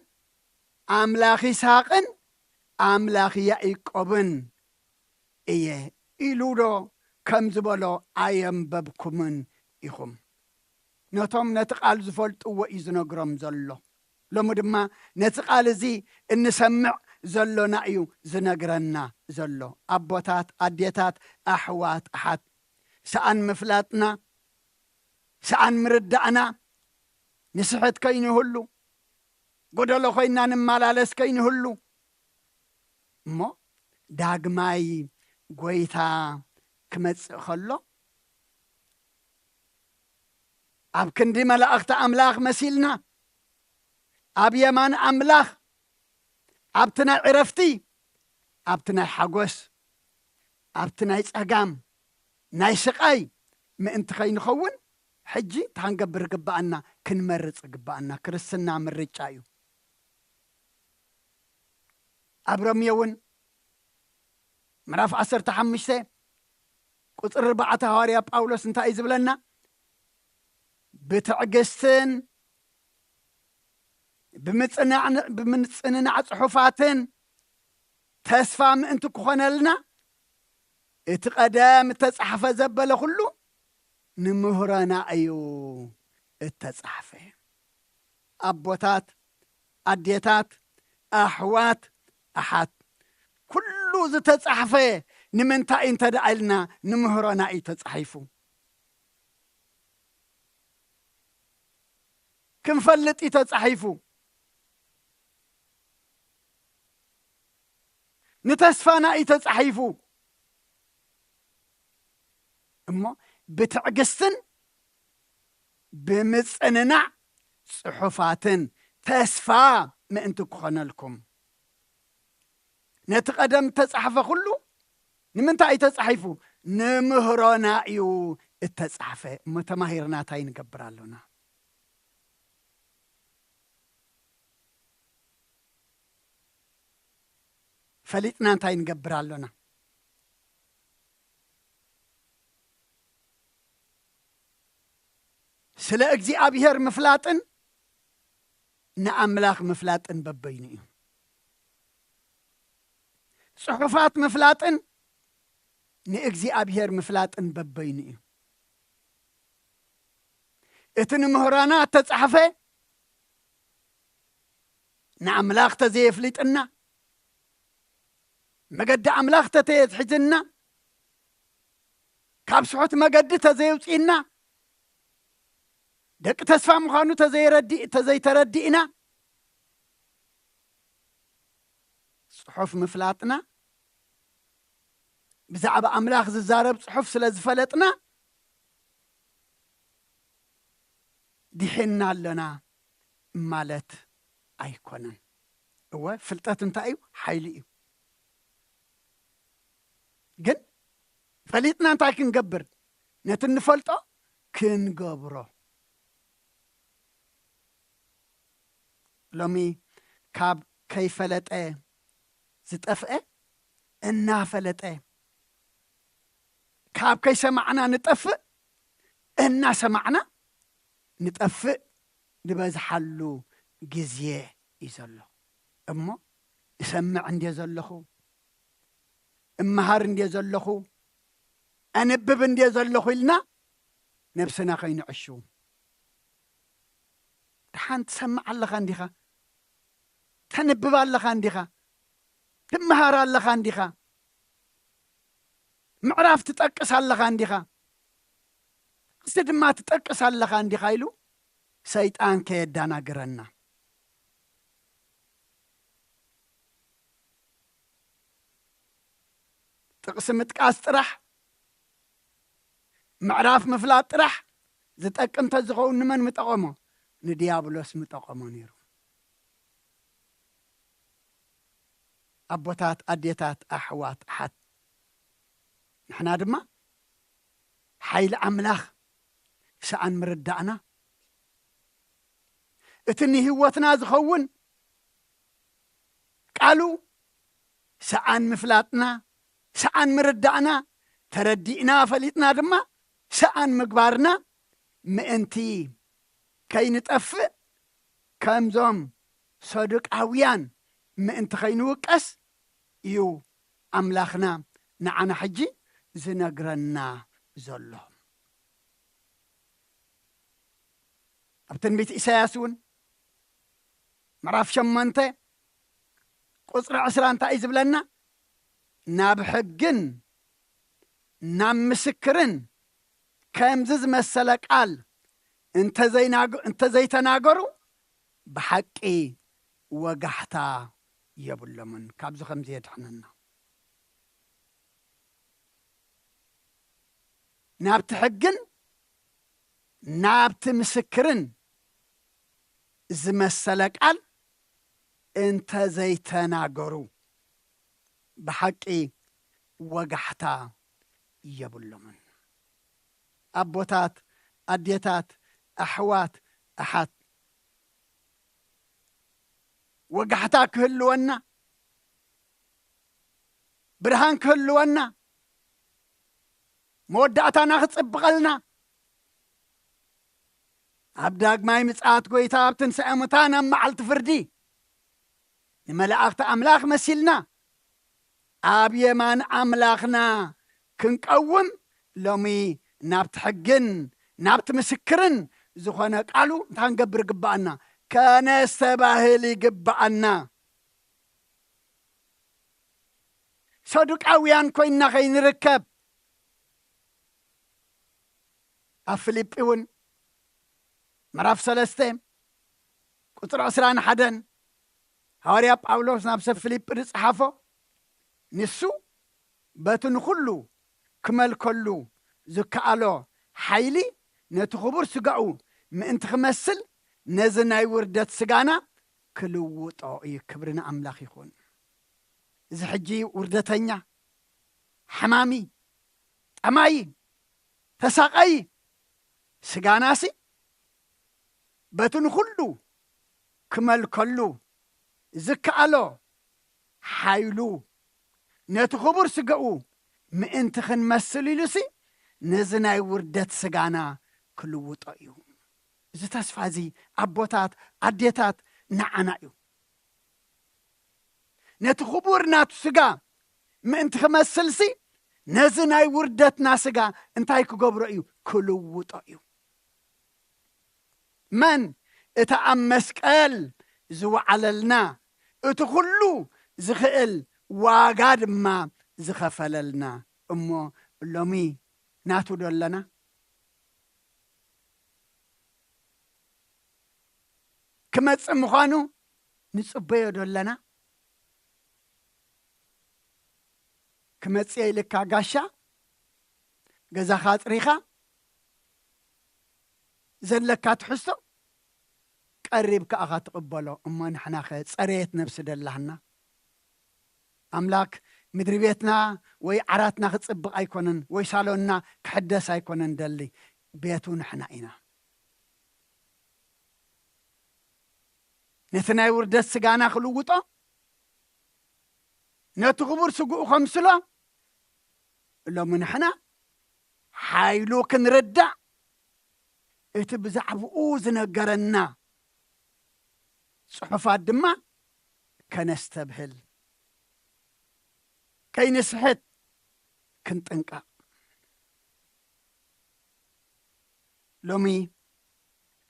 ኣምላኽ ይስሐቅን ኣምላኽ ያዕቆብን እየ" ኢሉ ዶ ከም ዝበሎ ኣየንበብኩምን ኢኹም? ነቶም ነቲ ቃል ዝፈልጥዎ እዩ ዝነግሮም ዘሎ። ሎሚ ድማ ነቲ ቃል እዚ እንሰምዕ ዘሎና እዩ ዝነግረና ዘሎ። ኣቦታት፣ ኣዴታት፣ ኣሕዋት፣ ኣሓት፣ ሰኣን ምፍላጥና፣ ሰኣን ምርዳእና፣ ንስሕት ከይንህሉ፣ ጎደሎ ኮይንና ንመላለስ ከይንህሉ፣ እሞ ዳግማይ ጎይታ ክመጽእ ከሎ፣ ኣብ ክንዲ መላእኽቲ ኣምላኽ መሲልና፣ ኣብ የማን ኣምላኽ፣ ኣብቲ ናይ ዕረፍቲ፣ ኣብቲ ናይ ሓጎስ፣ ኣብቲ ናይ ጸጋም፣ ናይ ስቓይ ምእንቲ ከይንኸውን፣ ሕጂ እንታይ ክንገብር ይግብኣና? ክንመርጽ ይግብኣና። ክርስትና ምርጫ እዩ። ኣብ ሮሜ እውን ምዕራፍ ዓሰርተ ሓሙሽተ ቁጽሪ ኣርባዕተ ሃዋርያ ጳውሎስ እንታይ እዩ ዝብለና? ብትዕግስትን ብምጽናዕ-፣ ብምጽንናዕ ጽሑፋትን ተስፋ ምእንቲ ክኾነልና፣ እቲ ቀደም እተጻሕፈ ዘበለ ኩሉ ንምህሮና እዩ እተጻሕፈ። ኣቦታት፣ ኣዴታት፣ ኣሕዋት፣ ኣሓት፣ ኩሉ ዝተጻሕፈ ንምንታይ እንተ ደኣ ኢልና ንምህሮና እዩ ተጻሒፉ። ክንፈልጥ እዩ ተጻሒፉ። ንተስፋና እዩ ተጻሒፉ። እሞ ብትዕግስትን ብምጽንናዕ ጽሑፋትን ተስፋ ምእንቲ ክኾነልኩም። ነቲ ቀደም እተጻሕፈ ኩሉ ንምንታይ እዩ ተጻሒፉ? ንምህሮና እዩ እተጻሕፈ። እሞ ተማሂርና እንታይ ንገብር ኣሎና? ፈሊጥና እንታይ ንገብር ኣሎና? ስለ እግዚኣብሔር ምፍላጥን ንኣምላኽ ምፍላጥን በበይኑ እዩ። ጽሑፋት ምፍላጥን ንእግዚኣብሔር ምፍላጥን በበይኑ እዩ። እቲ ንምህሮና እተጻሕፈ ንኣምላኽ ተዘየፍሊጥና፣ መገዲ ኣምላኽ ተተየትሕዝና፣ ካብ ስሑት መገዲ ተዘየውጺእና፣ ደቂ ተስፋ ምዃኑ ተዘይረዲ-፣ ተዘይተረዲእና፣ ጽሑፍ ምፍላጥና፣ ብዛዕባ ኣምላኽ ዝዛረብ ጽሑፍ ስለ ዝፈለጥና፣ ድሒንና ኣለና ማለት ኣይኮነን። እወ፣ ፍልጠት እንታይ እዩ? ሓይሊ እዩ። ግን ፈሊጥና እንታይ ክንገብር? ነቲ እንፈልጦ ክንገብሮ። ሎሚ ካብ ከይፈለጠ ዝጠፍአ እናፈለጠ፣ ካብ ከይሰማዕና ንጠፍእ እናሰማዕና ንጠፍእ ዝበዝሓሉ ግዜ እዩ ዘሎ። እሞ እሰምዕ እንድየ ዘለኹ፣ እመሃር እንድየ ዘለኹ፣ ኣንብብ እንድየ ዘለኹ ኢልና ነብስና ከይንዕሹ። ደሓን ትሰምዕ ኣለኻ እንዲኻ፣ ተንብብ ኣለኻ እንዲኻ፣ ትመሃር ኣለኻ እንዲኻ፣ ምዕራፍ ትጠቅስ ኣለኻ እንዲኻ፣ ጥቕሲ ድማ ትጠቅስ ኣለኻ እንዲኻ ኢሉ ሰይጣን ከየዳናግረና። ጥቕሲ ምጥቃስ ጥራሕ፣ ምዕራፍ ምፍላጥ ጥራሕ ዝጠቅም እንተዝኸውን ንመን ምጠቐሞ? ንድያብሎስ ምጠቐሞ ነይሩ። ኣቦታት፣ ኣዴታት፣ ኣሕዋት፣ ኣሓት፣ ንሕና ድማ ሓይሊ ኣምላኽ ሰኣን ምርዳእና፣ እቲ ንህይወትና ዝኸውን ቃሉ ሰኣን ምፍላጥና፣ ሰኣን ምርዳእና፣ ተረዲእና ፈሊጥና ድማ ሰኣን ምግባርና ምእንቲ ከይንጠፍእ፣ ከምዞም ሰዱቃውያን ምእንቲ ከይንውቀስ እዩ ኣምላኽና ንዓና ሕጂ ዝነግረና ዘሎ። ኣብ ትንቢት ኢሳያስ እውን ምዕራፍ ሸሞንተ ቁጽሪ ዕስራ እንታይ እዩ ዝብለና? ናብ ሕግን ናብ ምስክርን ከምዚ ዝመሰለ ቃል እንተዘይናግ-፣ እንተዘይተናገሩ ብሓቂ ወጋሕታ የብሎምን። ካብዚ ከምዚ የድሕነና። ናብቲ ሕግን ናብቲ ምስክርን ዝመሰለ ቃል እንተዘይተናገሩ ብሓቂ ወጋሕታ የብሎምን። ኣቦታት፣ ኣዴታት፣ ኣሕዋት፣ ኣሓት፣ ወጋሕታ ክህልወና፣ ብርሃን ክህልወና፣ መወዳእታና ክጽብቐልና፣ ኣብ ዳግማይ ምጽኣት ጐይታ፣ ኣብ ትንሳኤ ሙታን፣ ኣብ መዓልቲ ፍርዲ ንመላእኽቲ ኣምላኽ መሲልና ኣብ የማን ኣምላኽና ክንቀውም፣ ሎሚ ናብቲ ሕግን ናብቲ ምስክርን ዝኾነ ቃሉ እንታይ ክንገብር ይግብኣና? ከነስተባህል ይግብኣና። ሰዱቃውያን ኮይንና ከይንርከብ። ኣብ ፊልጲ እውን ምዕራፍ ሰለስተ ቁጽሪ ዕስራን ሓደን ሃዋርያ ጳውሎስ ናብ ሰብ ፊልጲ ዝጸሓፎ፣ ንሱ በቲ ንኹሉ ክመልከሉ ዝከኣሎ ሓይሊ ነቲ ክቡር ስጋኡ ምእንቲ ክመስል ነዚ ናይ ውርደት ስጋና ክልውጦ እዩ። ክብሪ ንኣምላኽ ይኹን። እዚ ሕጂ ውርደተኛ፣ ሓማሚ፣ ጠማዪ፣ ተሳቓዪ ስጋናሲ በቲ ንኹሉ ክመልከሉ ዝከኣሎ ሓይሉ ነቲ ክቡር ስጋኡ ምእንቲ ክንመስል ኢሉሲ ነዚ ናይ ውርደት ስጋና ክልውጦ እዩ። እዚ ተስፋ እዚ ኣቦታት፣ ኣዴታት፣ ንዓና እዩ። ነቲ ክቡር ናቱ ስጋ ምእንቲ ክመስልሲ ነዚ ናይ ውርደትና ስጋ እንታይ ክገብሮ እዩ? ክልውጦ እዩ። መን? እቲ ኣብ መስቀል ዝወዓለልና፣ እቲ ኩሉ ዝኽእል ዋጋ ድማ ዝኸፈለልና። እሞ ሎሚ ናቱ ዶ ኣለና? ክመጽእ ምዃኑ ንጽበዮ ዶ ኣለና? ክመጽእ ኢልካ ጋሻ ገዛኻ ኣጽሪኻ ዘለካ ትሕዝቶ ቀሪብካ ኢኻ ትቕበሎ። እሞ ንሕናኸ ጸረየት ነብሲ ደላህና? ኣምላክ ምድሪ ቤትና ወይ ዓራትና ክጽብቕ ኣይኮነን፣ ወይ ሳሎንና ክሕደስ ኣይኮነን ደሊ። ቤቱ ንሕና ኢና። ነቲ ናይ ውርደት ስጋና ክልውጦ፣ ነቲ ክቡር ስግኡ ከምስሎ፣ ሎሚ ንሕና ሓይሉ ክንርዳእ፣ እቲ ብዛዕባኡ ዝነገረና ጽሑፋት ድማ ከነስተብህል፣ ከይንስሕት ክንጥንቀቕ። ሎሚ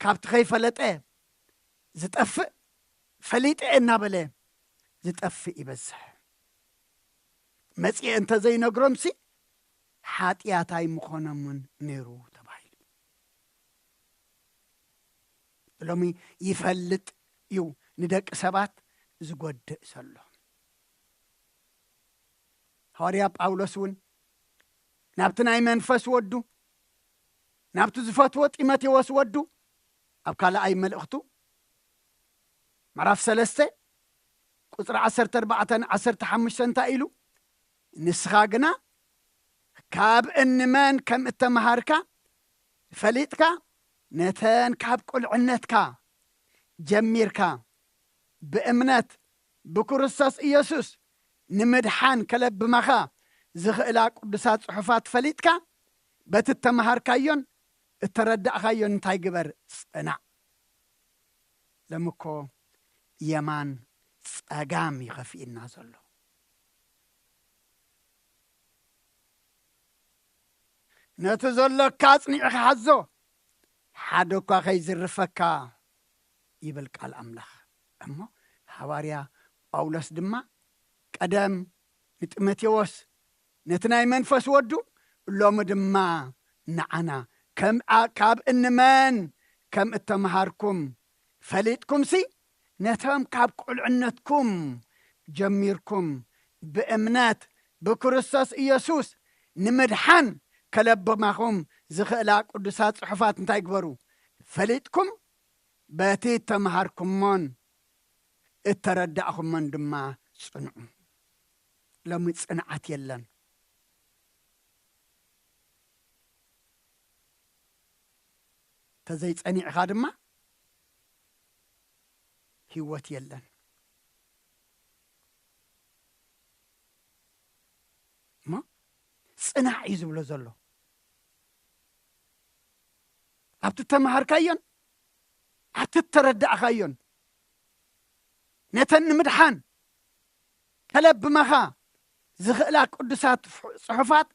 ካብቲ ከይፈለጠ ዝጠፍእ፣ ፈሊጠ እናበለ ዝጠፍእ ይበዝሕ። መጺኤ እንተዘይነግሮምሲ ሓጢኣት ኣይምኾኖምን ነይሩ ተባሂሉ። ሎሚ ይፈልጥ እዩ ንደቂ ሰባት ዝጎድእ ዘሎ። ሃዋርያ ጳውሎስ እውን ናብቲ ናይ መንፈስ ወዱ፣ ናብቲ ዝፈትዎ ጢሞቴዎስ ወዱ፣ ኣብ ካልኣይ መልእኽቱ ምዕራፍ ሰለስተ ቁጽሪ ዓሰርተ ኣርባዕተን ዓሰርተ ሓሙሽተን እንታይ ኢሉ? "ንስኻ ግና ካብ እኒ መን ከም እተመሃርካ ፈሊጥካ፣ ነተን ካብ ቁልዕነትካ ጀሚርካ ብእምነት ብክርስቶስ ኢየሱስ ንምድሓን ከለብማኻ ዝኽእላ ቅዱሳት ጽሑፋት ፈሊጥካ፣ በቲ እተመሃርካዮን እተረዳእካዮን እንታይ ግበር? ጽናዕ።" ሎሚ እኮ የማን ጸጋም ይኸፍእና ዘሎ። ነቲ ዘሎካ ኣጽኒዕኻ ሓዞ፣ ሓደ እኳ ከይዝርፈካ ይብል ቃል ኣምላኽ። እሞ ሃዋርያ ጳውሎስ ድማ ቀደም ንጢሞቴዎስ ነቲ ናይ መንፈስ ወዱ፣ ሎሚ ድማ ንዓና ከም ኣ-፣ ካብ እንመን ከም እተምሃርኩም ፈሊጥኩምሲ፣ ነቶም ካብ ቁልዕነትኩም ጀሚርኩም ብእምነት ብክርስቶስ ኢየሱስ ንምድሓን ከለብማኹም ዝኽእላ ቅዱሳት ጽሑፋት እንታይ ግበሩ? ፈሊጥኩም በቲ እተምሃርኩሞን እተረዳእኹሞን ድማ ጽንዑ። ሎሚ ጽንዓት የለን። ተዘይጸኒዕኻ ድማ ህይወት የለን። እሞ ጽናዕ እዩ ዝብሎ ዘሎ። ኣብቲ እተምሃርካዮን ኣብቲ እተረዳእኻዮን፣ ነተን ንምድሓን ከለብመኻ ዝኽእላ ቅዱሳት ጽሑፋት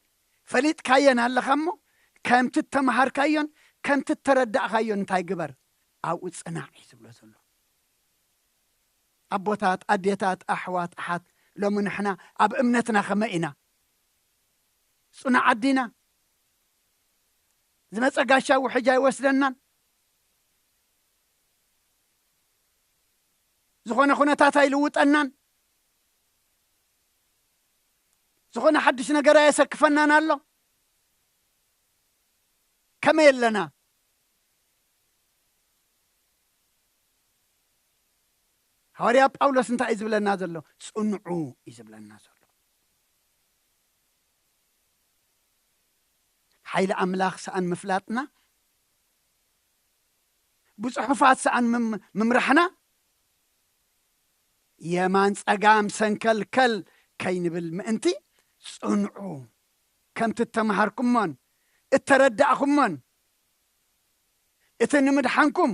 ፈሊጥካየን ኣለኻ እሞ፣ ከምቲ እተምሃርካዮን ከምቲ እተረዳእኻዮን እንታይ ግበር? ኣብኡ ጽናዕ እዩ ዝብሎ ዘሎ። ኣቦታት፣ ኣዴታት፣ ኣሕዋት፣ ኣሓት፣ ሎሚ ንሕና ኣብ እምነትና ከመይ ኢና? ጽኑዓት ዲና? ዝመጸ ጋሻ ውሕጅ ኣይወስደናን? ዝኾነ ኩነታት ኣይልውጠናን? ዝኾነ ሓድሽ ነገር ኣየሰክፈናን ኣሎ? ከመይ ኣለና? ሃዋርያ ጳውሎስ እንታይ እዩ ዝብለና ዘሎ? ጽንዑ እዩ ዝብለና ዘሎ። ሓይሊ ኣምላኽ ሰኣን ምፍላጥና፣ ብጽሑፋት ሰኣን ምም-፣ ምምራሕና፣ የማን ጸጋም ሰንከልከል ከይንብል ምእንቲ፣ ጽንዑ፣ ከምቲ እተምሃርኩሞን እተረዳእኩሞን፣ እቲ ንምድሓንኩም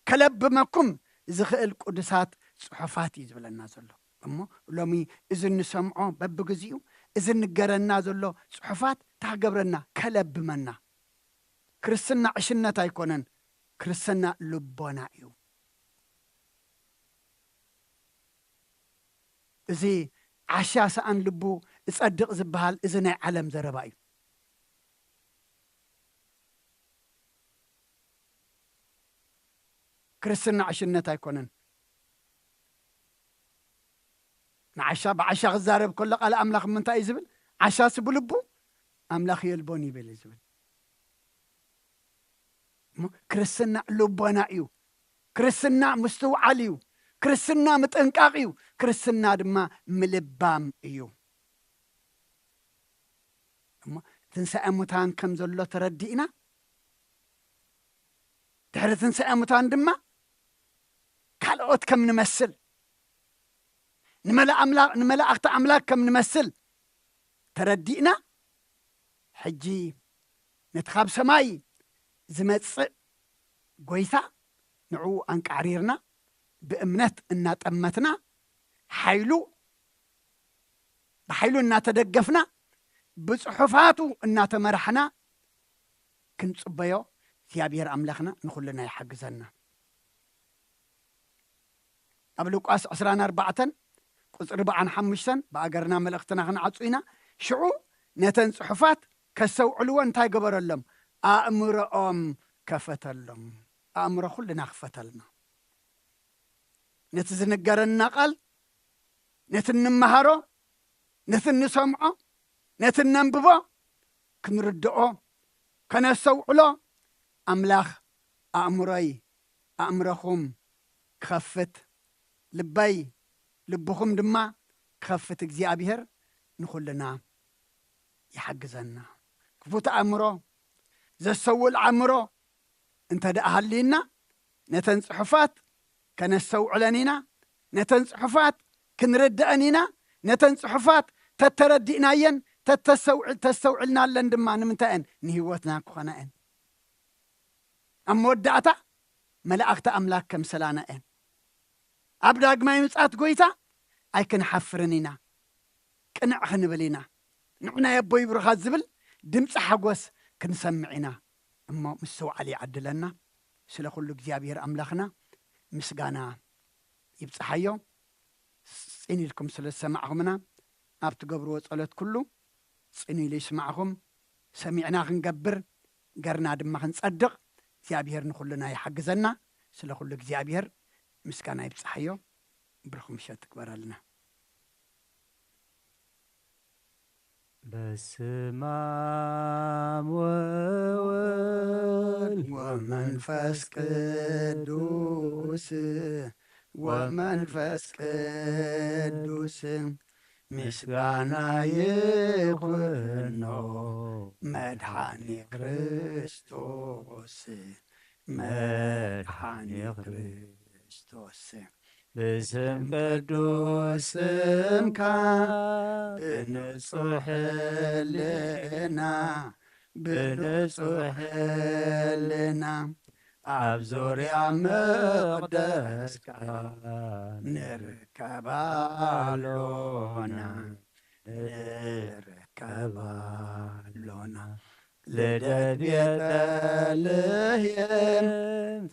ከለብመኩም ዝኽእል ቅዱሳት ጽሑፋት እዩ ዝብለና ዘሎ። እሞ ሎሚ እዚ እንሰምዖ በብግዜኡ፣ እዚ እንገረና ዘሎ ጽሑፋት እንታይ ክገብረና? ከለብመና። ክርስትና ዕሽነት ኣይኮነን፣ ክርስትና ልቦና እዩ። እዚ ዓሻ ሰኣን ልቡ እጸድቕ ዝበሃል እዚ ናይ ዓለም ዘረባ እዩ። ክርስትና ዕሽነት ኣይኮነን። ንዓሻ ብዓሻ ክዛረብ ከሎ ቃል ኣምላኽ ምንታይ እዩ ዝብል? ዓሻስ ብልቡ ኣምላኽ የልቦን ይብል እዩ ዝብል። እሞ ክርስትና ልቦና እዩ። ክርስትና ምስትውዓል እዩ። ክርስትና ምጥንቃቕ እዩ። ክርስትና ድማ ምልባም እዩ። እሞ ትንሳኤ ሙታን ከም ዘሎ ተረዲእና፣ ድሕሪ ትንሳኤ ሙታን ድማ ካልኦት ከም ንመስል፣ ንመላ-፣ ኣምላ-፣ ንመላእኽቲ ኣምላኽ ከም ንመስል ተረዲእና፣ ሕጂ ነቲ ካብ ሰማይ ዝመጽእ ጐይታ ንዕኡ ኣንቃዕሪርና፣ ብእምነት እናጠመትና፣ ሓይሉ፣ ብሓይሉ እናተደገፍና፣ ብጽሑፋቱ እናተመራሕና ክንጽበዮ እግዚኣብሔር ኣምላኽና ንኹልና ይሓግዘና። ኣብ ሉቃስ ዕስራን ኣርባዕተን ቁጽሪ ኣርባዓን ሓሙሽተን ብኣገርና መልእኽትና ክንዓጹ ኢና። ሽዑ ነተን ጽሑፋት ከሰውዕልዎ እንታይ ገበረሎም? ኣእምሮኦም ከፈተሎም። ኣእምሮ ኩልና ክፈተልና። ነቲ ዝንገረና ቃል፣ ነቲ እንመሃሮ፣ ነቲ እንሰምዖ፣ ነቲ እነንብቦ ክንርድኦ፣ ከነስተውዕሎ ኣምላኽ ኣእምሮይ፣ ኣእምሮኹም ክኸፍት፣ ልበይ፣ ልብኹም ድማ ክኸፍት እግዚኣብሔር ንኹልና ይሓግዘና። ክፉት ኣእምሮ፣ ዘስተውዕል ኣእምሮ እንተ ደኣ ሃልዩና፣ ነተን ጽሑፋት ከነስተውዕለን ኢና፣ ነተን ጽሑፋት ክንርድአን ኢና፣ ነተን ጽሑፋት ተተረዲእናየን፣ ተተስተውዕ-፣ ተስተውዕልናለን ድማ ንምንታይ እየን? ንህይወትና ክኾና እየን። ኣብ መወዳእታ መላእኽቲ ኣምላኽ ከምሰላና እየን። ኣብ ዳግማይ ምጽኣት ጐይታ ኣይክንሓፍርን ኢና። ቅንዕ ክንብል ኢና። ንዑ ናይ ኣቦይ ብሩኻት ዝብል ድምፂ ሓጎስ ክንሰምዕ ኢና። እሞ ምስትውዓል ይዓድለና። ስለ ኩሉ እግዚኣብሔር ኣምላኽና ምስጋና ይብጽሓዮ። ጽን ኢልኩም ስለ ዝሰማዕኹምና፣ ኣብ ትገብርዎ ጸሎት ኩሉ ጽን ኢሉ ይስማዕኹም። ሰሚዕና ክንገብር፣ ገርና ድማ ክንጸድቕ እግዚኣብሔር ንኹልና ይሓግዘና። ስለ ኩሉ እግዚኣብሔር ምስጋና ይብጽሓዮ። ብሩኽ ምሸት ትግበረልና። በስመ አብ ወወልድ ወመንፈስ ቅዱስ፣ ወመንፈስ ቅዱስ ምስጋና ይኹኖ መድኃኒ ክርስቶስ፣ መድኃኒ ክርስቶስ። ብስም ቅዱስ ስምካ ብንጹሕ ሕልና፣ ብንጹሕ ሕልና ኣብ ዙርያ መቕደስካ ንርከብ ኣሎና፣ ንርከብ ኣሎና። ልደት ቤተልሔም፣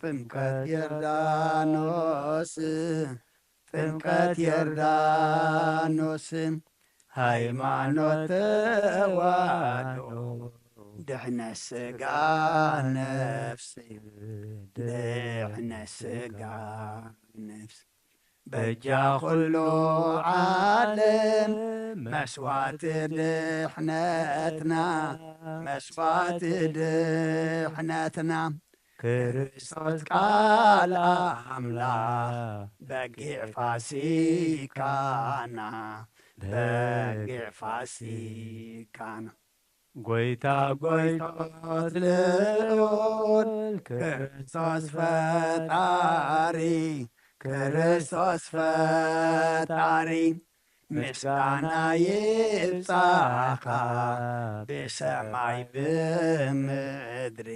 ጥምቀት ዮርዳኖስ፣ ጥምቀት ዮርዳኖስ፣ ሃይማኖት ተዋህዶ፣ ድሕነት ሥጋ ነፍስ፣ ድሕነት ሥጋ ነፍስ። በጃ ኩሉ ዓለም መስዋዕቲ ድሕነትና፣ መስዋዕቲ ድሕነትና፣ ክርስቶስ ቃል ኣምላኽ በጊዕ ፋሲካና፣ በጊዕ ፋሲካና። ጐይታ ጐይታዎት ልዑል ክርስቶስ ፈጣሪ፣ ክርስቶስ ፈጣሪ፣ ምስጋና ይብጻኻ ብሰማይ ብምድሪ፣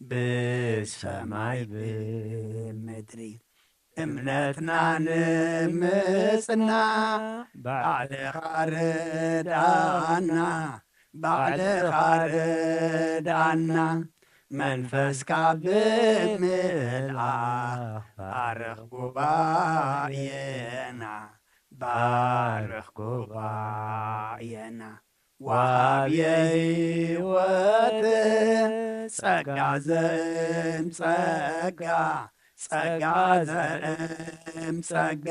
ብሰማይ ብምድሪ። እምነትና ንምጽና ባዕልኻ ርድኣና፣ ባዕልኻ ርድኣና። መንፈስካ ብምልኣኽ ባርኽ ጉባኤና፣ ባርኽ ጉባኤና። ወሃብየ ሕይወት ጸጋ ዘእም ጸጋ፣ ጸጋ ዘእም ጸጋ።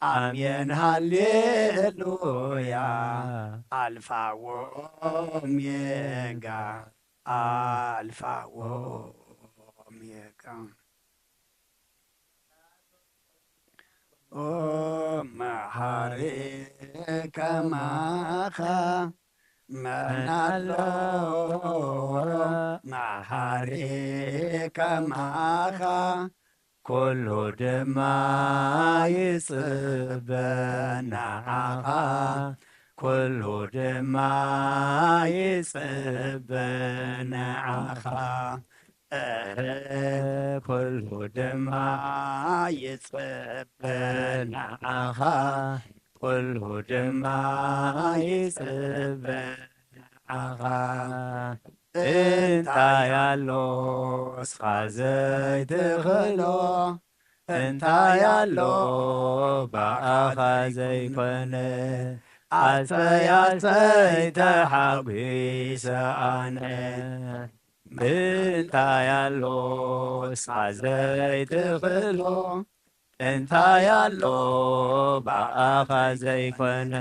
ኣሜን ሃሌሉያ። ኣልፋ ወኦሜጋ፣ ኣልፋ ወኦሜጋ። ኦ መሓሪ ከማኻ መን ኣሎ፣ መሓሪ ከማኻ ኩሉ ድማ ይጽበ ንዓኻ፣ ኩሉ ድማ ይጽበ ንዓኻ። እህ፣ ኩሉ ድማ ይጽበ ንዓኻ፣ ኩሉ ድማ ይጽበ ንዓኻ። እንታይ ኣሎ እስኻ ዘይትኽእሎ? እንታይ ኣሎ ብኣኻ ዘይኮነ? ኣሰይ ኣሰይ ተሓጒሰ ኣነ። እንታይ ኣሎ እስኻ ዘይትኽእሎ? እንታይ ኣሎ ብኣኻ ዘይኮነ?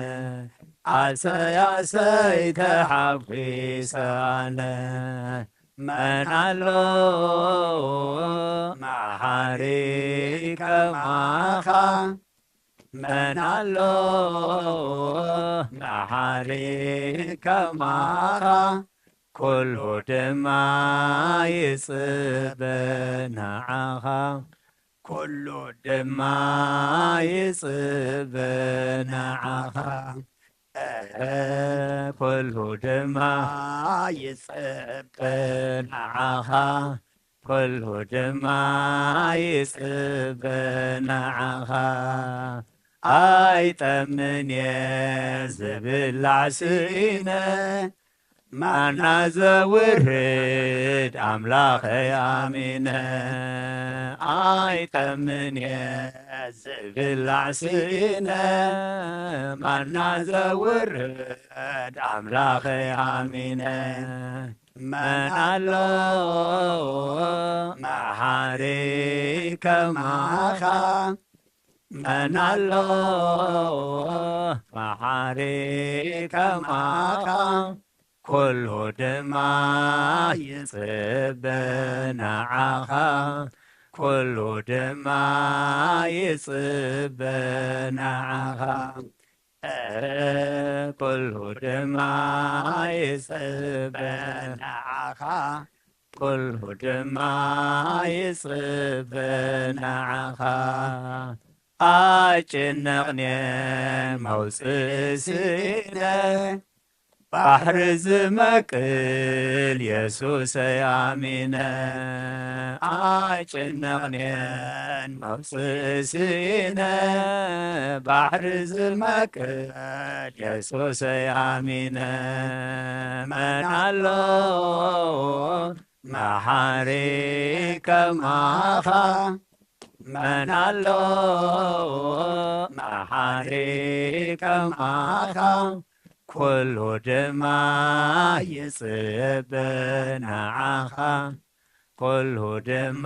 ኣሰይ ኣሰይ ተሓጒሰ ኣነ። መን ኣሎ መሓሪ ከማኻ? መን ኣሎ መሓሪ ከማኻ? ኩሉ ድማ ይጽበ ንዓኻ፣ ኩሉ ድማ ይጽበ ንዓኻ። እህ፣ ኩሉ ድማ ይጽበ ንዓኻ፣ ኩሉ ድማ ይጽበ ንዓኻ። ኣይጠምን እየ ዝብላዕ ስኢነ፣ ማና ዘውርድ ኣምላኸይ ኣሚነ። ኣይጠምን እየ ዝብላዕ ስኢነ፣ ማና ዘውርድ ኣምላኸይ ኣሚነ። መን ኣሎ መሓሪ ከማኻ? መን ኣሎ መሓሪ ከማኻ? ኩሉ ድማ ይጽበ ንዓኻ፣ ኩሉ ድማ ይጽበ ንዓኻ። እህ፣ ኩሉ ድማ ይጽበ ንዓኻ፣ ኩሉ ድማ ይጽበ ንዓኻ። ኣይጭነቕንየ መውጽኢ ስኢነ፣ ባሕሪ ዝመቅል የሱሰይ ኣሚነ። ኣይጭነቕንየን መውጽኢ ስኢነ፣ ባሕሪ ዝመቅል የሱሰይ ኣሚነ። መን ኣሎ መሓሪ ከማኻ? መን ኣሎ መሓሪ ከማኻ? ኩሉ ድማ ይጽበ ንዓኻ፣ ኩሉ ድማ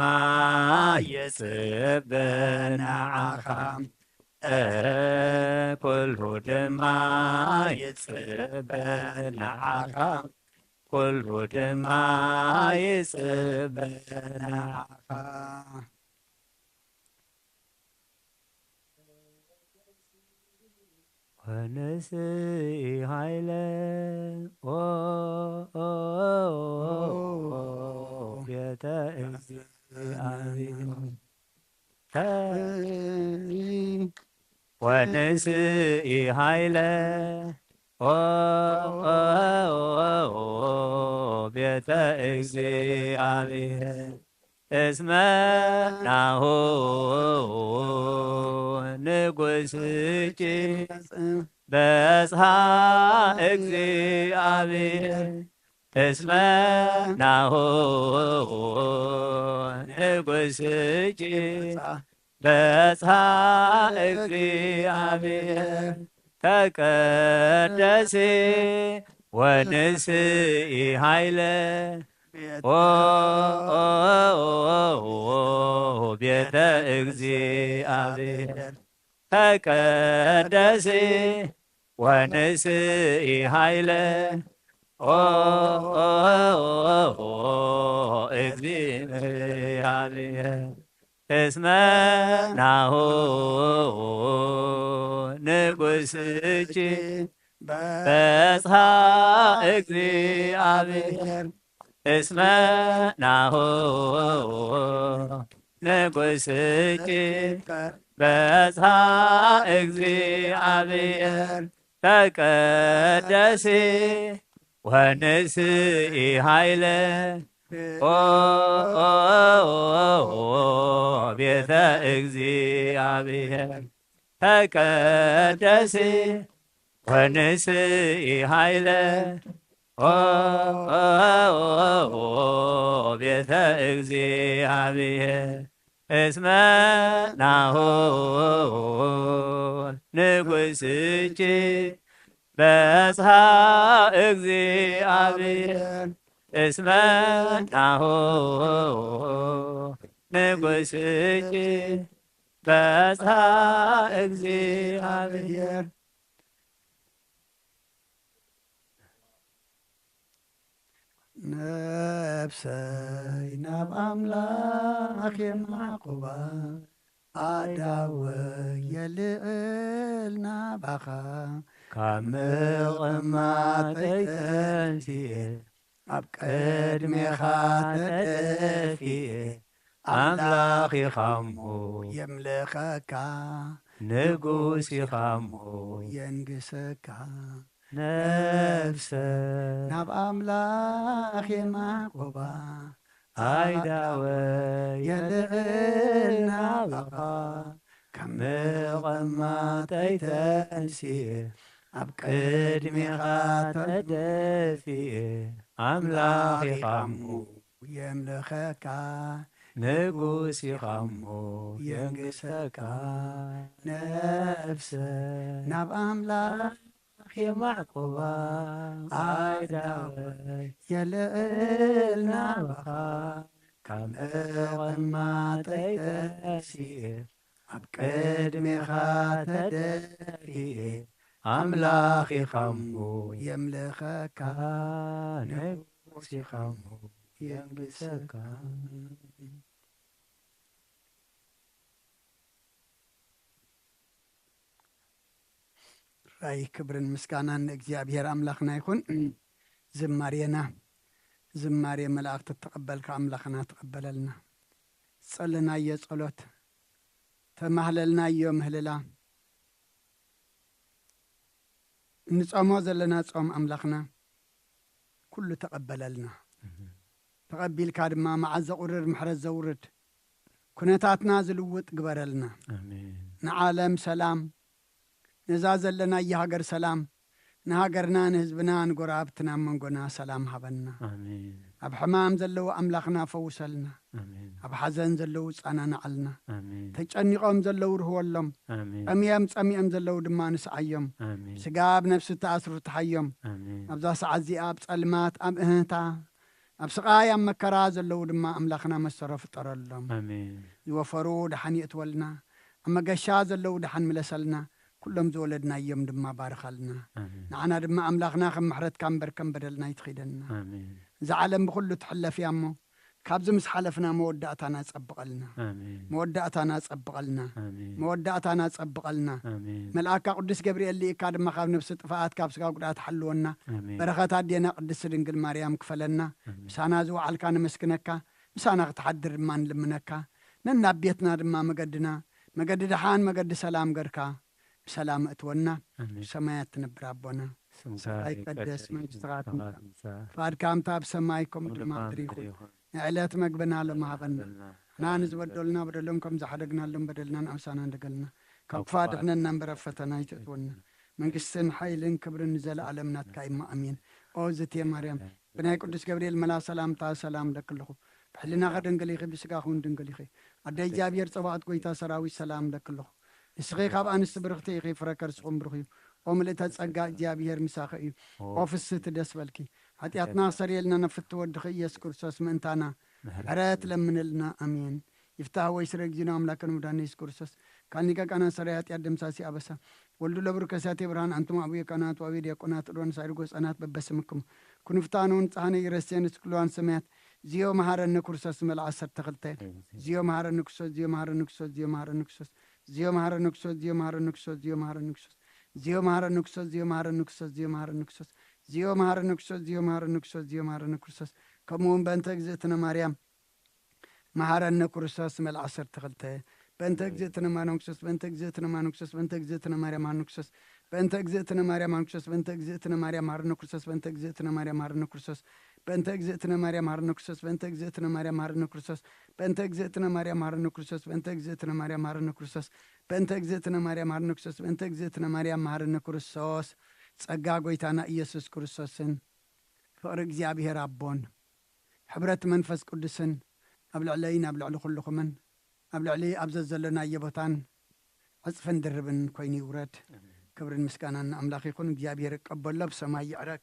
ይጽበ ንዓኻ። እህ፣ ኩሉ ድማ ይጽበ ንዓኻ፣ ኩሉ ድማ ይጽበ ንዓኻ። ወንስኢ ሃይለ፣ ኦ፣ ኦ፣ ኦ፣ ቤተ እግዚኣብሔር። ወንስኢ ሃይለ፣ ኦ፣ ኦ፣ ኦ፣ ቤተ እግዚኣብሔር። እስመ ናሁ ንጉስኪ በጽሐ እግዚኣብሔር። እስመ ናሁ ንጉስኪ በጽሐ እግዚኣብሔር። ተቀደሲ ወንስኢ ሃይለ። ኦ፣ ኦ፣ ኦ፣ ኦ፣ ቤተ እግዚኣብሔር ተቀደሲ ወንስኢ ኃይለ ኦ እግዚእ እስመ ናሁ ንጉስኪ በጽሐ እግዚኣብሔር እስመ ናሁ ንጉስኪ በጽሐ እግዚኣብሔር ተቀደሲ ወንስኢ ኃይለ ኦ ቤተ እግዚኣብሔር ተቀደሲ ወንስኢ ኃይለ ኦ ቤተ እግዚኣብሔር እስመ ናሁ ንጉስኪ በጽሐ እግዚኣብሔር እስመ ናሁ ንጉስኪ በጽሐ እግዚኣብሔር ነፍሰይ ናብ ኣምላኽ የማዕቁባ ኣዳወ የልዕል ናባኻ ካብ ምቕማጠይ ተንሲኤ ኣብ ቅድሜኻ ተደፊኤ ኣምላኽ ኢኻሞ የምልኸካ ንጉስ ኢኻሞ የንግሰካ ነፍሰ ናብ ኣምላኽ የማዕቆባ ኣይዳወ የልዕል ናባኻ ካብ ምቕማጠይ ተንሲኤ ኣብ ቅድሜኻ ተደፊኤ ኣምላኽ ኢኻሞ የምልኸካ ንጉስ ኢኻሞ የንግሰካ ነፍሰ ናብ ኣምላኽ የማዕቆባ ኣይዳወ የልዕል ናባኻ ካብ ምቕማጠይ ተንሲኤ ኣብ ቅድሜኻ ተደፊኤ ኣምላኽ ኢኻሞ የምልኸካ ንጉስ ኢኻሞ የንግሰካ ራይ ክብርን ምስጋናን ንእግዚኣብሔር ኣምላኽና ይኹን። ዝማሬና ዝማሬ መላእኽቲ ተቐበልካ ኣምላኽና ተቐበለልና። ዝጸለናዮ ጸሎት ተማህለልናዮ ምህልላ እንጾሞ ዘለና ጾም ኣምላኽና ኩሉ ተቐበለልና። ተቐቢልካ ድማ መዓት ዘቑርር ምሕረት ዘውርድ ኩነታትና ዝልውጥ ግበረልና። ንዓለም ሰላም ነዛ ዘለናያ ሃገር ሰላም ንሃገርና ንህዝብና ንጎረባብትና መንጎና ሰላም ሃበና። ኣብ ሕማም ዘለዉ ኣምላኽና ፈውሰልና። ኣብ ሓዘን ዘለዉ ጻናናዓልና። ተጨኒቖም ዘለዉ ርህወሎም። ጠምዮም ጸሚኦም ዘለዉ ድማ ንስዓዮም። ስጋ ኣብ ነፍሲ ተኣስሩ ትሓዮም። ኣብዛ ሰዓት እዚኣ ኣብ ጸልማት ኣብ እህታ ኣብ ስቓይ ኣብ መከራ ዘለዉ ድማ ኣምላኽና መሰሮ ፍጠረሎም። ዝወፈሩ ደሓን የእትወልና። ኣብ መገሻ ዘለዉ ደሓን ምለሰልና። ኩሎም ዝወለድናዮም ድማ ባርኻልና። ንዓና ድማ ኣምላኽና ከም ምሕረትካ እምበር ከም በደልና ኣይትኺደና። እዛ ዓለም ብኹሉ ትሕለፍ እያ እሞ ካብዚ ምስ ሓለፍና መወዳእታና ጸብቐልና። መወዳእታና ጸብቐልና። መወዳእታና ጸብቐልና። መልኣካ ቅዱስ ገብርኤል ልኢካ ድማ ካብ ነፍሲ ጥፍኣት ካብ ስጋ ጉድኣት ሓልወና። በረኸት ኣዴና ቅድስቲ ድንግል ማርያም ክፈለና። ምሳና ዝወዓልካ ነመስግነካ። ምሳና ክትሓድር ድማ ንልምነካ። ነናብ ቤትና ድማ መገድና መገዲ ደሓን መገዲ ሰላም ገርካ ብሰላም እትወና። ሰማያት ትነብር ኣቦና ስምካ ይቀደስ መንግስትኻ ትምጻእ። ፍቓድካ ከምታ ኣብ ሰማይ ከምኡ ድማ ኣብ ምድሪ ይኹን። ንዕለት መግብና ሎም ሃበና። ንሕና ንዝበደሉና በደሎም ከም ዝሓደግናሎም በደልና ንኣምሳና እንደገልና ካብ ክፋ ድሕነና እምበር ኣብ ፈተና ኣይትእትወና። መንግስትን ሓይልን ክብርን ንዘለኣለም ናትካ እሞ ኣሜን። ኦ ዝቴ ማርያም ብናይ ቅዱስ ገብርኤል መላ ሰላምታ ሰላም ለክልኹ ብሕልናኸ ድንግል ኢኺ ብስጋኹን ድንግል ኢኺ ኣደ እግዚኣብሔር ጸባኦት ጎይታ ሰራዊት ሰላም ለክልኹ ንስኺ ካብ ኣንስቲ ብርኽቲ ኢኺ ፍረ ከርስኹም ብሩኽ እዩ። ኦ ምልእተ ጸጋ እግዚኣብሔር ምሳኺ እዩ። ኦ ፍስህቲ ደስ በልኪ ሓጢኣትና ክሰርየልና ነፍቲ ወድኺ ኢየሱስ ክርስቶስ ምእንታና ምሕረት ለምንልና ኣሜን። ይፍታህ ወይ ስረ ጊዜና ኣምላከን ሙዳን የሱስ ክርስቶስ ካልኒቀ ቃና ሰራይ ኃጢአት ደምሳሲ አበሳ ወልዱ ለብሩ ከሳቴ ብርሃን አንቱም አቡየ ካህናት ዋቤ ዲያቆናት ሮን ሳይርጎ ህፃናት በበስምክሙ ኩንፍታኑን ጻህነ ይረሴን ስክልዋን ሰማያት ዚዮ መሐረነ ክርስቶስ መልዓ ዓሰርተ ክልተ ዚዮ መሐረነ ክርስቶስ ዚዮ መሐረነ ክርስቶስ ዚዮ መሐረነ ክርስቶስ ዚዮ መሐረነ ክርስቶስ ዚዮ መሐረነ ክርስቶስ ዚዮ መሐረነ ክርስቶስ ዚዮ መሐረነ ክርስቶስ ዚዮ መሐረነ ክርስቶስ ዚዮ መሐረነ ክርስቶስ ዚዮ መሐረነ ክርስቶስ ዚዮ መሐረነ ክርስቶስ ዚዮ መሐረነ ክርስቶስ ከምኡ እውን በእንተ እግዝእትነ ማርያም መሐረነ ክርስቶስ መልዓ ዓሰርተ ክልተ በእንተ እግዝእትነ ማርያም ክርስቶስ በእንተ እግዝእትነ ማርያም ክርስቶስ በእንተ እግዝእትነ ማርያም ማርነ ክርስቶስ በእንተ እግዝእትነ ማርያም ማርነ ክርስቶስ በእንተ እግዝእትነ ማርያም ማርነ ክርስቶስ በእንተ እግዝእትነ ማርያም ማርነ ክርስቶስ በእንተ እግዝእትነ ማርያም ማርነ ክርስቶስ በእንተ እግዝእትነ ማርያም ማርነ ክርስቶስ በእንተ እግዝእትነ ማርያም ማርነ ክርስቶስ በእንተ እግዝእትነ ማርያም ማርነ ክርስቶስ በእንተ እግዝእትነ ማርያም ማርነ ክርስቶስ በእንተ እግዝእትነ ማርያም ማርነ ክርስቶስ ጸጋ ጎይታና ኢየሱስ ክርስቶስን ፍቕሪ እግዚኣብሔር ኣቦን ሕብረት መንፈስ ቅዱስን ኣብ ልዕለይን ኣብ ልዕሊ ኩልኹምን ኣብ ልዕሊ ኣብ ዘዘለናዮ ቦታን ዕጽፍን ድርብን ኮይኑ ይውረድ። ክብርን ምስጋናን ንኣምላኽ ይኹን። እግዚኣብሔር ይቀበሎ፣ ብሰማይ ይዕረግ።